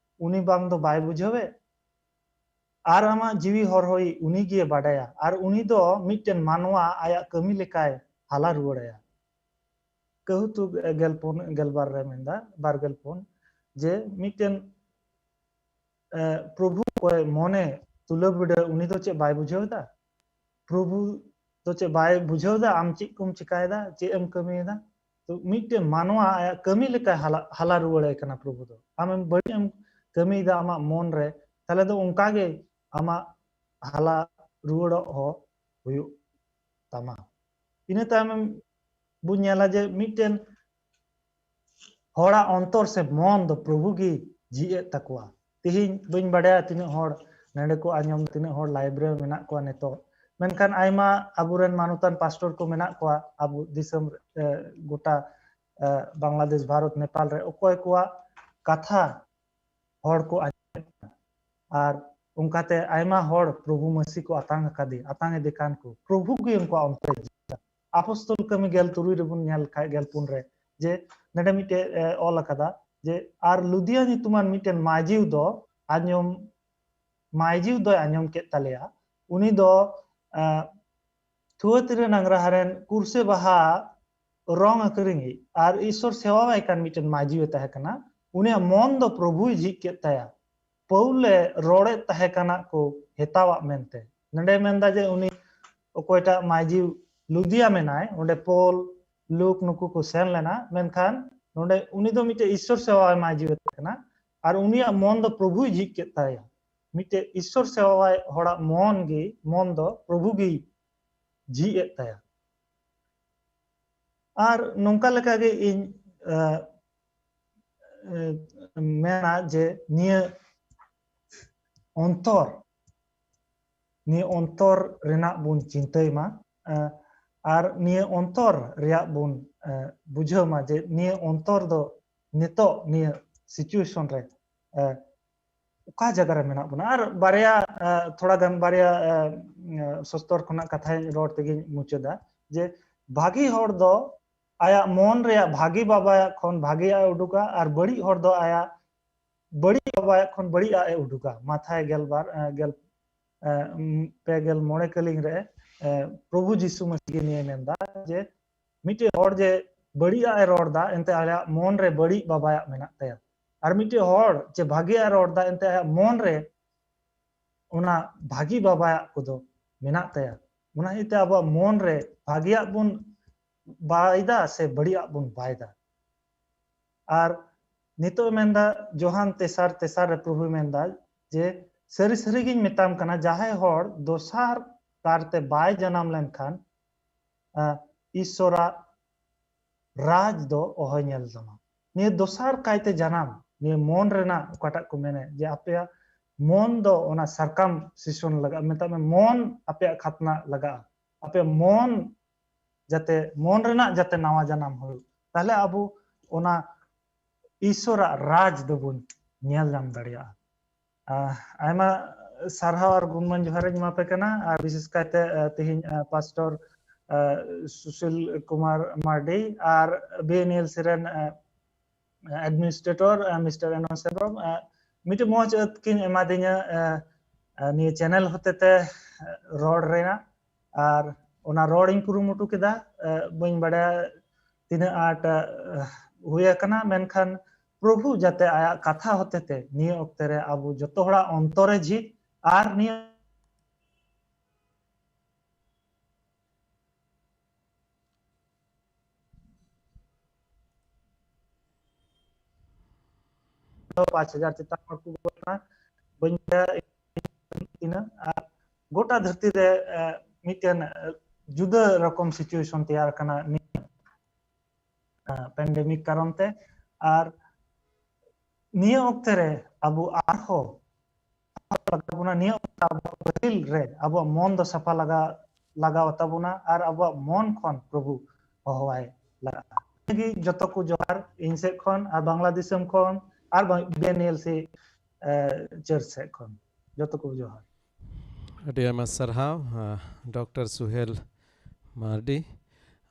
ᱩᱱᱤ ᱵᱟᱝ ᱫᱚ ᱵᱟᱭ ᱵᱩᱡᱷᱟᱹᱣᱮᱫ? ᱟᱨ ᱟᱢᱟᱜ ᱡᱤᱣᱤ ᱦᱚᱨᱦᱚᱭᱤᱡ ᱩᱱᱤ ᱜᱮ ᱵᱟᱰᱟᱭᱟ, ᱟᱨ ᱩᱱᱤ ᱫᱚ ᱢᱤᱫᱴᱮᱱ ᱢᱟᱱᱣᱟ ᱟᱭᱟᱜ ᱠᱟᱹᱢᱤ ᱞᱮᱠᱟᱭ ᱦᱟᱞᱟ ᱨᱩᱣᱟᱹᱲᱟᱭᱟ᱾ ᱠᱟᱹᱦᱩᱛᱩ ᱜᱮᱞᱯᱩᱱ, ᱜᱮᱞᱵᱟᱨ ᱨᱮ ᱢᱮᱱᱫᱟ, ᱵᱟᱨ ᱜᱮᱞ ᱯᱩᱱ, ᱡᱮ ᱢᱤᱫᱴᱮᱱ, ᱮ, ᱯᱨᱚᱵᱷᱩ ᱚᱠᱚᱭ ᱢᱚᱱᱮ ᱛᱩᱞᱟᱹᱣ ᱵᱤᱰᱟᱹᱣ, ᱩᱱᱤ ᱫᱚ ᱪᱮᱫ ᱵᱟᱭ ᱵᱩᱡᱷᱟᱹᱣ ᱮᱫᱟ? ᱯᱨᱚᱵᱷᱩ ᱫᱚ ᱪᱮᱫ ᱵᱟᱭ ᱵᱩᱡᱷᱟᱹᱣ ᱮᱫᱟ ᱟᱢ ᱪᱮᱫ ᱠᱚᱢ ᱪᱤᱠᱟᱭᱮᱫᱟ, ᱪᱮᱫ ᱮᱢ ᱠᱟᱹᱢᱤᱭᱮᱫᱟ? ᱛᱚ ᱢᱤᱫᱴᱮᱱ ᱢᱟᱱᱣᱟ ᱟᱭᱟᱜ ᱠᱟᱹᱢᱤ ᱞᱮᱠᱟᱭ ᱦᱟᱞᱟ, ᱦᱟᱞᱟ ᱨᱩᱣᱟᱹᱲᱟᱭ ᱠᱟᱱᱟ ᱯᱨᱚᱵᱷᱩ ᱫᱚ᱾ ᱟᱢᱮᱢ ᱵᱟᱹᱲᱤᱡ ᱮᱢ ᱠᱟᱹᱢᱤᱭᱮᱫᱟ ᱟᱢᱟᱜ ᱢᱚᱱ ᱨᱮ, ᱛᱟᱦᱞᱮ ᱫᱚ ᱚᱱᱠᱟ ᱜᱮ ᱟᱢᱟᱜ ᱦᱟᱞᱟ ᱨᱩᱣᱟᱹᱲᱚᱜ ᱦᱚᱸ ᱦᱩᱭᱩᱜ ᱛᱟᱢᱟ᱾ ᱤᱱᱟᱹ ᱛᱟᱭᱚᱢ ᱵᱚᱱ ᱧᱮᱞᱟ ᱡᱮ ᱢᱤᱫᱴᱮᱱ ᱦᱚᱲᱟᱜ ᱚᱱᱛᱚᱨ ᱥᱮ ᱢᱚᱱ ᱫᱚ ᱯᱨᱚᱵᱷᱩ ᱜᱮ ᱡᱷᱤᱡ ᱮᱫ ᱛᱟᱠᱚᱣᱟ᱾ ᱛᱮᱦᱮᱧ ᱵᱟᱹᱧ ᱵᱟᱰᱟᱭᱟ ᱛᱤᱱᱟᱹᱜ ᱦᱚᱲ ᱱᱚᱰᱮ ᱠᱚ ᱟᱸᱡᱚᱢ, ᱛᱤᱱᱟᱹᱜ ᱦᱚᱲ live ᱨᱮ ᱢᱮᱱᱟᱜ ᱠᱚᱣᱟ ᱱᱤᱛᱚᱜ, ᱢᱮᱱᱠᱷᱟᱱ ᱟᱭᱢᱟ ᱟᱵᱚᱨᱮᱱ ᱢᱟᱱᱚᱛᱟᱱ ᱯᱟᱥᱴᱚᱨ ᱠᱚ ᱢᱮᱱᱟᱜ ᱠᱚᱣᱟ ᱟᱵᱚ ᱫᱤᱥᱚᱢ, ᱮ, ᱜᱚᱴᱟ, ᱮ, ᱵᱟᱝᱞᱟᱫᱮᱥ, ᱵᱷᱟᱨᱚᱛ, ᱱᱮᱯᱟᱞ ᱨᱮ, ᱚᱠᱚᱭ ᱠᱚᱣᱟᱜ ᱠᱟᱛᱷᱟ ᱦᱚᱲ ᱠᱚ ᱟᱸᱡᱚᱢᱮᱫ ᱠᱟᱱᱟ᱾ ᱟᱨ ᱚᱱᱠᱟᱛᱮ ᱟᱭᱢᱟ ᱦᱚᱲ ᱯᱨᱚᱵᱷᱩ ᱢᱟᱹᱥᱤ ᱠᱚ ᱟᱛᱟᱝ ᱟᱠᱟᱫᱮ, ᱟᱛᱟᱝ ᱮᱫᱮ ᱠᱟᱱ ᱠᱚ᱾ ᱯᱨᱚᱵᱷᱩ ᱜᱮ ᱩᱱᱠᱩᱣᱟᱜ ᱚᱱᱛᱚᱨ ᱡᱷᱤᱡ ᱮᱫᱟ᱾ ᱟᱯᱚᱥᱛᱚᱞ ᱠᱟᱹᱢᱤ ᱜᱮᱞ ᱛᱩᱨᱩᱭ ᱨᱮᱵᱚᱱ ᱧᱮᱞ ᱠᱷᱟᱡ, ᱜᱮᱞ ᱯᱩᱱ ᱨᱮ, ᱡᱮ ᱱᱚᱰᱮ ᱢᱤᱫᱴᱮᱡ, ᱮ, ᱚᱞ ᱟᱠᱟᱫᱟ ᱡᱮ, "ᱟᱨ ᱞᱩᱫᱤᱭᱟ ᱧᱩᱛᱩᱢᱟᱱ ᱢᱤᱫᱴᱮᱱ ᱢᱟᱹᱡᱷᱤ ᱫᱚ ᱟᱸᱡᱚᱢ, ᱢᱟᱹᱡᱷᱤ ᱫᱚᱭ ᱟᱸᱡᱚᱢ ᱠᱮᱫ ᱛᱟᱞᱮᱭᱟ, ᱩᱱᱤ ᱫᱚ, ᱮ, ᱛᱷᱩᱣᱟᱹᱛᱤᱨᱟᱹ ᱱᱟᱝᱜᱽᱨᱟᱦᱟ ᱨᱮᱱ ᱠᱩᱨᱥᱮ ᱵᱟᱦᱟ ᱨᱚᱝ ᱟᱹᱠᱷᱨᱤᱧᱤᱡ ᱟᱨ ᱤᱥᱚᱨ ᱥᱮᱣᱟᱣᱟᱭ ᱠᱟᱱ ᱢᱤᱫᱴᱮᱱ ᱢᱟᱹᱡᱷᱤ ᱮ ᱛᱟᱦᱮᱸ ᱠᱟᱱᱟ᱾ ᱩᱱᱤᱭᱟᱜ ᱢᱚᱱ ᱫᱚ ᱯᱨᱚᱵᱷᱩᱭ ᱡᱷᱤᱡ ᱠᱮᱫ ᱛᱟᱭᱟ, ᱯᱟᱹᱣᱞᱮ ᱨᱚᱲᱮᱫ ᱛᱟᱦᱮᱸ ᱠᱟᱱᱟ ᱠᱚ ᱦᱮᱛᱟᱣᱟᱜ ᱢᱮᱱᱛᱮ᱾" ᱱᱚᱰᱮ ᱢᱮᱱᱫᱟ ᱡᱮ ᱩᱱᱤ ᱚᱠᱚᱭᱴᱟᱜ ᱢᱟᱹᱡᱷᱤ ᱞᱩᱫᱤᱭᱟ ᱢᱮᱱᱟᱭ, ᱚᱸᱰᱮ ᱯᱚᱞ, ᱞᱩᱠ ᱱᱩᱠᱩ ᱠᱚ ᱥᱮᱱ ᱞᱮᱱᱟ, ᱢᱮᱱᱠᱷᱟᱱ ᱱᱚᱰᱮ ᱩᱱᱤ ᱫᱚ ᱢᱤᱫᱴᱮᱡ ᱤᱥᱚᱨ ᱥᱮᱣᱟᱣᱟᱭ ᱢᱟᱹᱡᱷᱤ ᱮ ᱛᱟᱦᱮᱸ ᱠᱟᱱᱟ᱾ ᱟᱨ ᱩᱱᱤᱭᱟᱜ ᱢᱚᱱ ᱫᱚ ᱯᱨᱚᱵᱷᱩᱭ ᱡᱷᱤᱡ ᱠᱮᱫ ᱛᱟᱭᱟ᱾ ᱢᱤᱫᱴᱮᱡ ᱤᱥᱚᱨ ᱥᱮᱣᱟᱣᱟᱭ ᱦᱚᱲᱟᱜ ᱢᱚᱱ ᱜᱮ, ᱢᱚᱱ ᱫᱚ ᱯᱨᱚᱵᱷᱩ ᱜᱮᱭ ᱡᱷᱤᱡ ᱮᱫ ᱛᱟᱭᱟ᱾ ᱟᱨ ᱱᱚᱝᱠᱟ ᱞᱮᱠᱟᱜᱮ ᱤᱧ, ᱮ, ᱮ, ᱢᱮᱱᱟ ᱡᱮ ᱱᱤᱭᱟᱹ ᱚᱱᱛᱚᱨ, ᱱᱤᱭᱟᱹ ᱚᱱᱛᱚᱨ ᱨᱮᱱᱟᱜ ᱵᱚᱱ ᱪᱤᱱᱛᱟᱹᱭ ᱢᱟ᱾ ᱮ, ᱟᱨ ᱱᱤᱭᱟᱹ ᱚᱱᱛᱚᱨ ᱨᱮᱭᱟᱜ ᱵᱚᱱ ᱵᱩᱡᱷᱟᱹᱣ ᱢᱟ ᱡᱮ ᱱᱤᱭᱟᱹ ᱚᱱᱛᱚᱨ ᱫᱚ ᱱᱤᱛᱚᱜ ᱱᱤᱭᱟᱹ situation ᱨᱮ ᱚᱠᱟ ᱡᱟᱭᱜᱟ ᱨᱮ ᱢᱮᱱᱟᱜ ᱵᱚᱱᱟ᱾ ᱟᱨ ᱵᱟᱨᱭᱟ ᱛᱷᱚᱲᱟ ᱜᱟᱱ ᱵᱟᱨᱭᱟ ᱥᱚᱥᱛᱚᱨ ᱠᱷᱚᱱᱟᱜ ᱠᱟᱛᱷᱟᱧ ᱨᱚᱲ ᱛᱮᱜᱮᱧ ᱢᱩᱪᱟᱹᱫᱟ ᱡᱮ ᱵᱷᱟᱹᱜᱤ ᱦᱚᱲ ᱫᱚ ᱟᱭᱟᱜ ᱢᱚᱱ ᱨᱮᱭᱟᱜ ᱵᱷᱟᱹᱜᱤ ᱵᱟᱵᱟᱭᱟᱜ ᱠᱷᱚᱱ ᱵᱷᱟᱹᱜᱤᱭᱟᱜ ᱮ ᱩᱰᱩᱠᱟ ᱟᱨ ᱵᱟᱹᱲᱤᱡ ᱦᱚᱲ ᱫᱚ ᱟᱭᱟᱜ ᱵᱟᱹᱲᱤᱡ ᱵᱟᱵᱟᱭᱟᱜ ᱠᱷᱚᱱ ᱵᱟᱹᱲᱤᱡᱟᱜ ᱮ ᱩᱰᱩᱠᱟ᱾ ᱢᱟᱛᱷᱟᱭ ᱜᱮᱞᱵᱟᱨ ᱜᱮᱞ ᱯᱮ ᱜᱮᱞ ᱢᱚᱬᱮ ᱠᱟᱹᱞᱤᱝ ᱨᱮ ᱯᱨᱚᱵᱷᱩ ᱡᱤᱥᱩ ᱢᱟᱹᱥᱤ ᱜᱮ ᱱᱤᱭᱟᱹ ᱢᱮᱱᱫᱟ ᱡᱮ ᱢᱤᱫᱴᱮᱡ ᱦᱚᱲ ᱡᱮ ᱵᱟᱹᱲᱤᱡᱟᱜ ᱮ ᱨᱚᱲ ᱫᱟ ᱮᱱᱛᱮ ᱟᱭᱟᱜ ᱢᱚᱱ ᱨᱮ ᱵᱟᱹᱲᱤᱡ ᱵᱟᱵᱟᱭᱟᱜ ᱢᱮᱱᱟᱜ ᱛᱟᱭᱟ, ᱟᱨ ᱢᱤᱫᱴᱮᱡ ᱦᱚᱲ ᱡᱮ ᱵᱷᱟᱜᱮᱭᱟᱜ ᱮ ᱨᱚᱲ ᱫᱟ ᱮᱱᱛᱮ ᱟᱭᱟᱜ ᱢᱚᱱ ᱨᱮ ᱚᱱᱟ ᱵᱷᱟᱹᱜᱤ ᱵᱟᱵᱟᱭᱟᱜ ᱠᱚᱫᱚ ᱢᱮᱱᱟᱜ ᱛᱟᱭᱟ᱾ ᱚᱱᱟ ᱤᱭᱟᱹᱛᱮ ᱟᱵᱚᱣᱟᱜ ᱢᱚᱱ ᱨᱮ ᱵᱷᱟᱹᱜᱤᱭᱟᱜ ᱵᱚᱱ ᱵᱟᱭ ᱫᱟ ᱥᱮ ᱵᱟᱹᱲᱤᱡᱟᱜ ᱵᱚᱱ ᱵᱟᱭ ᱫᱟ᱾ ᱟᱨ ᱱᱤᱛᱚᱜ ᱢᱮᱱᱫᱟ ᱡᱳᱦᱟᱱ ᱛᱮᱥᱟᱨ ᱛᱮᱥᱟᱨ ᱨᱮ ᱯᱨᱚᱵᱷᱩᱭ ᱢᱮᱱᱫᱟ ᱡᱮ ᱥᱟᱹᱨᱤ ᱥᱟᱹᱨᱤ ᱜᱤᱧ ᱢᱮᱛᱟᱢ ᱠᱟᱱᱟ, ᱡᱟᱦᱟᱸᱭ ᱦᱚᱲ ᱫᱚᱥᱟᱨ ᱠᱟᱨᱛᱮ ᱵᱟᱭ ᱡᱟᱱᱟᱢ ᱞᱮᱱᱠᱷᱟᱱ ᱤᱥᱥᱚᱨᱟᱜ ᱨᱟᱡᱽ ᱫᱚ ᱚᱦᱚᱭ ᱧᱮᱞ ᱛᱟᱢᱟ᱾ ᱱᱤᱭᱟᱹ ᱫᱚᱥᱟᱨ ᱠᱟᱭᱛᱮ ᱡᱟᱱᱟᱢ, ᱱᱤᱭᱟᱹ ᱢᱚᱱ ᱨᱮᱱᱟᱜ ᱚᱠᱟᱴᱟᱜ ᱠᱚ ᱢᱮᱱᱮᱫ ᱡᱮ ᱟᱯᱮᱭᱟᱜ ᱢᱚᱱ ᱫᱚ ᱚᱱᱟ circumcision ᱞᱟᱜᱟᱜᱼᱟ, ᱢᱮᱛᱟᱜ ᱢᱮ ᱢᱚᱱ ᱟᱯᱮᱭᱟᱜ ᱠᱷᱟᱛᱱᱟ ᱞᱟᱜᱟᱜᱼᱟ, ᱟᱯᱮᱭᱟᱜ ᱢᱚᱱ ᱡᱟᱛᱮ ᱢᱚᱱ ᱨᱮᱱᱟᱜ ᱡᱟᱛᱮ ᱱᱟᱣᱟ ᱡᱟᱱᱟᱢ ᱦᱩᱭᱩᱜ, ᱛᱟᱦᱞᱮ ᱟᱵᱚ ᱚᱱᱟ ᱤᱥᱥᱚᱨᱟᱜ ᱨᱟᱡᱽ ᱫᱚᱵᱚᱱ ᱧᱮᱞ ᱧᱟᱢ ᱫᱟᱲᱮᱭᱟᱜᱼᱟ᱾ ᱟᱭᱢᱟ ᱥᱟᱨᱦᱟᱣ ᱟᱨ ᱜᱩᱱᱢᱟᱱ ᱡᱚᱦᱟᱨ ᱤᱧ ᱮᱢᱟ ᱯᱮ ᱠᱟᱱᱟ, ᱟᱨ ᱵᱤᱥᱮᱥ ᱠᱟᱭᱛᱮ ᱛᱮᱦᱮᱧ ᱯᱟᱥᱴᱚᱨ ᱥᱩᱥᱤᱞ ᱠᱩᱢᱟᱨ ᱢᱟᱨᱰᱤ ᱟᱨ ᱵᱤ ᱮᱱ ᱮᱞ ᱥᱤ ᱨᱮᱱ administrator Mister ᱮᱱᱚᱱ ᱦᱮᱢᱵᱨᱚᱢ ᱢᱤᱫᱴᱮᱡ ᱢᱚᱡᱽ ᱟᱹᱛ ᱠᱤᱱ ᱮᱢᱟᱫᱤᱧᱟ ᱱᱤᱭᱟᱹ channel ᱦᱚᱛᱮᱛᱮ ᱨᱚᱲ ᱨᱮᱱᱟᱜ, ᱟᱨ ᱚᱱᱟ ᱨᱚᱲ ᱤᱧ ᱠᱩᱨᱩᱢᱩᱴᱩ ᱠᱮᱫᱟ᱾ ᱵᱟᱹᱧ ᱵᱟᱲᱟᱭᱟ ᱛᱤᱱᱟᱹᱜ ᱟᱸᱴ ᱦᱩᱭ ᱟᱠᱟᱱᱟ, ᱢᱮᱱᱠᱷᱟᱱ ᱯᱨᱚᱵᱷᱩ ᱡᱟᱛᱮ ᱟᱭᱟᱜ ᱠᱟᱛᱷᱟ ᱦᱚᱛᱮᱛᱮ ᱱᱤᱭᱟᱹ ᱚᱠᱛᱮ ᱨᱮ ᱟᱵᱚ ᱡᱚᱛᱚ ᱦᱚᱲᱟᱜ ᱚᱱᱛᱚᱨᱮ ᱡᱷᱤᱡ ᱟᱨ ᱱᱤᱭᱟᱹ ᱯᱟᱸᱪ ᱦᱟᱡᱟᱨ ᱪᱮᱛᱟᱱ ᱦᱚᱲ ᱠᱚ ᱵᱚᱞᱚ ᱠᱟᱱᱟ, ᱵᱟᱹᱧ ᱵᱟᱲᱟᱭᱟ ᱛᱤᱱᱟᱹᱜ᱾ ᱟᱨ ᱜᱚᱴᱟ ᱫᱷᱟᱹᱨᱛᱤ ᱨᱮ ᱢᱤᱫᱴᱮᱱ ᱡᱩᱫᱟᱹ ᱨᱚᱠᱚᱢ situation ᱛᱮᱭᱟᱨ ᱟᱠᱟᱱᱟ ᱱᱤᱭᱟᱹ pandemic ᱠᱟᱨᱚᱱ ᱛᱮ᱾ ᱟᱨ ᱱᱤᱭᱟᱹ ᱚᱠᱛᱮ ᱨᱮ ᱟᱵᱚ ᱟᱨᱦᱚᱸ ᱞᱟᱜᱟᱣ ᱵᱚᱱᱟ, ᱱᱤᱭᱟᱹ ᱚᱠᱛᱮ ᱟᱵᱚ ᱯᱟᱹᱦᱤᱞ ᱨᱮ ᱟᱵᱚᱣᱟᱜ ᱢᱚᱱ ᱫᱚ ᱥᱟᱯᱷᱟ ᱞᱟᱜᱟᱣ ᱞᱟᱜᱟᱣ ᱛᱟᱵᱚᱱᱟ ᱟᱨ ᱟᱵᱚᱣᱟᱜ ᱢᱚᱱ ᱠᱷᱚᱱ ᱯᱨᱚᱵᱷᱩ ᱦᱚᱦᱚᱣᱟᱭ ᱞᱟᱜᱟᱜᱼᱟ᱾ ᱱᱤᱭᱟᱹᱜᱮ ᱡᱚᱛᱚ ᱠᱚ ᱡᱚᱦᱟᱨ ᱤᱧ ᱥᱮᱫ ᱠᱷᱚᱱ ᱟᱨ ᱵᱟᱝᱞᱟ ᱫᱤᱥᱚᱢ ᱠᱷᱚᱱ ᱟᱨ ᱵᱟᱝ-, ᱵᱤ ᱮᱱ ᱮᱞ ᱥᱤ, ᱮ, ᱪᱟᱹᱨᱪ ᱥᱮᱫ ᱠᱷᱚᱱ ᱡᱚᱛᱚ ᱠᱚ ᱡᱚᱦᱟᱨ᱾ ᱟᱹᱰᱤ ᱟᱭᱢᱟ ᱥᱟᱨᱦᱟᱣ, ᱟᱸ, ᱰᱚᱠᱴᱚᱨ ᱥᱩᱦᱮᱞ ᱢᱟᱨᱰᱤ᱾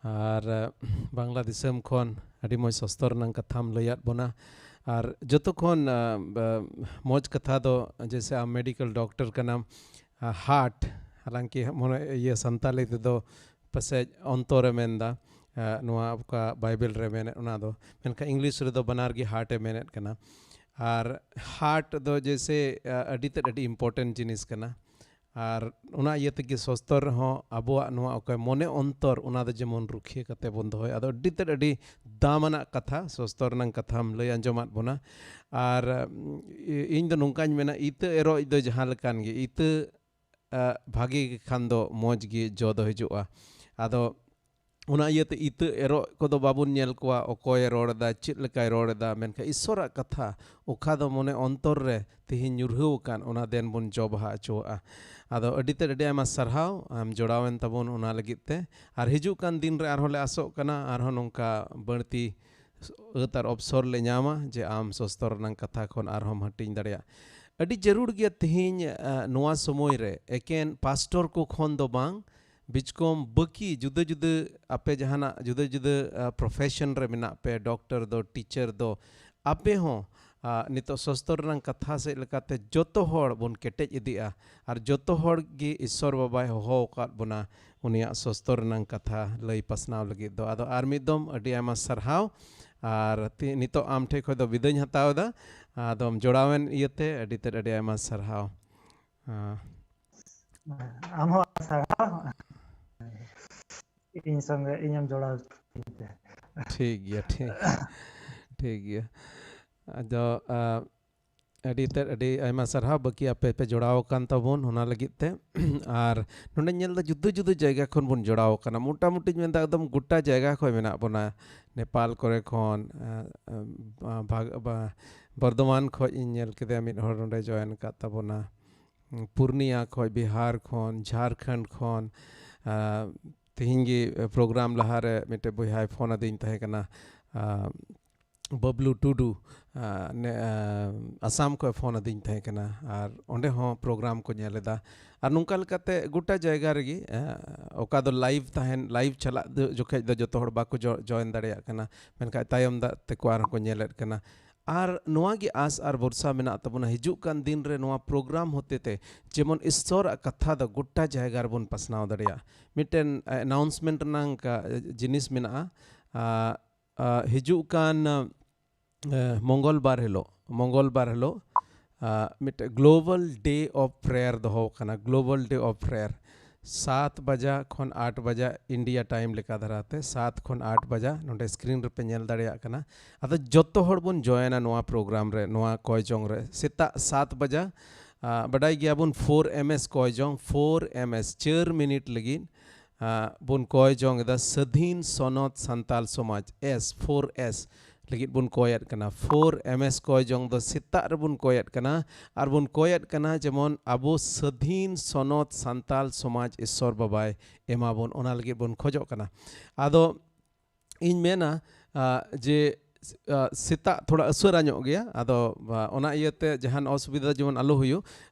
ᱟᱨ, ᱟᱸ, ᱵᱟᱝᱞᱟ ᱫᱤᱥᱚᱢ ᱠᱷᱚᱱ ᱟᱹᱰᱤ ᱢᱚᱡᱽ ᱥᱚᱥᱛᱚᱨ ᱨᱮᱱᱟᱜ ᱠᱟᱛᱷᱟᱢ ᱞᱟᱹᱭᱟᱫ ᱵᱚᱱᱟ᱾ ᱟᱨ ᱡᱚᱛᱚ ᱠᱷᱚᱱ, ᱟᱸ, ᱵᱟ-, ᱢᱚᱡᱽ ᱠᱟᱛᱷᱟ ᱫᱚ, ᱡᱮᱭᱥᱮ ᱟᱢ ᱢᱮᱰᱤᱠᱮᱞ ᱰᱚᱠᱴᱚᱨ ᱠᱟᱱᱟᱢ, ᱟᱸ, ᱦᱟᱨᱴ, ᱦᱟᱞᱟᱝᱠᱤ ᱢᱚᱱᱮ, ᱤᱭᱟᱹ, ᱥᱟᱱᱛᱟᱞᱤ ᱛᱮᱫᱚ ᱯᱟᱥᱮᱡ ᱚᱱᱛᱚᱨᱮ ᱢᱮᱱᱫᱟ, ᱟᱸ, ᱱᱚᱣᱟ ᱚᱠᱟ ᱵᱟᱭᱵᱮᱞ ᱨᱮ ᱢᱮᱱᱮᱫ ᱚᱱᱟ ᱫᱚ, ᱢᱮᱱᱠᱷᱟᱱ ᱤᱝᱞᱤᱥ ᱨᱮᱫᱚ ᱵᱟᱱᱟᱨ ᱜᱮ ᱦᱟᱨᱴ ᱮ ᱢᱮᱱᱮᱫ ᱠᱟᱱᱟ᱾ ᱟᱨ ᱦᱟᱨᱴ ᱫᱚ ᱡᱮᱭᱥᱮ, ᱟᱸ, ᱟᱹᱰᱤ ᱛᱮᱫ ᱟᱹᱰᱤ ᱤᱢᱯᱚᱨᱴᱮᱱᱴ ᱡᱤᱱᱤᱥ ᱠᱟᱱᱟ᱾ ᱟᱨ ᱚᱱᱟ ᱤᱭᱟᱹ ᱛᱮᱜᱮ ᱥᱚᱥᱛᱚᱨ ᱨᱮᱦᱚᱸ ᱟᱵᱚᱣᱟᱜ ᱱᱚᱣᱟ ᱚᱠᱚᱭ ᱢᱚᱱᱮ ᱚᱱᱛᱚᱨ, ᱚᱱᱟ ᱫᱚ ᱡᱮᱢᱚᱱ ᱨᱩᱠᱷᱤᱭᱟᱹ ᱠᱟᱛᱮ ᱵᱚᱱ ᱫᱚᱦᱚᱭ᱾ ᱟᱫᱚ ᱟᱹᱰᱤ ᱛᱮᱫ ᱟᱹᱰᱤ ᱫᱟᱢᱟᱱᱟᱜ ᱠᱟᱛᱷᱟ, ᱥᱚᱥᱛᱚᱨ ᱨᱮᱱᱟᱜ ᱠᱟᱛᱷᱟᱢ ᱞᱟᱹᱭ ᱟᱸᱡᱚᱢᱟᱫ ᱵᱚᱱᱟ᱾ ᱟᱨ, ᱩᱢ, ᱤ-, ᱤᱧ ᱫᱚ ᱱᱚᱝᱠᱟᱧ ᱢᱮᱱᱟ, ᱤᱛᱟᱹ ᱮᱨᱚᱜ ᱫᱚ ᱡᱟᱦᱟᱸ ᱞᱮᱠᱟᱱ ᱜᱮ, ᱤᱛᱟᱹ, ᱟ, ᱵᱷᱟᱜᱮ ᱜᱮ ᱠᱷᱟᱱ ᱫᱚ ᱢᱚᱡᱽ ᱜᱮ ᱡᱚ ᱫᱚ ᱦᱤᱡᱩᱜᱼᱟ᱾ ᱟᱫᱚ ᱚᱱᱟ ᱤᱭᱟᱹᱛᱮ ᱤᱛᱟᱹ ᱮᱨᱚᱜ ᱠᱚᱫᱚ ᱵᱟᱵᱚᱱ ᱧᱮᱞ ᱠᱚᱣᱟ, ᱚᱠᱚᱭᱮ ᱨᱚᱲ ᱮᱫᱟ, ᱪᱮᱫ ᱞᱮᱠᱟᱭ ᱨᱚᱲ ᱮᱫᱟ, ᱢᱮᱱᱠᱷᱟᱱ ᱤᱥᱥᱚᱨᱟᱜ ᱠᱟᱛᱷᱟ ᱚᱠᱟ ᱫᱚ ᱢᱚᱱᱮ ᱚᱱᱛᱚᱨ ᱨᱮ ᱛᱤᱦᱤᱧ ᱧᱩᱨᱦᱟᱹᱣ ᱟᱠᱟᱱ, ᱚᱱᱟ ᱫᱮᱱ ᱵᱚᱱ ᱡᱚ ᱵᱟᱦᱟ ᱦᱚᱪᱚᱣᱟᱜᱼᱟ᱾ ᱟᱫᱚ ᱟᱹᱰᱤ ᱛᱮᱫ ᱟᱹᱰᱤ ᱟᱭᱢᱟ ᱥᱟᱨᱦᱟᱣ, ᱟᱢ ᱡᱚᱲᱟᱣᱮᱱ ᱛᱟᱵᱚᱱ ᱚᱱᱟ ᱞᱟᱹᱜᱤᱫ ᱛᱮ᱾ ᱟᱨ ᱦᱤᱡᱩᱜ ᱠᱟᱱ ᱫᱤᱱ ᱨᱮ ᱟᱨᱦᱚᱸ ᱞᱮ ᱟᱥᱚᱜ ᱠᱟᱱᱟ, ᱟᱨᱦᱚᱸ ᱱᱚᱝᱠᱟ ᱵᱟᱹᱲᱛᱤ ᱟᱹᱛ ᱟᱨ ᱚᱯᱥᱚᱨ ᱞᱮ ᱧᱟᱢᱟ ᱡᱮ ᱟᱢ ᱥᱚᱥᱛᱚᱨ ᱨᱮᱱᱟᱜ ᱠᱟᱛᱷᱟ ᱠᱷᱚᱱ ᱟᱨᱦᱚᱸᱢ ᱦᱟᱹᱴᱤᱧ ᱫᱟᱲᱮᱭᱟᱜᱼᱟ᱾ ᱟᱹᱰᱤ ᱡᱟᱹᱨᱩᱲ ᱜᱮᱭᱟ ᱛᱤᱦᱤᱧ, ᱟ, ᱱᱚᱣᱟ ᱥᱚᱢᱚᱭ ᱨᱮ ᱮᱠᱮᱱ ᱯᱟᱥᱴᱚᱨ ᱠᱚ ᱠᱷᱚᱱ ᱫᱚ ᱵᱟᱝ, ᱵᱤᱪᱠᱚᱢ ᱵᱟᱹᱠᱤ ᱡᱩᱫᱟᱹ ᱡᱩᱫᱟᱹ ᱟᱯᱮ ᱡᱟᱦᱟᱱᱟᱜ ᱡᱩᱫᱟᱹ ᱡᱩᱫᱟᱹ, ᱟ, ᱯᱨᱚᱯᱷᱮᱥᱚᱱ ᱨᱮ ᱢᱮᱱᱟᱜ ᱯᱮ, ᱰᱚᱠᱴᱚᱨ ᱫᱚ, ᱴᱤᱪᱟᱨ ᱫᱚ, ᱟᱯᱮ ᱦᱚᱸ, ᱟ, ᱱᱤᱛᱚᱜ ᱥᱚᱥᱛᱚᱨ ᱨᱮᱱᱟᱜ ᱠᱟᱛᱷᱟ ᱥᱮᱫ ᱞᱮᱠᱟᱛᱮ ᱡᱚᱛᱚ ᱦᱚᱲ ᱵᱚᱱ ᱠᱮᱴᱮᱡ ᱤᱫᱤᱜᱼᱟ ᱟᱨ ᱡᱚᱛᱚ ᱦᱚᱲ ᱜᱮ ᱤᱥᱥᱚᱨ ᱵᱟᱵᱟᱭ ᱦᱚᱦᱚ ᱟᱠᱟᱫ ᱵᱚᱱᱟ ᱩᱱᱤᱭᱟᱜ ᱥᱚᱥᱛᱚᱨ ᱨᱮᱱᱟᱜ ᱠᱟᱛᱷᱟ ᱞᱟᱹᱭ ᱯᱟᱥᱱᱟᱣ ᱞᱟᱹᱜᱤᱫ ᱫᱚ᱾ ᱟᱫᱚ ᱟᱨ ᱢᱤᱫ ᱫᱚᱢ ᱟᱹᱰᱤ ᱟᱭᱢᱟ ᱥᱟᱨᱦᱟᱣ᱾ ᱟᱨ ᱛᱤ-, ᱱᱤᱛᱚᱜ ᱟᱢ ᱴᱷᱮᱱ ᱠᱷᱚᱱ ᱫᱚ ᱵᱤᱫᱟᱹᱧ ᱦᱟᱛᱟᱣ ᱮᱫᱟ᱾ ᱟᱫᱚᱢ ᱡᱚᱲᱟᱣᱮᱱ ᱤᱭᱟᱹᱛᱮ ᱟᱹᱰᱤ ᱛᱮᱫ ᱟᱹᱰᱤ ᱟᱭᱢᱟ ᱥᱟᱨᱦᱟᱣ᱾ ᱟ, ᱟᱢ ᱦᱚᱸ ᱥᱟᱨᱦᱟᱣ᱾ ᱤᱧ ᱥᱚᱸᱜᱮ ᱤᱧᱮᱢ ᱡᱚᱲᱟᱣ ᱠᱤᱫᱤᱧ ᱛᱮ᱾ ᱴᱷᱤᱠ ᱜᱮᱭᱟ, ᱴᱷᱤᱠ, ᱴᱷᱤᱠ ᱜᱮᱭᱟ᱾ ᱟᱫᱚ, ᱟ, ᱟᱹᱰᱤ ᱛᱮᱫ ᱟᱹᱰᱤ ᱟᱭᱢᱟ ᱥᱟᱨᱦᱟᱣ, ᱵᱟᱹᱠᱤ ᱟᱯᱮ ᱯᱮ ᱡᱚᱲᱟᱣ ᱟᱠᱟᱱ ᱛᱟᱵᱚᱱ ᱚᱱᱟ ᱞᱟᱹᱜᱤᱫ ᱛᱮ᱾ ᱟᱨ ᱱᱚᱰᱮᱧ ᱧᱮᱞ ᱮᱫᱟ ᱡᱩᱫᱟᱹ ᱡᱩᱫᱟᱹ ᱡᱟᱭᱜᱟ ᱠᱷᱚᱱ ᱵᱚᱱ ᱡᱚᱲᱟᱣ ᱟᱠᱟᱱᱟ, ᱢᱚᱴᱟᱢᱩᱴᱤᱧ ᱢᱮᱱᱫᱟ ᱮᱠᱫᱚᱢ ᱜᱚᱴᱟ ᱡᱟᱭᱜᱟ ᱠᱷᱚᱱ ᱢᱮᱱᱟᱜ ᱵᱚᱱᱟ, ᱱᱮᱯᱟᱞ ᱠᱚᱨᱮ ᱠᱷᱚᱱ, ᱟ, ᱟ, ᱵᱷᱟᱜ-, ᱵᱟ-, ᱵᱚᱨᱫᱷᱚᱢᱟᱱ ᱠᱷᱚᱱ ᱤᱧ ᱧᱮᱞ ᱠᱮᱫᱮᱭᱟ ᱢᱤᱫ ᱦᱚᱲ ᱱᱚᱰᱮ ᱡᱚᱭᱮᱱ ᱟᱠᱟᱫ ᱛᱟᱵᱚᱱᱟ᱾ ᱯᱩᱨᱱᱤᱭᱟ ᱠᱷᱚᱱ, ᱵᱤᱦᱟᱨ ᱠᱷᱚᱱ, ᱡᱷᱟᱨᱠᱷᱚᱸᱰ ᱠᱷᱚᱱ, ᱛᱮᱦᱮᱧ ᱜᱮ ᱯᱨᱳᱜᱨᱟᱢ ᱞᱟᱦᱟᱨᱮ ᱢᱤᱫᱴᱮᱡ ᱵᱚᱭᱦᱟᱭ ᱯᱷᱳᱱ ᱟᱹᱫᱤᱧ ᱛᱟᱦᱮᱸ ᱠᱟᱱᱟ, ᱵᱟᱵᱞᱩ ᱴᱩᱰᱩ, ᱱᱮ ᱟᱥᱟᱢ ᱠᱷᱚᱱ ᱯᱷᱳᱱ ᱟᱹᱫᱤᱧ ᱛᱟᱦᱮᱸ ᱠᱟᱱᱟ᱾ ᱟᱨ ᱚᱸᱰᱮ ᱦᱚᱸ ᱯᱨᱳᱜᱨᱟᱢ ᱠᱚ ᱧᱮᱞ ᱮᱫᱟ᱾ ᱟᱨ ᱱᱚᱝᱠᱟ ᱞᱮᱠᱟᱛᱮ ᱜᱚᱴᱟ ᱡᱟᱭᱜᱟ ᱨᱮᱜᱮ, ᱚᱠᱟ ᱫᱚ ᱞᱟᱭᱤᱵᱷ ᱛᱟᱦᱮᱱ, ᱞᱟᱭᱤᱵᱷ ᱪᱟᱞᱟᱜ ᱡᱚᱠᱷᱮᱡ ᱫᱚ ᱡᱚᱛᱚ ᱦᱚᱲ ᱵᱟᱠᱚ ᱡᱚᱭᱮᱱ ᱫᱟᱲᱮᱭᱟᱜ ᱠᱟᱱᱟ, ᱢᱮᱱᱠᱷᱟᱱ ᱛᱟᱭᱚᱢ ᱫᱟᱜ ᱛᱮᱠᱚ ᱟᱨᱦᱚᱸ ᱠᱚ ᱧᱮᱞᱮᱫ ᱠᱟᱱᱟ᱾ ᱟᱨ ᱱᱚᱣᱟ ᱜᱮ ᱟᱥ ᱟᱨ ᱵᱷᱚᱨᱥᱟ ᱢᱮᱱᱟᱜ ᱛᱟᱵᱚᱱᱟ, ᱦᱤᱡᱩᱜ ᱠᱟᱱ ᱫᱤᱱ ᱨᱮ ᱱᱚᱣᱟ ᱯᱨᱳᱜᱨᱟᱢ ᱦᱚᱛᱮ ᱛᱮ ᱡᱮᱢᱚᱱ ᱤᱥᱥᱚᱨᱟᱜ ᱠᱟᱛᱷᱟ ᱫᱚ ᱜᱚᱴᱟ ᱡᱟᱭᱜᱟ ᱨᱮᱵᱚᱱ ᱯᱟᱥᱱᱟᱣ ᱫᱟᱲᱮᱭᱟᱜᱼᱟ᱾ ᱢᱤᱫᱴᱮᱱ ᱟᱱᱟᱣᱩᱱᱥᱢᱮᱱᱴ ᱨᱮᱱᱟᱜ ᱡᱤᱱᱤᱥ ᱢᱮᱱᱟᱜᱼᱟ᱾ ᱦᱤᱡᱩᱜ ᱠᱟᱱ ᱢᱚᱝᱜᱚᱞ ᱵᱟᱨ ᱦᱤᱞᱳᱜ, ᱢᱚᱝᱜᱚᱞ ᱵᱟᱨ ᱦᱤᱞᱳᱜ ᱢᱤᱫᱴᱮᱱ Global Day of Prayer ᱫᱚᱦᱚ ᱠᱟᱱᱟ, Global Day of Prayer᱾ ᱥᱟᱛ ᱵᱟᱡᱟ ᱠᱷᱚᱱ ᱟᱴ ᱵᱟᱡᱟ ᱤᱱᱰᱤᱭᱟ ᱴᱟᱭᱤᱢ ᱞᱮᱠᱟ ᱫᱷᱟᱨᱟᱛᱮ, ᱥᱟᱛ ᱠᱷᱚᱱ ᱟᱴ ᱵᱟᱡᱟ ᱱᱚᱰᱮ ᱥᱠᱨᱤᱱ ᱨᱮᱯᱮ ᱧᱮᱞ ᱫᱟᱲᱮᱭᱟᱜ ᱠᱟᱱᱟ᱾ ᱟᱫᱚ ᱡᱚᱛᱚ ᱦᱚᱲ ᱵᱚᱱ ᱡᱚᱭᱮᱱᱟ ᱱᱚᱣᱟ ᱯᱨᱳᱜᱨᱟᱢ ᱨᱮ, ᱱᱚᱣᱟ ᱠᱚᱭ ᱡᱚᱝ ᱨᱮ᱾ ᱥᱮᱛᱟᱜ ᱥᱟᱛ ᱵᱟᱡᱟ, ᱵᱟᱰᱟᱭ ᱜᱮᱭᱟᱵᱚᱱ ᱯᱷᱳᱨ ᱮᱢ ᱮᱥ ᱠᱚᱭ ᱡᱚᱝ, ᱯᱷᱳᱨ ᱮᱢ ᱮᱥ, ᱪᱟᱨ ᱢᱤᱱᱤᱴ ᱞᱟᱹᱜᱤᱫ ᱵᱚᱱ ᱠᱚᱭ ᱡᱚᱝ ᱮᱫᱟ ᱥᱟᱹᱫᱷᱤᱱ ᱥᱚᱱᱚᱛ ᱥᱟᱱᱛᱟᱞ ᱥᱚᱢᱟᱡᱽ, ᱮᱥ, ᱯᱷᱳᱨ ᱮᱥ ᱞᱟᱹᱜᱤᱫ ᱵᱚᱱ ᱠᱚᱭᱮᱫ ᱠᱟᱱᱟ᱾ ᱯᱷᱳᱨ ᱮᱢ ᱮᱥ ᱠᱚᱭ ᱡᱚᱝ ᱫᱚ ᱥᱮᱛᱟᱜ ᱨᱮᱵᱚᱱ ᱠᱚᱭᱮᱫ ᱠᱟᱱᱟ, ᱟᱨ ᱵᱚᱱ ᱠᱚᱭᱮᱫ ᱠᱟᱱᱟ ᱡᱮᱢᱚᱱ ᱟᱵᱚ ᱥᱟᱹᱫᱷᱤᱱ ᱥᱚᱱᱚᱛ ᱥᱟᱱᱛᱟᱞ ᱥᱚᱢᱟᱡᱽ ᱤᱥᱥᱚᱨ ᱵᱟᱵᱟᱭ ᱮᱢᱟ ᱵᱚᱱ, ᱚᱱᱟ ᱞᱟᱹᱜᱤᱫ ᱵᱚᱱ ᱠᱷᱚᱡᱚᱜ ᱠᱟᱱᱟ᱾ ᱟᱫᱚ ᱤᱧ ᱢᱮᱱᱟ ᱡᱮ ᱥᱮᱛᱟᱜ ᱛᱷᱚᱲᱟ ᱩᱥᱟᱹᱨᱟ ᱧᱚᱜ ᱜᱮᱭᱟ, ᱟᱫᱚ ᱚᱱᱟ ᱤᱭᱟᱹᱛᱮ ᱡᱟᱦᱟᱱ ᱚᱥᱩᱵᱤᱫᱷᱟ ᱡᱮᱢᱚᱱ ᱟᱞᱚ ᱦᱩᱭᱩᱜ,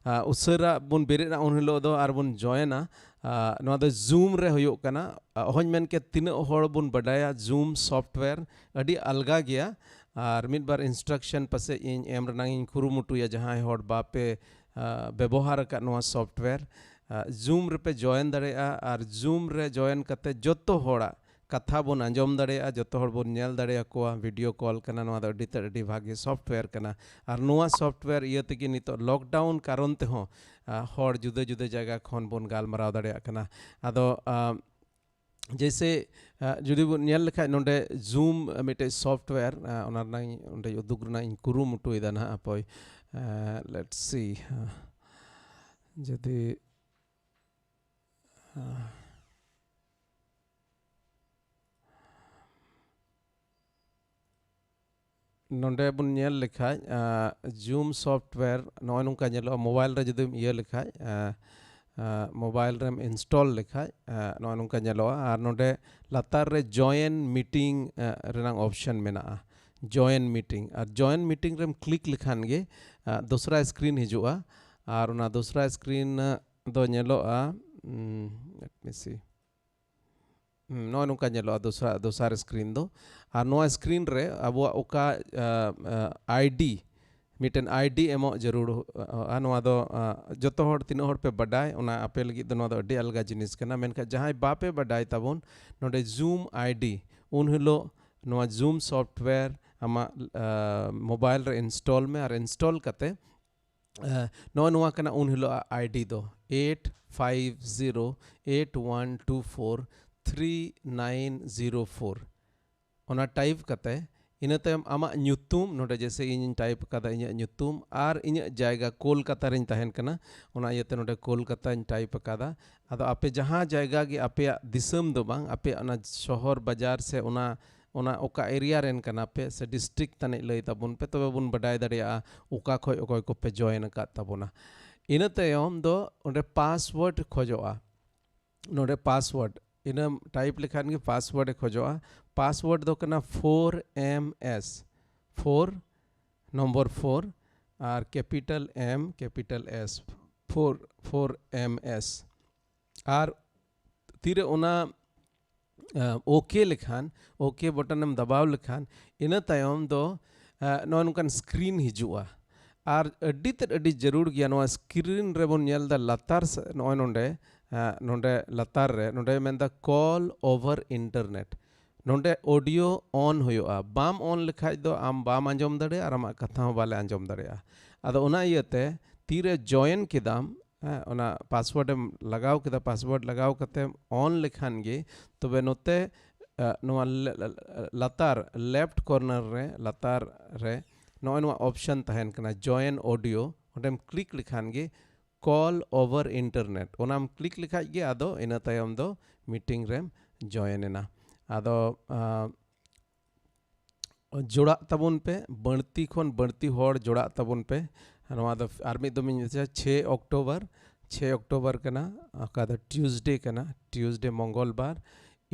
ᱩᱥᱟᱹᱨᱟ ᱵᱚᱱ ᱵᱮᱨᱮᱫᱼᱟ ᱩᱱ ᱦᱤᱞᱳᱜ ᱫᱚ ᱟᱨ ᱵᱚᱱ ᱡᱚᱭᱮᱱᱟ᱾ ᱱᱚᱣᱟ ᱫᱚ ᱡᱩᱢ ᱨᱮ ᱦᱩᱭᱩᱜ ᱠᱟᱱᱟ᱾ ᱚᱦᱚᱧ ᱢᱮᱱ ᱠᱮᱭᱟ ᱛᱤᱱᱟᱹᱜ ᱦᱚᱲ ᱵᱚᱱ ᱵᱟᱰᱟᱭᱟ ᱡᱩᱢ ᱥᱚᱯᱷᱴᱣᱮᱨ, ᱟᱹᱰᱤ ᱟᱞᱜᱟ ᱜᱮᱭᱟ᱾ ᱟᱨ ᱢᱤᱫ ᱵᱟᱨ ᱤᱱᱥᱴᱨᱟᱠᱥᱚᱱ ᱯᱟᱥᱮᱡ ᱤᱧ ᱮᱢ ᱨᱮᱱᱟᱜ ᱤᱧ ᱠᱩᱨᱩᱢᱩᱴᱩᱭᱟ, ᱡᱟᱦᱟᱸᱭ ᱦᱚᱲ ᱵᱟᱯᱮ ᱵᱮᱵᱚᱦᱟᱨ ᱟᱠᱟᱫ ᱱᱚᱣᱟ ᱥᱚᱯᱷᱴᱣᱮᱨ᱾ ᱡᱩᱢ ᱨᱮᱯᱮ ᱡᱚᱭᱮᱱ ᱫᱟᱲᱮᱭᱟᱜᱼᱟ, ᱟᱨ ᱡᱩᱢ ᱨᱮ ᱡᱚᱭᱮᱱ ᱠᱟᱛᱮ ᱡᱚᱛᱚ ᱦᱚᱲᱟᱜ ᱠᱟᱛᱷᱟ ᱵᱚᱱ ᱟᱸᱡᱚᱢ ᱫᱟᱲᱮᱭᱟᱜᱼᱟ, ᱡᱚᱛᱚ ᱦᱚᱲ ᱵᱚᱱ ᱧᱮᱞ ᱫᱟᱲᱮᱭᱟᱠᱚᱣᱟ᱾ ᱵᱷᱤᱰᱤᱭᱳ ᱠᱚᱞ ᱠᱟᱱᱟ, ᱱᱚᱣᱟ ᱫᱚ ᱟᱹᱰᱤ ᱛᱮᱫ ᱟᱹᱰᱤ ᱵᱷᱟᱜᱮ ᱥᱚᱯᱷᱴᱣᱮᱨ ᱠᱟᱱᱟ᱾ ᱟᱨ ᱱᱚᱣᱟ ᱥᱚᱯᱷᱴᱣᱮᱨ ᱤᱭᱟᱹ ᱛᱮᱜᱮ ᱱᱤᱛᱚᱜ ᱞᱚᱠᱰᱟᱣᱩᱱ ᱠᱟᱨᱚᱱ ᱛᱮᱦᱚᱸ ᱦᱚᱲ ᱡᱩᱫᱟᱹ ᱡᱩᱫᱟᱹ ᱡᱟᱭᱜᱟ ᱠᱷᱚᱱ ᱵᱚᱱ ᱜᱟᱞᱢᱟᱨᱟᱣ ᱫᱟᱲᱮᱭᱟᱜ ᱠᱟᱱᱟ᱾ ᱟᱫᱚ ᱡᱮᱭᱥᱮ ᱡᱩᱫᱤ ᱵᱚᱱ ᱧᱮᱞ ᱞᱮᱠᱷᱟᱡ ᱱᱚᱰᱮ ᱡᱩᱢ ᱢᱤᱫᱴᱮᱡ ᱥᱚᱯᱷᱴᱣᱮᱨ, ᱚᱱᱟ ᱨᱮᱱᱟᱜ ᱚᱸᱰᱮ ᱩᱫᱩᱜ ᱨᱮᱱᱟᱜ ᱤᱧ ᱠᱩᱨᱩᱢᱩᱴᱩᱭᱮᱫᱟ ᱱᱟᱦᱟᱜ᱾ ᱦᱟᱯᱳᱭ, let's see, ᱡᱩᱫᱤ ᱱᱚᱰᱮ ᱵᱚᱱ ᱧᱮᱞ ᱞᱮᱠᱷᱟᱡ ᱡᱩᱢ ᱥᱚᱯᱷᱴᱣᱮᱨ ᱱᱚᱜᱼᱚᱭ ᱱᱚᱝᱠᱟ ᱧᱮᱞᱚᱜᱼᱟ᱾ ᱢᱳᱵᱟᱭᱤᱞ ᱨᱮ ᱡᱩᱫᱤᱢ ᱤᱭᱟᱹ ᱞᱮᱠᱷᱟᱡ, ᱢᱳᱵᱟᱭᱤᱞ ᱨᱮᱢ ᱤᱱᱥᱴᱚᱞ ᱞᱮᱠᱷᱟᱡ ᱱᱚᱜᱼᱚ ᱱᱚᱝᱠᱟ ᱧᱮᱞᱚᱜᱼᱟ᱾ ᱟᱨ ᱱᱚᱰᱮ ᱞᱟᱛᱟᱨ ᱨᱮ ᱡᱚᱭᱮᱱ ᱢᱤᱴᱤᱝ ᱨᱮᱱᱟᱜ ᱚᱯᱥᱮᱱ ᱢᱮᱱᱟᱜᱼᱟ, ᱡᱚᱭᱮᱱ ᱢᱤᱴᱤᱝ᱾ ᱟᱨ ᱡᱚᱭᱮᱱ ᱢᱤᱴᱤᱝ ᱨᱮᱢ ᱠᱞᱤᱠ ᱞᱮᱠᱷᱟᱱ ᱜᱮ ᱫᱚᱥᱨᱟ ᱥᱠᱨᱤᱱ ᱦᱤᱡᱩᱜᱼᱟ᱾ ᱟᱨ ᱚᱱᱟ ᱫᱚᱥᱨᱟ ᱥᱠᱨᱤᱱ ᱫᱚ ᱧᱮᱞᱚᱜᱼᱟ, let me see, ᱱᱚᱜᱼᱚ ᱱᱚᱝᱠᱟ ᱧᱮᱞᱚᱜᱼᱟ ᱫᱚᱥᱨᱟ ᱫᱚᱥᱟᱨ ᱥᱠᱨᱤᱱ ᱫᱚ᱾ ᱟᱨ ᱱᱚᱣᱟ ᱥᱠᱨᱤᱱ ᱨᱮ ᱟᱵᱚᱣᱟᱜ ᱚᱠᱟ ᱟᱭᱰᱤ, ᱢᱤᱫᱴᱮᱱ ᱟᱭᱰᱤ ᱮᱢᱚᱜ ᱡᱟᱹᱨᱩᱲ ᱟ᱾ ᱱᱚᱣᱟ ᱫᱚ ᱡᱚᱛᱚ ᱦᱚᱲ, ᱛᱤᱱᱟᱹᱜ ᱦᱚᱲ ᱯᱮ ᱵᱟᱰᱟᱭ, ᱚᱱᱟ ᱟᱯᱮ ᱞᱟᱹᱜᱤᱫ ᱫᱚ ᱱᱚᱣᱟ ᱫᱚ ᱟᱹᱰᱤ ᱟᱞᱜᱟ ᱡᱤᱱᱤᱥ ᱠᱟᱱᱟ᱾ ᱢᱮᱱᱠᱷᱟᱱ ᱡᱟᱦᱟᱸᱭ ᱵᱟᱯᱮ ᱵᱟᱰᱟᱭ ᱛᱟᱵᱚᱱ, ᱱᱚᱰᱮ ᱡᱩᱢ ᱟᱭᱰᱤ, ᱩᱱ ᱦᱤᱞᱳᱜ ᱱᱚᱣᱟ ᱡᱩᱢ ᱥᱚᱯᱷᱴᱣᱮᱨ ᱟᱢᱟᱜ ᱢᱳᱵᱟᱭᱤᱞ ᱨᱮ ᱤᱱᱥᱴᱚᱞ ᱢᱮ᱾ ᱟᱨ ᱤᱱᱥᱴᱚᱞ ᱠᱟᱛᱮ ᱱᱚᱜᱼᱚ ᱱᱚᱣᱟ ᱠᱟᱱᱟ ᱩᱱ ᱦᱤᱞᱳᱜ ᱟᱭᱰᱤ ᱫᱚ, eight five zero eight one two four three nine zero four᱾ ᱚᱱᱟ ᱴᱟᱭᱤᱯ ᱠᱟᱛᱮ ᱤᱱᱟᱹ ᱛᱟᱭᱚᱢ ᱟᱢᱟᱜ ᱧᱩᱛᱩᱢ, ᱱᱚᱰᱮ ᱡᱮᱥᱮ ᱤᱧᱤᱧ ᱴᱟᱭᱤᱯ ᱟᱠᱟᱫᱟ ᱤᱧᱟᱹᱜ ᱧᱩᱛᱩᱢ, ᱟᱨ ᱤᱧᱟᱹᱜ ᱡᱟᱭᱜᱟ ᱠᱳᱞᱠᱟᱛᱟ ᱨᱤᱧ ᱛᱟᱦᱮᱱ ᱠᱟᱱᱟ, ᱚᱱᱟ ᱤᱭᱟᱹᱛᱮ ᱱᱚᱰᱮ ᱠᱳᱞᱠᱟᱛᱟᱧ ᱴᱟᱭᱤᱯ ᱟᱠᱟᱫᱟ᱾ ᱟᱫᱚ ᱟᱯᱮ ᱡᱟᱦᱟᱸ ᱡᱟᱭᱜᱟ ᱜᱮ, ᱟᱯᱮᱭᱟᱜ ᱫᱤᱥᱚᱢ ᱫᱚ ᱵᱟᱝ, ᱟᱯᱮᱭᱟᱜ ᱚᱱᱟ ᱥᱚᱦᱚᱨ ᱵᱟᱡᱟᱨ ᱥᱮ ᱚᱱᱟ, ᱚᱱᱟ ᱚᱠᱟ ᱮᱨᱤᱭᱟ ᱨᱮᱱ ᱠᱟᱱᱟ ᱯᱮ ᱥᱮ ᱰᱤᱥᱴᱨᱤᱠᱴ ᱛᱟᱹᱱᱤᱡ ᱞᱟᱹᱭ ᱛᱟᱵᱚᱱ ᱯᱮ, ᱛᱚᱵᱮ ᱵᱚᱱ ᱵᱟᱰᱟᱭ ᱫᱟᱲᱮᱭᱟᱜᱼᱟ ᱚᱠᱟ ᱠᱷᱚᱡ ᱚᱠᱚᱭ ᱠᱚᱯᱮ ᱡᱚᱭᱮᱱ ᱟᱠᱟᱫ ᱛᱟᱵᱚᱱᱟ᱾ ᱤᱱᱟᱹ ᱛᱟᱭᱚᱢ ᱫᱚ ᱚᱸᱰᱮ ᱯᱟᱥᱣᱟᱨᱰ ᱠᱷᱚᱡᱚᱜᱼᱟ᱾ ᱱᱚᱰᱮ ᱯᱟᱥᱣᱟᱨᱰ ᱤᱱᱟᱹ ᱴᱟᱭᱤᱯ ᱞᱮᱠᱷᱟᱱ ᱜᱮ ᱯᱟᱥᱣᱟᱨᱰ ᱮ ᱠᱷᱚᱡᱚᱜᱼᱟ᱾ ᱯᱟᱥᱣᱟᱨᱰ ᱫᱚ ᱠᱟᱱᱟ four M S, four, number four, ᱟᱨ capital M, capital S, four, four M S᱾ ᱟᱨ ᱛᱤᱨᱮ ᱚᱱᱟ ᱳᱠᱮ ᱞᱮᱠᱷᱟᱱ, ᱳᱠᱮ ᱵᱚᱴᱚᱱ ᱮᱢ ᱫᱟᱵᱟᱣ ᱞᱮᱠᱷᱟᱱ, ᱤᱱᱟᱹ ᱛᱟᱭᱚᱢ ᱫᱚ ᱱᱚᱜᱼᱚ ᱱᱚᱝᱠᱟᱱ ᱥᱠᱨᱤᱱ ᱦᱤᱡᱩᱜᱼᱟ᱾ ᱟᱨ ᱟᱹᱰᱤ ᱛᱮᱫ ᱟᱹᱰᱤ ᱡᱟᱹᱨᱩᱲ ᱜᱮᱭᱟ, ᱱᱚᱣᱟ ᱥᱠᱨᱤᱱ ᱨᱮᱵᱚᱱ ᱧᱮᱞ ᱮᱫᱟ ᱞᱟᱛᱟᱨ ᱥᱮᱫ, ᱱᱚᱜᱼᱚᱭ ᱱᱚᱰᱮ, ᱱᱚᱰᱮ ᱞᱟᱛᱟᱨ ᱨᱮ, ᱱᱚᱰᱮ ᱢᱮᱱᱫᱟ call over internet᱾ ᱱᱚᱰᱮ ᱚᱰᱤᱭᱳ ᱚᱱ ᱦᱩᱭᱩᱜᱼᱟ᱾ ᱵᱟᱢ ᱚᱱ ᱞᱮᱠᱷᱟᱡ ᱫᱚ ᱟᱢ ᱵᱟᱢ ᱟᱸᱡᱚᱢ ᱫᱟᱲᱮᱭᱟᱜᱼᱟ ᱟᱨ ᱟᱢᱟᱜ ᱠᱟᱛᱷᱟ ᱦᱚᱸ ᱵᱟᱞᱮ ᱟᱸᱡᱚᱢ ᱫᱟᱲᱮᱭᱟᱜᱼᱟ᱾ ᱟᱫᱚ ᱚᱱᱟ ᱤᱭᱟᱹᱛᱮ ᱛᱤᱨᱮ ᱡᱚᱭᱮᱱ ᱠᱮᱫᱟᱢ, ᱦᱮᱸ, ᱚᱱᱟ ᱯᱟᱥᱣᱟᱨᱰ ᱮᱢ ᱞᱟᱜᱟᱣ ᱠᱮᱫᱟ, ᱯᱟᱥᱣᱟᱨᱰ ᱞᱟᱜᱟᱣ ᱠᱟᱛᱮᱢ ᱚᱱ ᱞᱮᱠᱷᱟᱱ ᱜᱮ, ᱛᱚᱵᱮ ᱱᱚᱛᱮ ᱱᱚᱣᱟ ᱞᱟᱛᱟᱨ ᱞᱮᱯᱷᱴ ᱠᱚᱨᱱᱟᱨ ᱨᱮ, ᱞᱟᱛᱟᱨ ᱨᱮ ᱱᱚᱜᱼᱚᱭ ᱱᱚᱣᱟ ᱚᱯᱥᱮᱱ ᱛᱟᱦᱮᱱ ᱠᱟᱱᱟ ᱡᱚᱭᱮᱱ ᱚᱰᱤᱭᱳ, ᱚᱸᱰᱮᱢ ᱠᱞᱤᱠ ᱞᱮᱠᱷᱟᱱ ᱜᱮ call over internet, ᱚᱱᱟᱢ ᱠᱞᱤᱠ ᱞᱮᱠᱷᱟᱡ ᱜᱮ ᱟᱫᱚ ᱤᱱᱟᱹ ᱛᱟᱭᱚᱢ ᱫᱚ ᱢᱤᱴᱤᱝ ᱨᱮᱢ ᱡᱚᱭᱮᱱ ᱮᱱᱟ᱾ ᱟᱫᱚ ᱡᱚᱲᱟᱜ ᱛᱟᱵᱚᱱ ᱯᱮ, ᱵᱟᱹᱲᱛᱤ ᱠᱷᱚᱱ ᱵᱟᱹᱲᱛᱤ ᱦᱚᱲ ᱡᱚᱲᱟᱜ ᱛᱟᱵᱚᱱ ᱯᱮ᱾ ᱱᱚᱣᱟ ᱫᱚ ᱟᱨ ᱢᱤᱫ ᱫᱚᱢ ᱤᱧ ᱢᱮᱛᱟᱭᱟ, ᱪᱷᱮᱭ ᱚᱠᱴᱳᱵᱚᱨ ᱪᱷᱮᱭ ᱚᱠᱴᱳᱵᱚᱨ ᱠᱟᱱᱟ, ᱚᱠᱟ ᱫᱚ ᱴᱤᱭᱩᱥᱰᱮ ᱠᱟᱱᱟ, ᱴᱤᱭᱩᱥᱰᱮ ᱢᱚᱝᱜᱚᱞᱵᱟᱨ,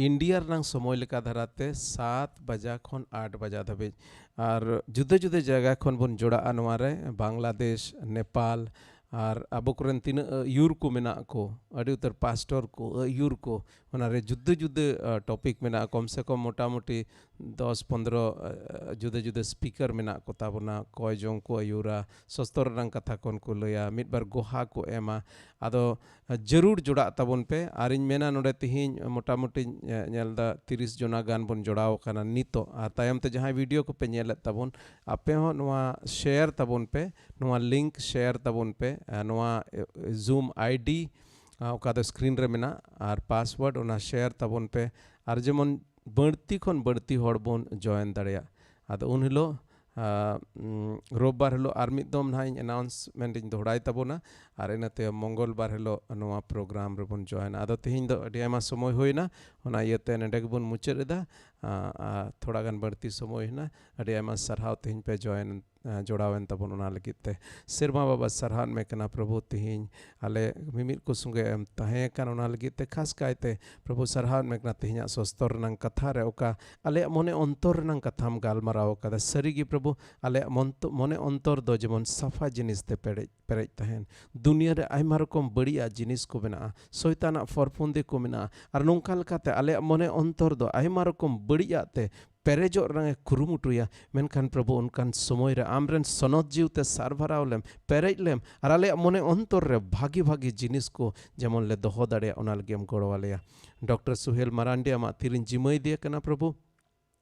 ᱤᱱᱰᱤᱭᱟ ᱨᱮᱱᱟᱝ ᱥᱚᱢᱚᱭ ᱞᱮᱠᱟ ᱫᱷᱟᱨᱟᱛᱮ ᱥᱟᱛ ᱵᱟᱡᱟ ᱠᱷᱚᱱ ᱟᱴ ᱵᱟᱡᱟ ᱫᱷᱟᱹᱵᱤᱡ᱾ ᱟᱨ ᱡᱩᱫᱟᱹ ᱡᱩᱫᱟᱹ ᱡᱟᱭᱜᱟ ᱠᱷᱚᱱ ᱵᱚᱱ ᱡᱚᱲᱟᱜᱼᱟ ᱱᱚᱣᱟ ᱨᱮ, ᱵᱟᱝᱞᱟᱫᱮᱥ, ᱱᱮᱯᱟᱞ, ᱟᱨ ᱟᱵᱚ ᱠᱚᱨᱮᱱ ᱛᱤᱱᱟᱹᱜ ᱟᱹᱭᱩᱨ ᱠᱚ ᱢᱮᱱᱟᱜ ᱠᱚ, ᱟᱹᱰᱤ ᱩᱛᱟᱹᱨ ᱯᱟᱥᱴᱚᱨ ᱠᱚ, ᱟᱹᱭᱩᱨ ᱠᱚ, ᱚᱱᱟ ᱨᱮ ᱡᱩᱫᱟᱹ ᱡᱩᱫᱟᱹ, ᱟ, ᱴᱚᱯᱤᱠ ᱢᱮᱱᱟᱜᱼᱟ, ᱠᱚᱢ ᱥᱮ ᱠᱚᱢ ᱢᱚᱴᱟᱢᱩᱴᱤ ᱫᱚᱥ ᱯᱚᱱᱫᱽᱨᱚ, ᱟ, ᱡᱩᱫᱟᱹ ᱡᱩᱫᱟᱹ ᱥᱯᱤᱠᱟᱨ ᱢᱮᱱᱟᱜ ᱠᱚ ᱛᱟᱵᱚᱱᱟ, ᱠᱚᱭ ᱡᱚᱝ ᱠᱚ ᱟᱹᱭᱩᱨᱟ, ᱥᱚᱥᱛᱚᱨ ᱨᱮᱱᱟᱜ ᱠᱟᱛᱷᱟ ᱠᱷᱚᱱ ᱠᱚ ᱞᱟᱹᱭᱟ, ᱢᱤᱫ ᱵᱟᱨ ᱜᱚᱦᱟ ᱠᱚ ᱮᱢᱟ᱾ ᱟᱫᱚ, ᱟ, ᱡᱟᱹᱨᱩᱲ ᱡᱚᱲᱟᱜ ᱛᱟᱵᱚᱱ ᱯᱮ᱾ ᱟᱨᱤᱧ ᱢᱮᱱᱟ ᱱᱚᱰᱮ ᱛᱤᱦᱤᱧ ᱢᱚᱴᱟᱢᱩᱴᱤᱧ, ᱮ, ᱧᱮᱞ ᱮᱫᱟ ᱛᱤᱨᱤᱥ ᱡᱚᱱᱟ ᱜᱟᱱ ᱵᱚᱱ ᱡᱚᱲᱟᱣ ᱟᱠᱟᱱᱟ ᱱᱤᱛᱚᱜ, ᱟᱨ ᱛᱟᱭᱚᱢ ᱛᱮ ᱡᱟᱦᱟᱸᱭ ᱵᱷᱤᱰᱤᱭᱳ ᱠᱚᱯᱮ ᱧᱮᱞᱮᱫ ᱛᱟᱵᱚᱱ, ᱟᱯᱮ ᱦᱚᱸ ᱱᱚᱣᱟ ᱥᱮᱭᱟᱨ ᱛᱟᱵᱚᱱ ᱯᱮ, ᱱᱚᱣᱟ ᱞᱤᱝᱠ ᱥᱮᱭᱟᱨ ᱛᱟᱵᱚᱱ ᱯᱮ, ᱟ, ᱱᱚᱣᱟ, ᱮ, ᱡᱩᱢ ᱟᱭᱰᱤ, ᱟ, ᱚᱠᱟ ᱫᱚ ᱥᱠᱨᱤᱱ ᱨᱮ ᱢᱮᱱᱟᱜ, ᱟᱨ ᱯᱟᱥᱣᱟᱨᱰ ᱚᱱᱟ ᱥᱮᱭᱟᱨ ᱛᱟᱵᱚᱱ ᱯᱮ᱾ ᱟᱨ ᱡᱮᱢᱚᱱ ᱵᱟᱹᱲᱛᱤ ᱠᱷᱚᱱ ᱵᱟᱹᱲᱛᱤ ᱦᱚᱲ ᱵᱚᱱ ᱡᱚᱭᱮᱱ ᱫᱟᱲᱮᱭᱟᱜ᱾ ᱟᱫᱚ ᱩᱱ ᱦᱤᱞᱳᱜ, ᱟ, ᱩᱢ, ᱨᱳᱵᱵᱟᱨ ᱦᱤᱞᱳᱜ ᱟᱨ ᱢᱤᱫ ᱫᱚᱢ ᱱᱟᱦᱟᱜ ᱤᱧ ᱟᱱᱟᱣᱩᱱᱥᱢᱮᱱᱴ ᱤᱧ ᱫᱚᱦᱲᱟᱭ ᱛᱟᱵᱚᱱᱟ, ᱟᱨ ᱤᱱᱟᱹ ᱛᱟᱭᱚᱢ ᱢᱚᱝᱜᱚᱞᱵᱟᱨ ᱦᱤᱞᱳᱜ ᱱᱚᱣᱟ ᱯᱨᱳᱜᱨᱟᱢ ᱨᱮᱵᱚᱱ ᱡᱚᱭᱮᱱᱟ᱾ ᱟᱫᱚ ᱛᱮᱦᱮᱧ ᱫᱚ ᱟᱹᱰᱤ ᱟᱭᱢᱟ ᱥᱚᱢᱚᱭ ᱦᱩᱭᱱᱟ, ᱚᱱᱟ ᱤᱭᱟᱹᱛᱮ ᱱᱚᱰᱮ ᱜᱮᱵᱚᱱ ᱢᱩᱪᱟᱹᱫ ᱮᱫᱟ᱾ ᱟ, ᱟ, ᱛᱷᱚᱲᱟ ᱜᱟᱱ ᱵᱟᱹᱲᱛᱤ ᱥᱚᱢᱚᱭ ᱦᱩᱭᱱᱟ᱾ ᱟᱹᱰᱤ ᱟᱭᱢᱟ ᱥᱟᱨᱦᱟᱣ ᱛᱮᱦᱮᱧ ᱯᱮ ᱡᱚᱭᱮᱱ, ᱟ, ᱡᱚᱲᱟᱣᱮᱱ ᱛᱟᱵᱚᱱ ᱚᱱᱟ ᱞᱟᱹᱜᱤᱫ ᱛᱮ᱾ ᱥᱮᱨᱢᱟ ᱵᱟᱵᱟ, ᱥᱟᱨᱦᱟᱣ ᱢᱮ ᱠᱟᱱᱟ ᱯᱨᱚᱵᱷᱩ, ᱛᱮᱦᱮᱧ ᱟᱞᱮ ᱢᱤᱢᱤᱫ ᱠᱚ ᱥᱚᱸᱜᱮ ᱮᱢ ᱛᱟᱦᱮᱸ ᱠᱟᱱ ᱚᱱᱟ ᱞᱟᱹᱜᱤᱫ ᱛᱮ᱾ ᱠᱷᱟᱥ ᱠᱟᱭᱛᱮ ᱯᱨᱚᱵᱷᱩ, ᱥᱟᱨᱦᱟᱣ ᱢᱮ ᱠᱟᱱᱟ ᱛᱮᱦᱮᱧᱟᱜ ᱥᱚᱥᱛᱚᱨ ᱨᱮᱱᱟᱝ ᱠᱟᱛᱷᱟ ᱨᱮ ᱚᱠᱟ ᱟᱞᱮᱭᱟᱜ ᱢᱚᱱᱮ ᱚᱱᱛᱚᱨ ᱨᱮᱱᱟᱝ ᱠᱟᱛᱷᱟᱢ ᱜᱟᱞᱢᱟᱨᱟᱣ ᱟᱠᱟᱫᱟ᱾ ᱥᱟᱹᱨᱤ ᱜᱮ ᱯᱨᱚᱵᱷᱩ, ᱟᱞᱮᱭᱟᱜ ᱢᱚᱱᱛᱚ-, ᱢᱚᱱᱮ ᱚᱱᱛᱚᱨ ᱫᱚ ᱡᱮᱢᱚᱱ ᱥᱟᱯᱷᱟ ᱡᱤᱱᱤᱥ ᱛᱮ ᱯᱮᱨᱮᱡ, ᱯᱮᱨᱮᱡ ᱛᱟᱦᱮᱱ᱾ ᱫᱩᱱᱤᱭᱟᱹ ᱨᱮ ᱟᱭᱢᱟ ᱨᱚᱠᱚᱢ ᱵᱟᱹᱲᱤᱡᱟᱜ ᱡᱤᱱᱤᱥ ᱠᱚ ᱢᱮᱱᱟᱜᱼᱟ, ᱥᱚᱭᱛᱟᱱᱟᱜ ᱯᱷᱚᱨᱯᱷᱩᱱᱫᱤ ᱠᱚ ᱢᱮᱱᱟᱜᱼᱟ, ᱟᱨ ᱱᱚᱝᱠᱟ ᱞᱮᱠᱟᱛᱮ ᱟᱞᱮᱭᱟᱜ ᱢᱚᱱᱮ ᱚᱱᱛᱚᱨ ᱫᱚ ᱟᱭᱢᱟ ᱨᱚᱠᱚᱢ ᱵᱟᱹᱲᱤᱡᱟᱜ ᱛᱮ ᱯᱮᱨᱮᱡᱚᱜ ᱨᱮᱱᱟᱜ ᱮ ᱠᱩᱨᱩᱢᱩᱴᱩᱭᱟ᱾ ᱢᱮᱱᱠᱷᱟᱱ ᱯᱨᱚᱵᱷᱩ, ᱚᱱᱠᱟᱱ ᱥᱚᱢᱚᱭ ᱨᱮ ᱟᱢᱨᱮᱱ ᱥᱚᱱᱚᱛ ᱡᱤᱣᱤ ᱛᱮ ᱥᱟᱨᱵᱷᱟᱨᱟᱣ ᱞᱮᱢ, ᱯᱮᱨᱮᱡ ᱞᱮᱢ, ᱟᱨ ᱟᱞᱮᱭᱟᱜ ᱢᱚᱱᱮ ᱚᱱᱛᱚᱨ ᱨᱮ ᱵᱷᱟᱹᱜᱤ ᱵᱷᱟᱹᱜᱤ ᱡᱤᱱᱤᱥ ᱠᱚ ᱡᱮᱢᱚᱱ ᱞᱮ ᱫᱚᱦᱚ ᱫᱟᱲᱮᱭᱟᱜ, ᱚᱱᱟ ᱞᱟᱹᱜᱤᱫ ᱮᱢ ᱜᱚᱲᱚ ᱟᱞᱮᱭᱟ᱾ ᱰᱚᱠᱴᱚᱨ ᱥᱩᱦᱮᱞ ᱢᱟᱨᱟᱱᱰᱤ, ᱟᱢᱟᱜ ᱛᱤᱨᱤᱧ ᱡᱤᱢᱟᱹᱭ ᱤᱫᱤᱭᱮ ᱠᱟᱱᱟ ᱯᱨᱚᱵᱷᱩ᱾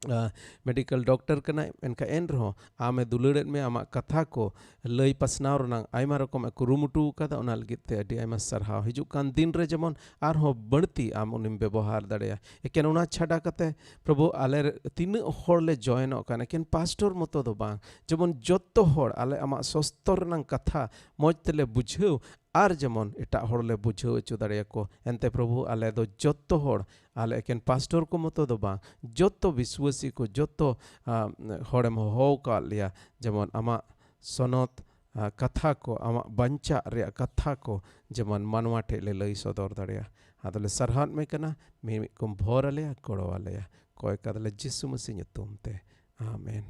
ᱟ, ᱢᱮᱰᱤᱠᱮᱞ ᱰᱚᱠᱴᱚᱨ ᱠᱟᱱᱟᱭ, ᱢᱮᱱᱠᱷᱟᱱ ᱮᱱ ᱨᱮᱦᱚᱸ ᱟᱢᱮ ᱫᱩᱞᱟᱹᱲᱮᱫ ᱢᱮᱭᱟ, ᱟᱢᱟᱜ ᱠᱟᱛᱷᱟ ᱠᱚ ᱞᱟᱹᱭ ᱯᱟᱥᱱᱟᱣ ᱨᱮᱱᱟᱜ ᱟᱭᱢᱟ ᱨᱚᱠᱚᱢ ᱮ ᱠᱩᱨᱩᱢᱩᱴᱩ ᱟᱠᱟᱫᱟ, ᱚᱱᱟ ᱞᱟᱹᱜᱤᱫ ᱛᱮ ᱟᱹᱰᱤ ᱟᱭᱢᱟ ᱥᱟᱨᱦᱟᱣ᱾ ᱦᱤᱡᱩᱜ ᱠᱟᱱ ᱫᱤᱱ ᱨᱮ ᱡᱮᱢᱚᱱ ᱟᱨᱦᱚᱸ ᱵᱟᱹᱲᱛᱤ ᱟᱢ ᱩᱱᱤᱢ ᱵᱮᱵᱚᱦᱟᱨ ᱫᱟᱲᱮᱭᱟᱜᱼᱟ᱾ ᱮᱠᱮᱱ ᱚᱱᱟ ᱪᱷᱟᱰᱟ ᱠᱟᱛᱮ ᱯᱨᱚᱵᱷᱩ, ᱟᱞᱮ ᱨᱮ ᱛᱤᱱᱟᱹᱜ ᱦᱚᱲ ᱞᱮ ᱡᱚᱭᱮᱱᱚᱜ ᱠᱟᱱ, ᱮᱠᱮᱱ ᱯᱟᱥᱴᱚᱨ ᱢᱚᱛᱚ ᱫᱚ ᱵᱟᱝ, ᱡᱮᱢᱚᱱ ᱡᱚᱛᱚ ᱦᱚᱲ ᱟᱞᱮ ᱟᱢᱟᱜ ᱥᱚᱥᱛᱚᱨ ᱨᱮᱱᱟᱜ ᱠᱟᱛᱷᱟ ᱢᱚᱡᱽ ᱛᱮᱞᱮ ᱵᱩᱡᱷᱟᱹᱣ ᱟᱨ ᱡᱮᱢᱚᱱ ᱮᱴᱟᱜ ᱦᱚᱲ ᱞᱮ ᱵᱩᱡᱷᱟᱹᱣ ᱦᱚᱪᱚ ᱫᱟᱲᱮᱭᱟᱠᱚ᱾ ᱮᱱᱛᱮ ᱯᱨᱚᱵᱷᱩ, ᱟᱞᱮ ᱫᱚ ᱡᱚᱛᱚ ᱦᱚᱲ, ᱟᱞᱮ ᱮᱠᱮᱱ ᱯᱟᱥᱴᱚᱨ ᱠᱚ ᱢᱚᱛᱚ ᱫᱚ ᱵᱟᱝ, ᱡᱚᱛᱚ ᱵᱤᱥᱣᱟᱹᱥᱤ ᱠᱚ, ᱡᱚᱛᱚ, ᱟ, ᱦᱚᱲᱮᱢ ᱦᱚᱦᱚ ᱟᱠᱟᱫ ᱞᱮᱭᱟ, ᱡᱮᱢᱚᱱ ᱟᱢᱟᱜ ᱥᱚᱱᱚᱛ, ᱟᱸ, ᱠᱟᱛᱷᱟ ᱠᱚ, ᱟᱢᱟᱜ ᱵᱟᱧᱪᱟᱜ ᱨᱮᱭᱟᱜ ᱠᱟᱛᱷᱟ ᱠᱚ ᱡᱮᱢᱚᱱ ᱢᱟᱱᱣᱟ ᱴᱷᱮᱡ ᱞᱮ ᱞᱟᱹᱭ ᱥᱚᱫᱚᱨ ᱫᱟᱲᱮᱭᱟᱜ᱾ ᱟᱫᱚᱞᱮ ᱥᱟᱨᱦᱟᱣᱮᱫ ᱢᱮ ᱠᱟᱱᱟ, ᱢᱤᱢᱤᱫ ᱠᱚᱢ ᱵᱷᱚᱨ ᱟᱞᱮᱭᱟ, ᱜᱚᱲᱚ ᱟᱞᱮᱭᱟ᱾ ᱠᱚᱭ ᱠᱟᱫᱟᱞᱮ ᱡᱤᱥᱩ ᱢᱟᱹᱥᱤ ᱧᱩᱛᱩᱢ ᱛᱮ᱾ ᱟᱢᱮᱱ᱾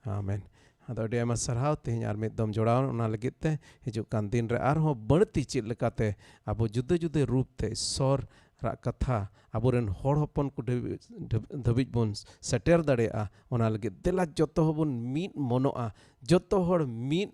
ᱟᱢᱮᱱ᱾ ᱟᱫᱚ ᱟᱹᱰᱤ ᱟᱭᱢᱟ ᱥᱟᱨᱦᱟᱣ ᱛᱮᱦᱮᱧ ᱟᱨ ᱢᱤᱫ ᱫᱚᱢ ᱡᱚᱲᱟᱣ ᱚᱱᱟ ᱞᱟᱹᱜᱤᱫ ᱛᱮ᱾ ᱦᱤᱡᱩᱜ ᱠᱟᱱ ᱫᱤᱱ ᱨᱮ ᱟᱨᱦᱚᱸ ᱵᱟᱹᱲᱛᱤ ᱪᱮᱫ ᱞᱮᱠᱟᱛᱮ ᱟᱵᱚ ᱡᱩᱫᱟᱹ ᱡᱩᱫᱟᱹ ᱨᱩᱯ ᱛᱮ ᱤᱥᱥᱚᱨ ᱨᱟᱜ ᱠᱟᱛᱷᱟ ᱟᱵᱚᱨᱮᱱ ᱦᱚᱲ ᱦᱚᱯᱚᱱ ᱠᱚ ᱫᱷᱟᱹᱵᱤᱡ, ᱫᱷᱟᱹᱵᱤᱡ ᱵᱚᱱ ᱥᱮᱴᱮᱨ ᱫᱟᱲᱮᱭᱟᱜᱼᱟ, ᱚᱱᱟ ᱞᱟᱹᱜᱤᱫ ᱫᱮᱞᱟ ᱡᱚᱛᱚ ᱦᱚᱲ ᱵᱚᱱ ᱢᱤᱫ ᱢᱚᱱᱚᱜᱼᱟ, ᱡᱚᱛᱚ ᱦᱚᱲ ᱢᱤᱫ,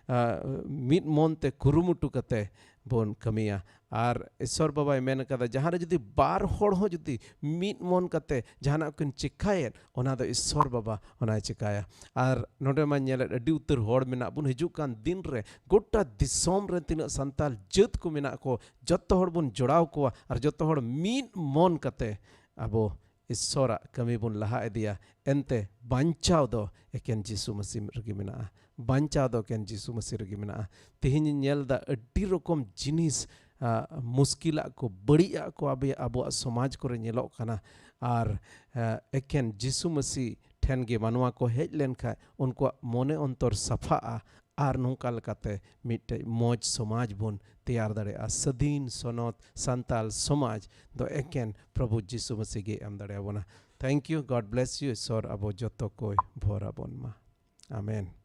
ᱟ, ᱢᱤᱫ ᱢᱚᱱ ᱛᱮ ᱠᱩᱨᱩᱢᱩᱴᱩ ᱠᱟᱛᱮ ᱵᱚᱱ ᱠᱟᱹᱢᱤᱭᱟ᱾ ᱟᱨ ᱤᱥᱥᱚᱨ ᱵᱟᱵᱟᱭ ᱢᱮᱱ ᱠᱟᱫᱟ, ᱡᱟᱦᱟᱸ ᱨᱮ ᱡᱩᱫᱤ ᱵᱟᱨ ᱦᱚᱲ ᱦᱚᱸ ᱡᱩᱫᱤ ᱢᱤᱫ ᱢᱚᱱ ᱠᱟᱛᱮ ᱡᱟᱦᱟᱱᱟᱜ ᱠᱤᱱ ᱪᱮᱠᱟᱭᱮᱫ, ᱚᱱᱟ ᱫᱚ ᱤᱥᱥᱚᱨ ᱵᱟᱵᱟ ᱚᱱᱟᱭ ᱪᱮᱠᱟᱭᱟ᱾ ᱟᱨ ᱱᱚᱰᱮ ᱢᱟ ᱧᱮᱞᱮᱫ, ᱟᱹᱰᱤ ᱩᱛᱟᱹᱨ ᱦᱚᱲ ᱢᱮᱱᱟᱜ ᱵᱚᱱ, ᱦᱤᱡᱩᱜ ᱠᱟᱱ ᱫᱤᱱ ᱨᱮ ᱜᱚᱴᱟ ᱫᱤᱥᱚᱢ ᱨᱮ ᱛᱤᱱᱟᱹᱜ ᱥᱟᱱᱛᱟᱲ ᱡᱟᱹᱛ ᱠᱚ ᱢᱮᱱᱟᱜ ᱠᱚ, ᱡᱚᱛᱚ ᱦᱚᱲ ᱵᱚᱱ ᱡᱚᱲᱟᱣ ᱠᱚᱣᱟ ᱟᱨ ᱡᱚᱛᱚ ᱦᱚᱲ ᱢᱤᱫ ᱢᱚᱱ ᱠᱟᱛᱮ ᱟᱵᱚ ᱤᱥᱥᱚᱨᱟᱜ ᱠᱟᱹᱢᱤ ᱵᱚᱱ ᱞᱟᱦᱟ ᱤᱫᱤᱭᱟ᱾ ᱮᱱᱛᱮ ᱵᱟᱧᱪᱟᱣ ᱫᱚ ᱮᱠᱮᱱ ᱡᱤᱥᱩ ᱢᱟᱹᱥᱤ ᱨᱮᱜᱮ ᱢᱮᱱᱟᱜᱼᱟ᱾ ᱵᱟᱧᱪᱟᱣ ᱫᱚ ᱮᱠᱮᱱ ᱡᱤᱥᱩ ᱢᱟᱹᱥᱤ ᱨᱮᱜᱮ ᱢᱮᱱᱟᱜᱼᱟ᱾ ᱛᱮᱦᱮᱧ ᱤᱧ ᱧᱮᱞ ᱮᱫᱟ ᱟᱹᱰᱤ ᱨᱚᱠᱚᱢ ᱡᱤᱱᱤᱥ, ᱟ, ᱢᱩᱥᱠᱤᱞᱟᱜ ᱠᱚ, ᱵᱟᱹᱲᱤᱡᱟᱜ ᱠᱚ ᱟᱵᱚ, ᱟᱵᱚᱣᱟᱜ ᱥᱚᱢᱟᱡᱽ ᱠᱚᱨᱮ ᱧᱮᱞᱚᱜ ᱠᱟᱱᱟ᱾ ᱟᱨ, ᱟ, ᱮᱠᱮᱱ ᱡᱤᱥᱩ ᱢᱟᱹᱥᱤ ᱴᱷᱮᱱ ᱜᱮ ᱢᱟᱱᱣᱟ ᱠᱚ ᱦᱮᱡ ᱞᱮᱱᱠᱷᱟᱱ ᱩᱱᱠᱩᱣᱟᱜ ᱢᱚᱱᱮ ᱚᱱᱛᱚᱨ ᱥᱟᱯᱷᱟᱜᱼᱟ᱾ ᱟᱨ ᱱᱚᱝᱠᱟ ᱞᱮᱠᱟᱛᱮ ᱢᱤᱫᱴᱮᱡ ᱢᱚᱡᱽ ᱥᱚᱢᱟᱡᱽ ᱵᱚᱱ ᱛᱮᱭᱟᱨ ᱫᱟᱲᱮᱭᱟᱜᱼᱟ᱾ ᱥᱟᱹᱫᱷᱤᱱ ᱥᱚᱱᱚᱛ ᱥᱟᱱᱛᱟᱞ ᱥᱚᱢᱟᱡᱽ ᱫᱚ ᱮᱠᱮᱱ ᱯᱨᱚᱵᱷᱩ ᱡᱤᱥᱩ ᱢᱟᱹᱥᱤ ᱜᱮ ᱮᱢ ᱫᱟᱲᱮᱭᱟᱵᱚᱱᱟ᱾ Thank you, God bless you. ᱤᱥᱥᱚᱨ ᱟᱵᱚ ᱡᱚᱛᱚ ᱠᱚᱭ ᱵᱷᱚᱨ ᱟᱵᱚᱱ ᱢᱟ᱾ ᱟᱢᱮᱱ᱾